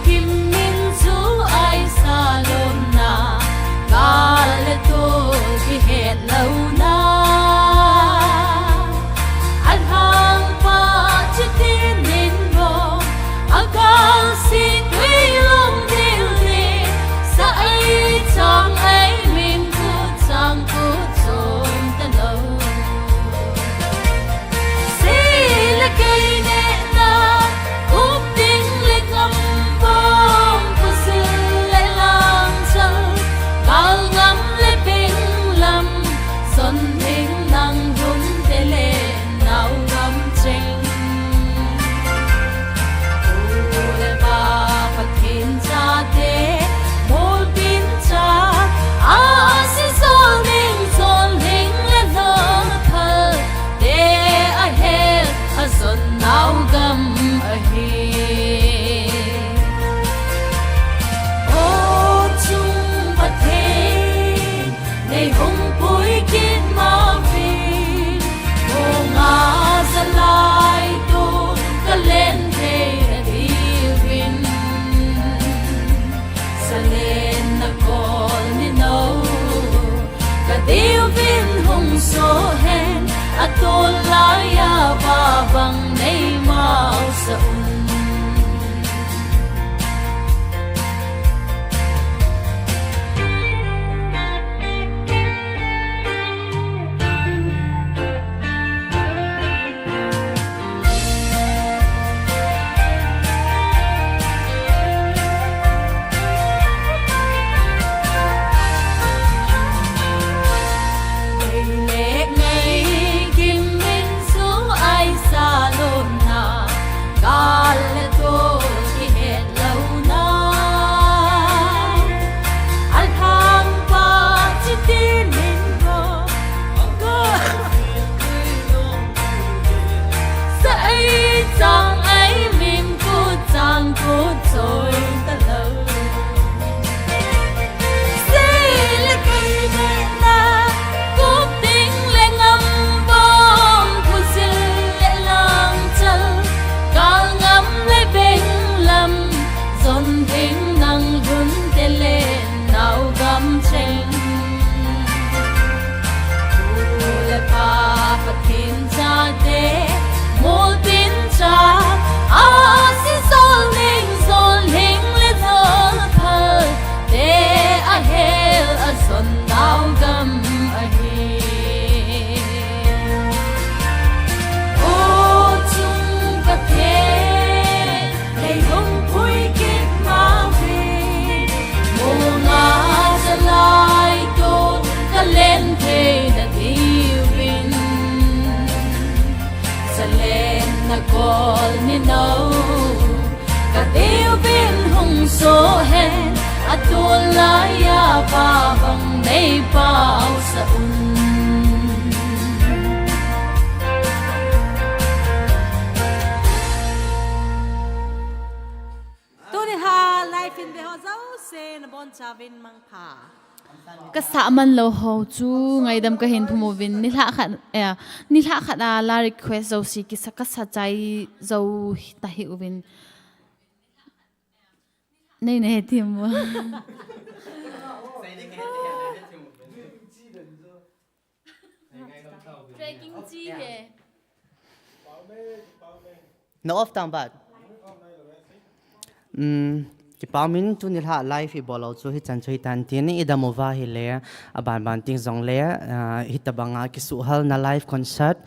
kim min chu ai sa lom na, gal le tul ki No, ka deuvin hung so hen, a tun lai a pa bang nei pau sa un. Tuni ha live in ve ho jouse nabonchauvin mangpha. Ka sa man lou ho chu ngaidam kahin phum uvin, nilhah khat, eh, nilhah khat a la request jouse kisa, ka sa chai jou hi ta hi uvin. Nei na he thim mo. Trekking chi he. Na off tang bat. Um, kipah umin, tuni lha live i bol u chu hichan chu hitan tin, i dam uva ahile, aban ban ting jong le, ah, hitabanga kisuhhalna live concert,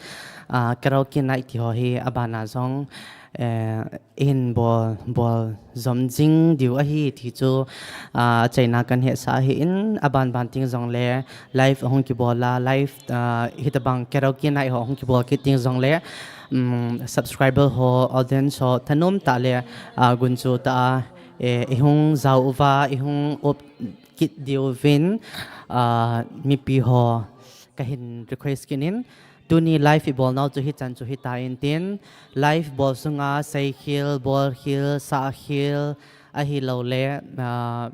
ah, karaoke night ti ho hi abana jong, eh, in bol, bol jom jing diu ahi ti chu, ah, achaina kan hetsah ahin, aban ban ting jong le live ahung kibol a, live, ah, hitabang karaoke night ho ahung kibol kit ting jong le, um, subscriber ho, audience ho, thanom tah le, ah, gunchu tah a, eh, i hung jao uva, i hung up kit diuvin, ah, mipi ho kahin request kit in, tuni live i bol nau chu hichan chu hita in tin, live bol sunga seikhel, bolkhel, sahkhel, ahilouleh, ah,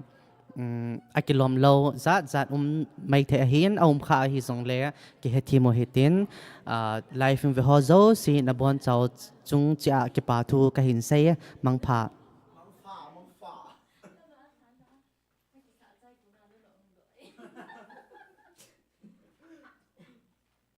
um, akilom lou jat jat um maithei ahin, aum kha ahi jongle kihethem u hitin, ah, live in ve ho jouse nabonchau chung cheh a kipa thu kahin sei e, mangpha.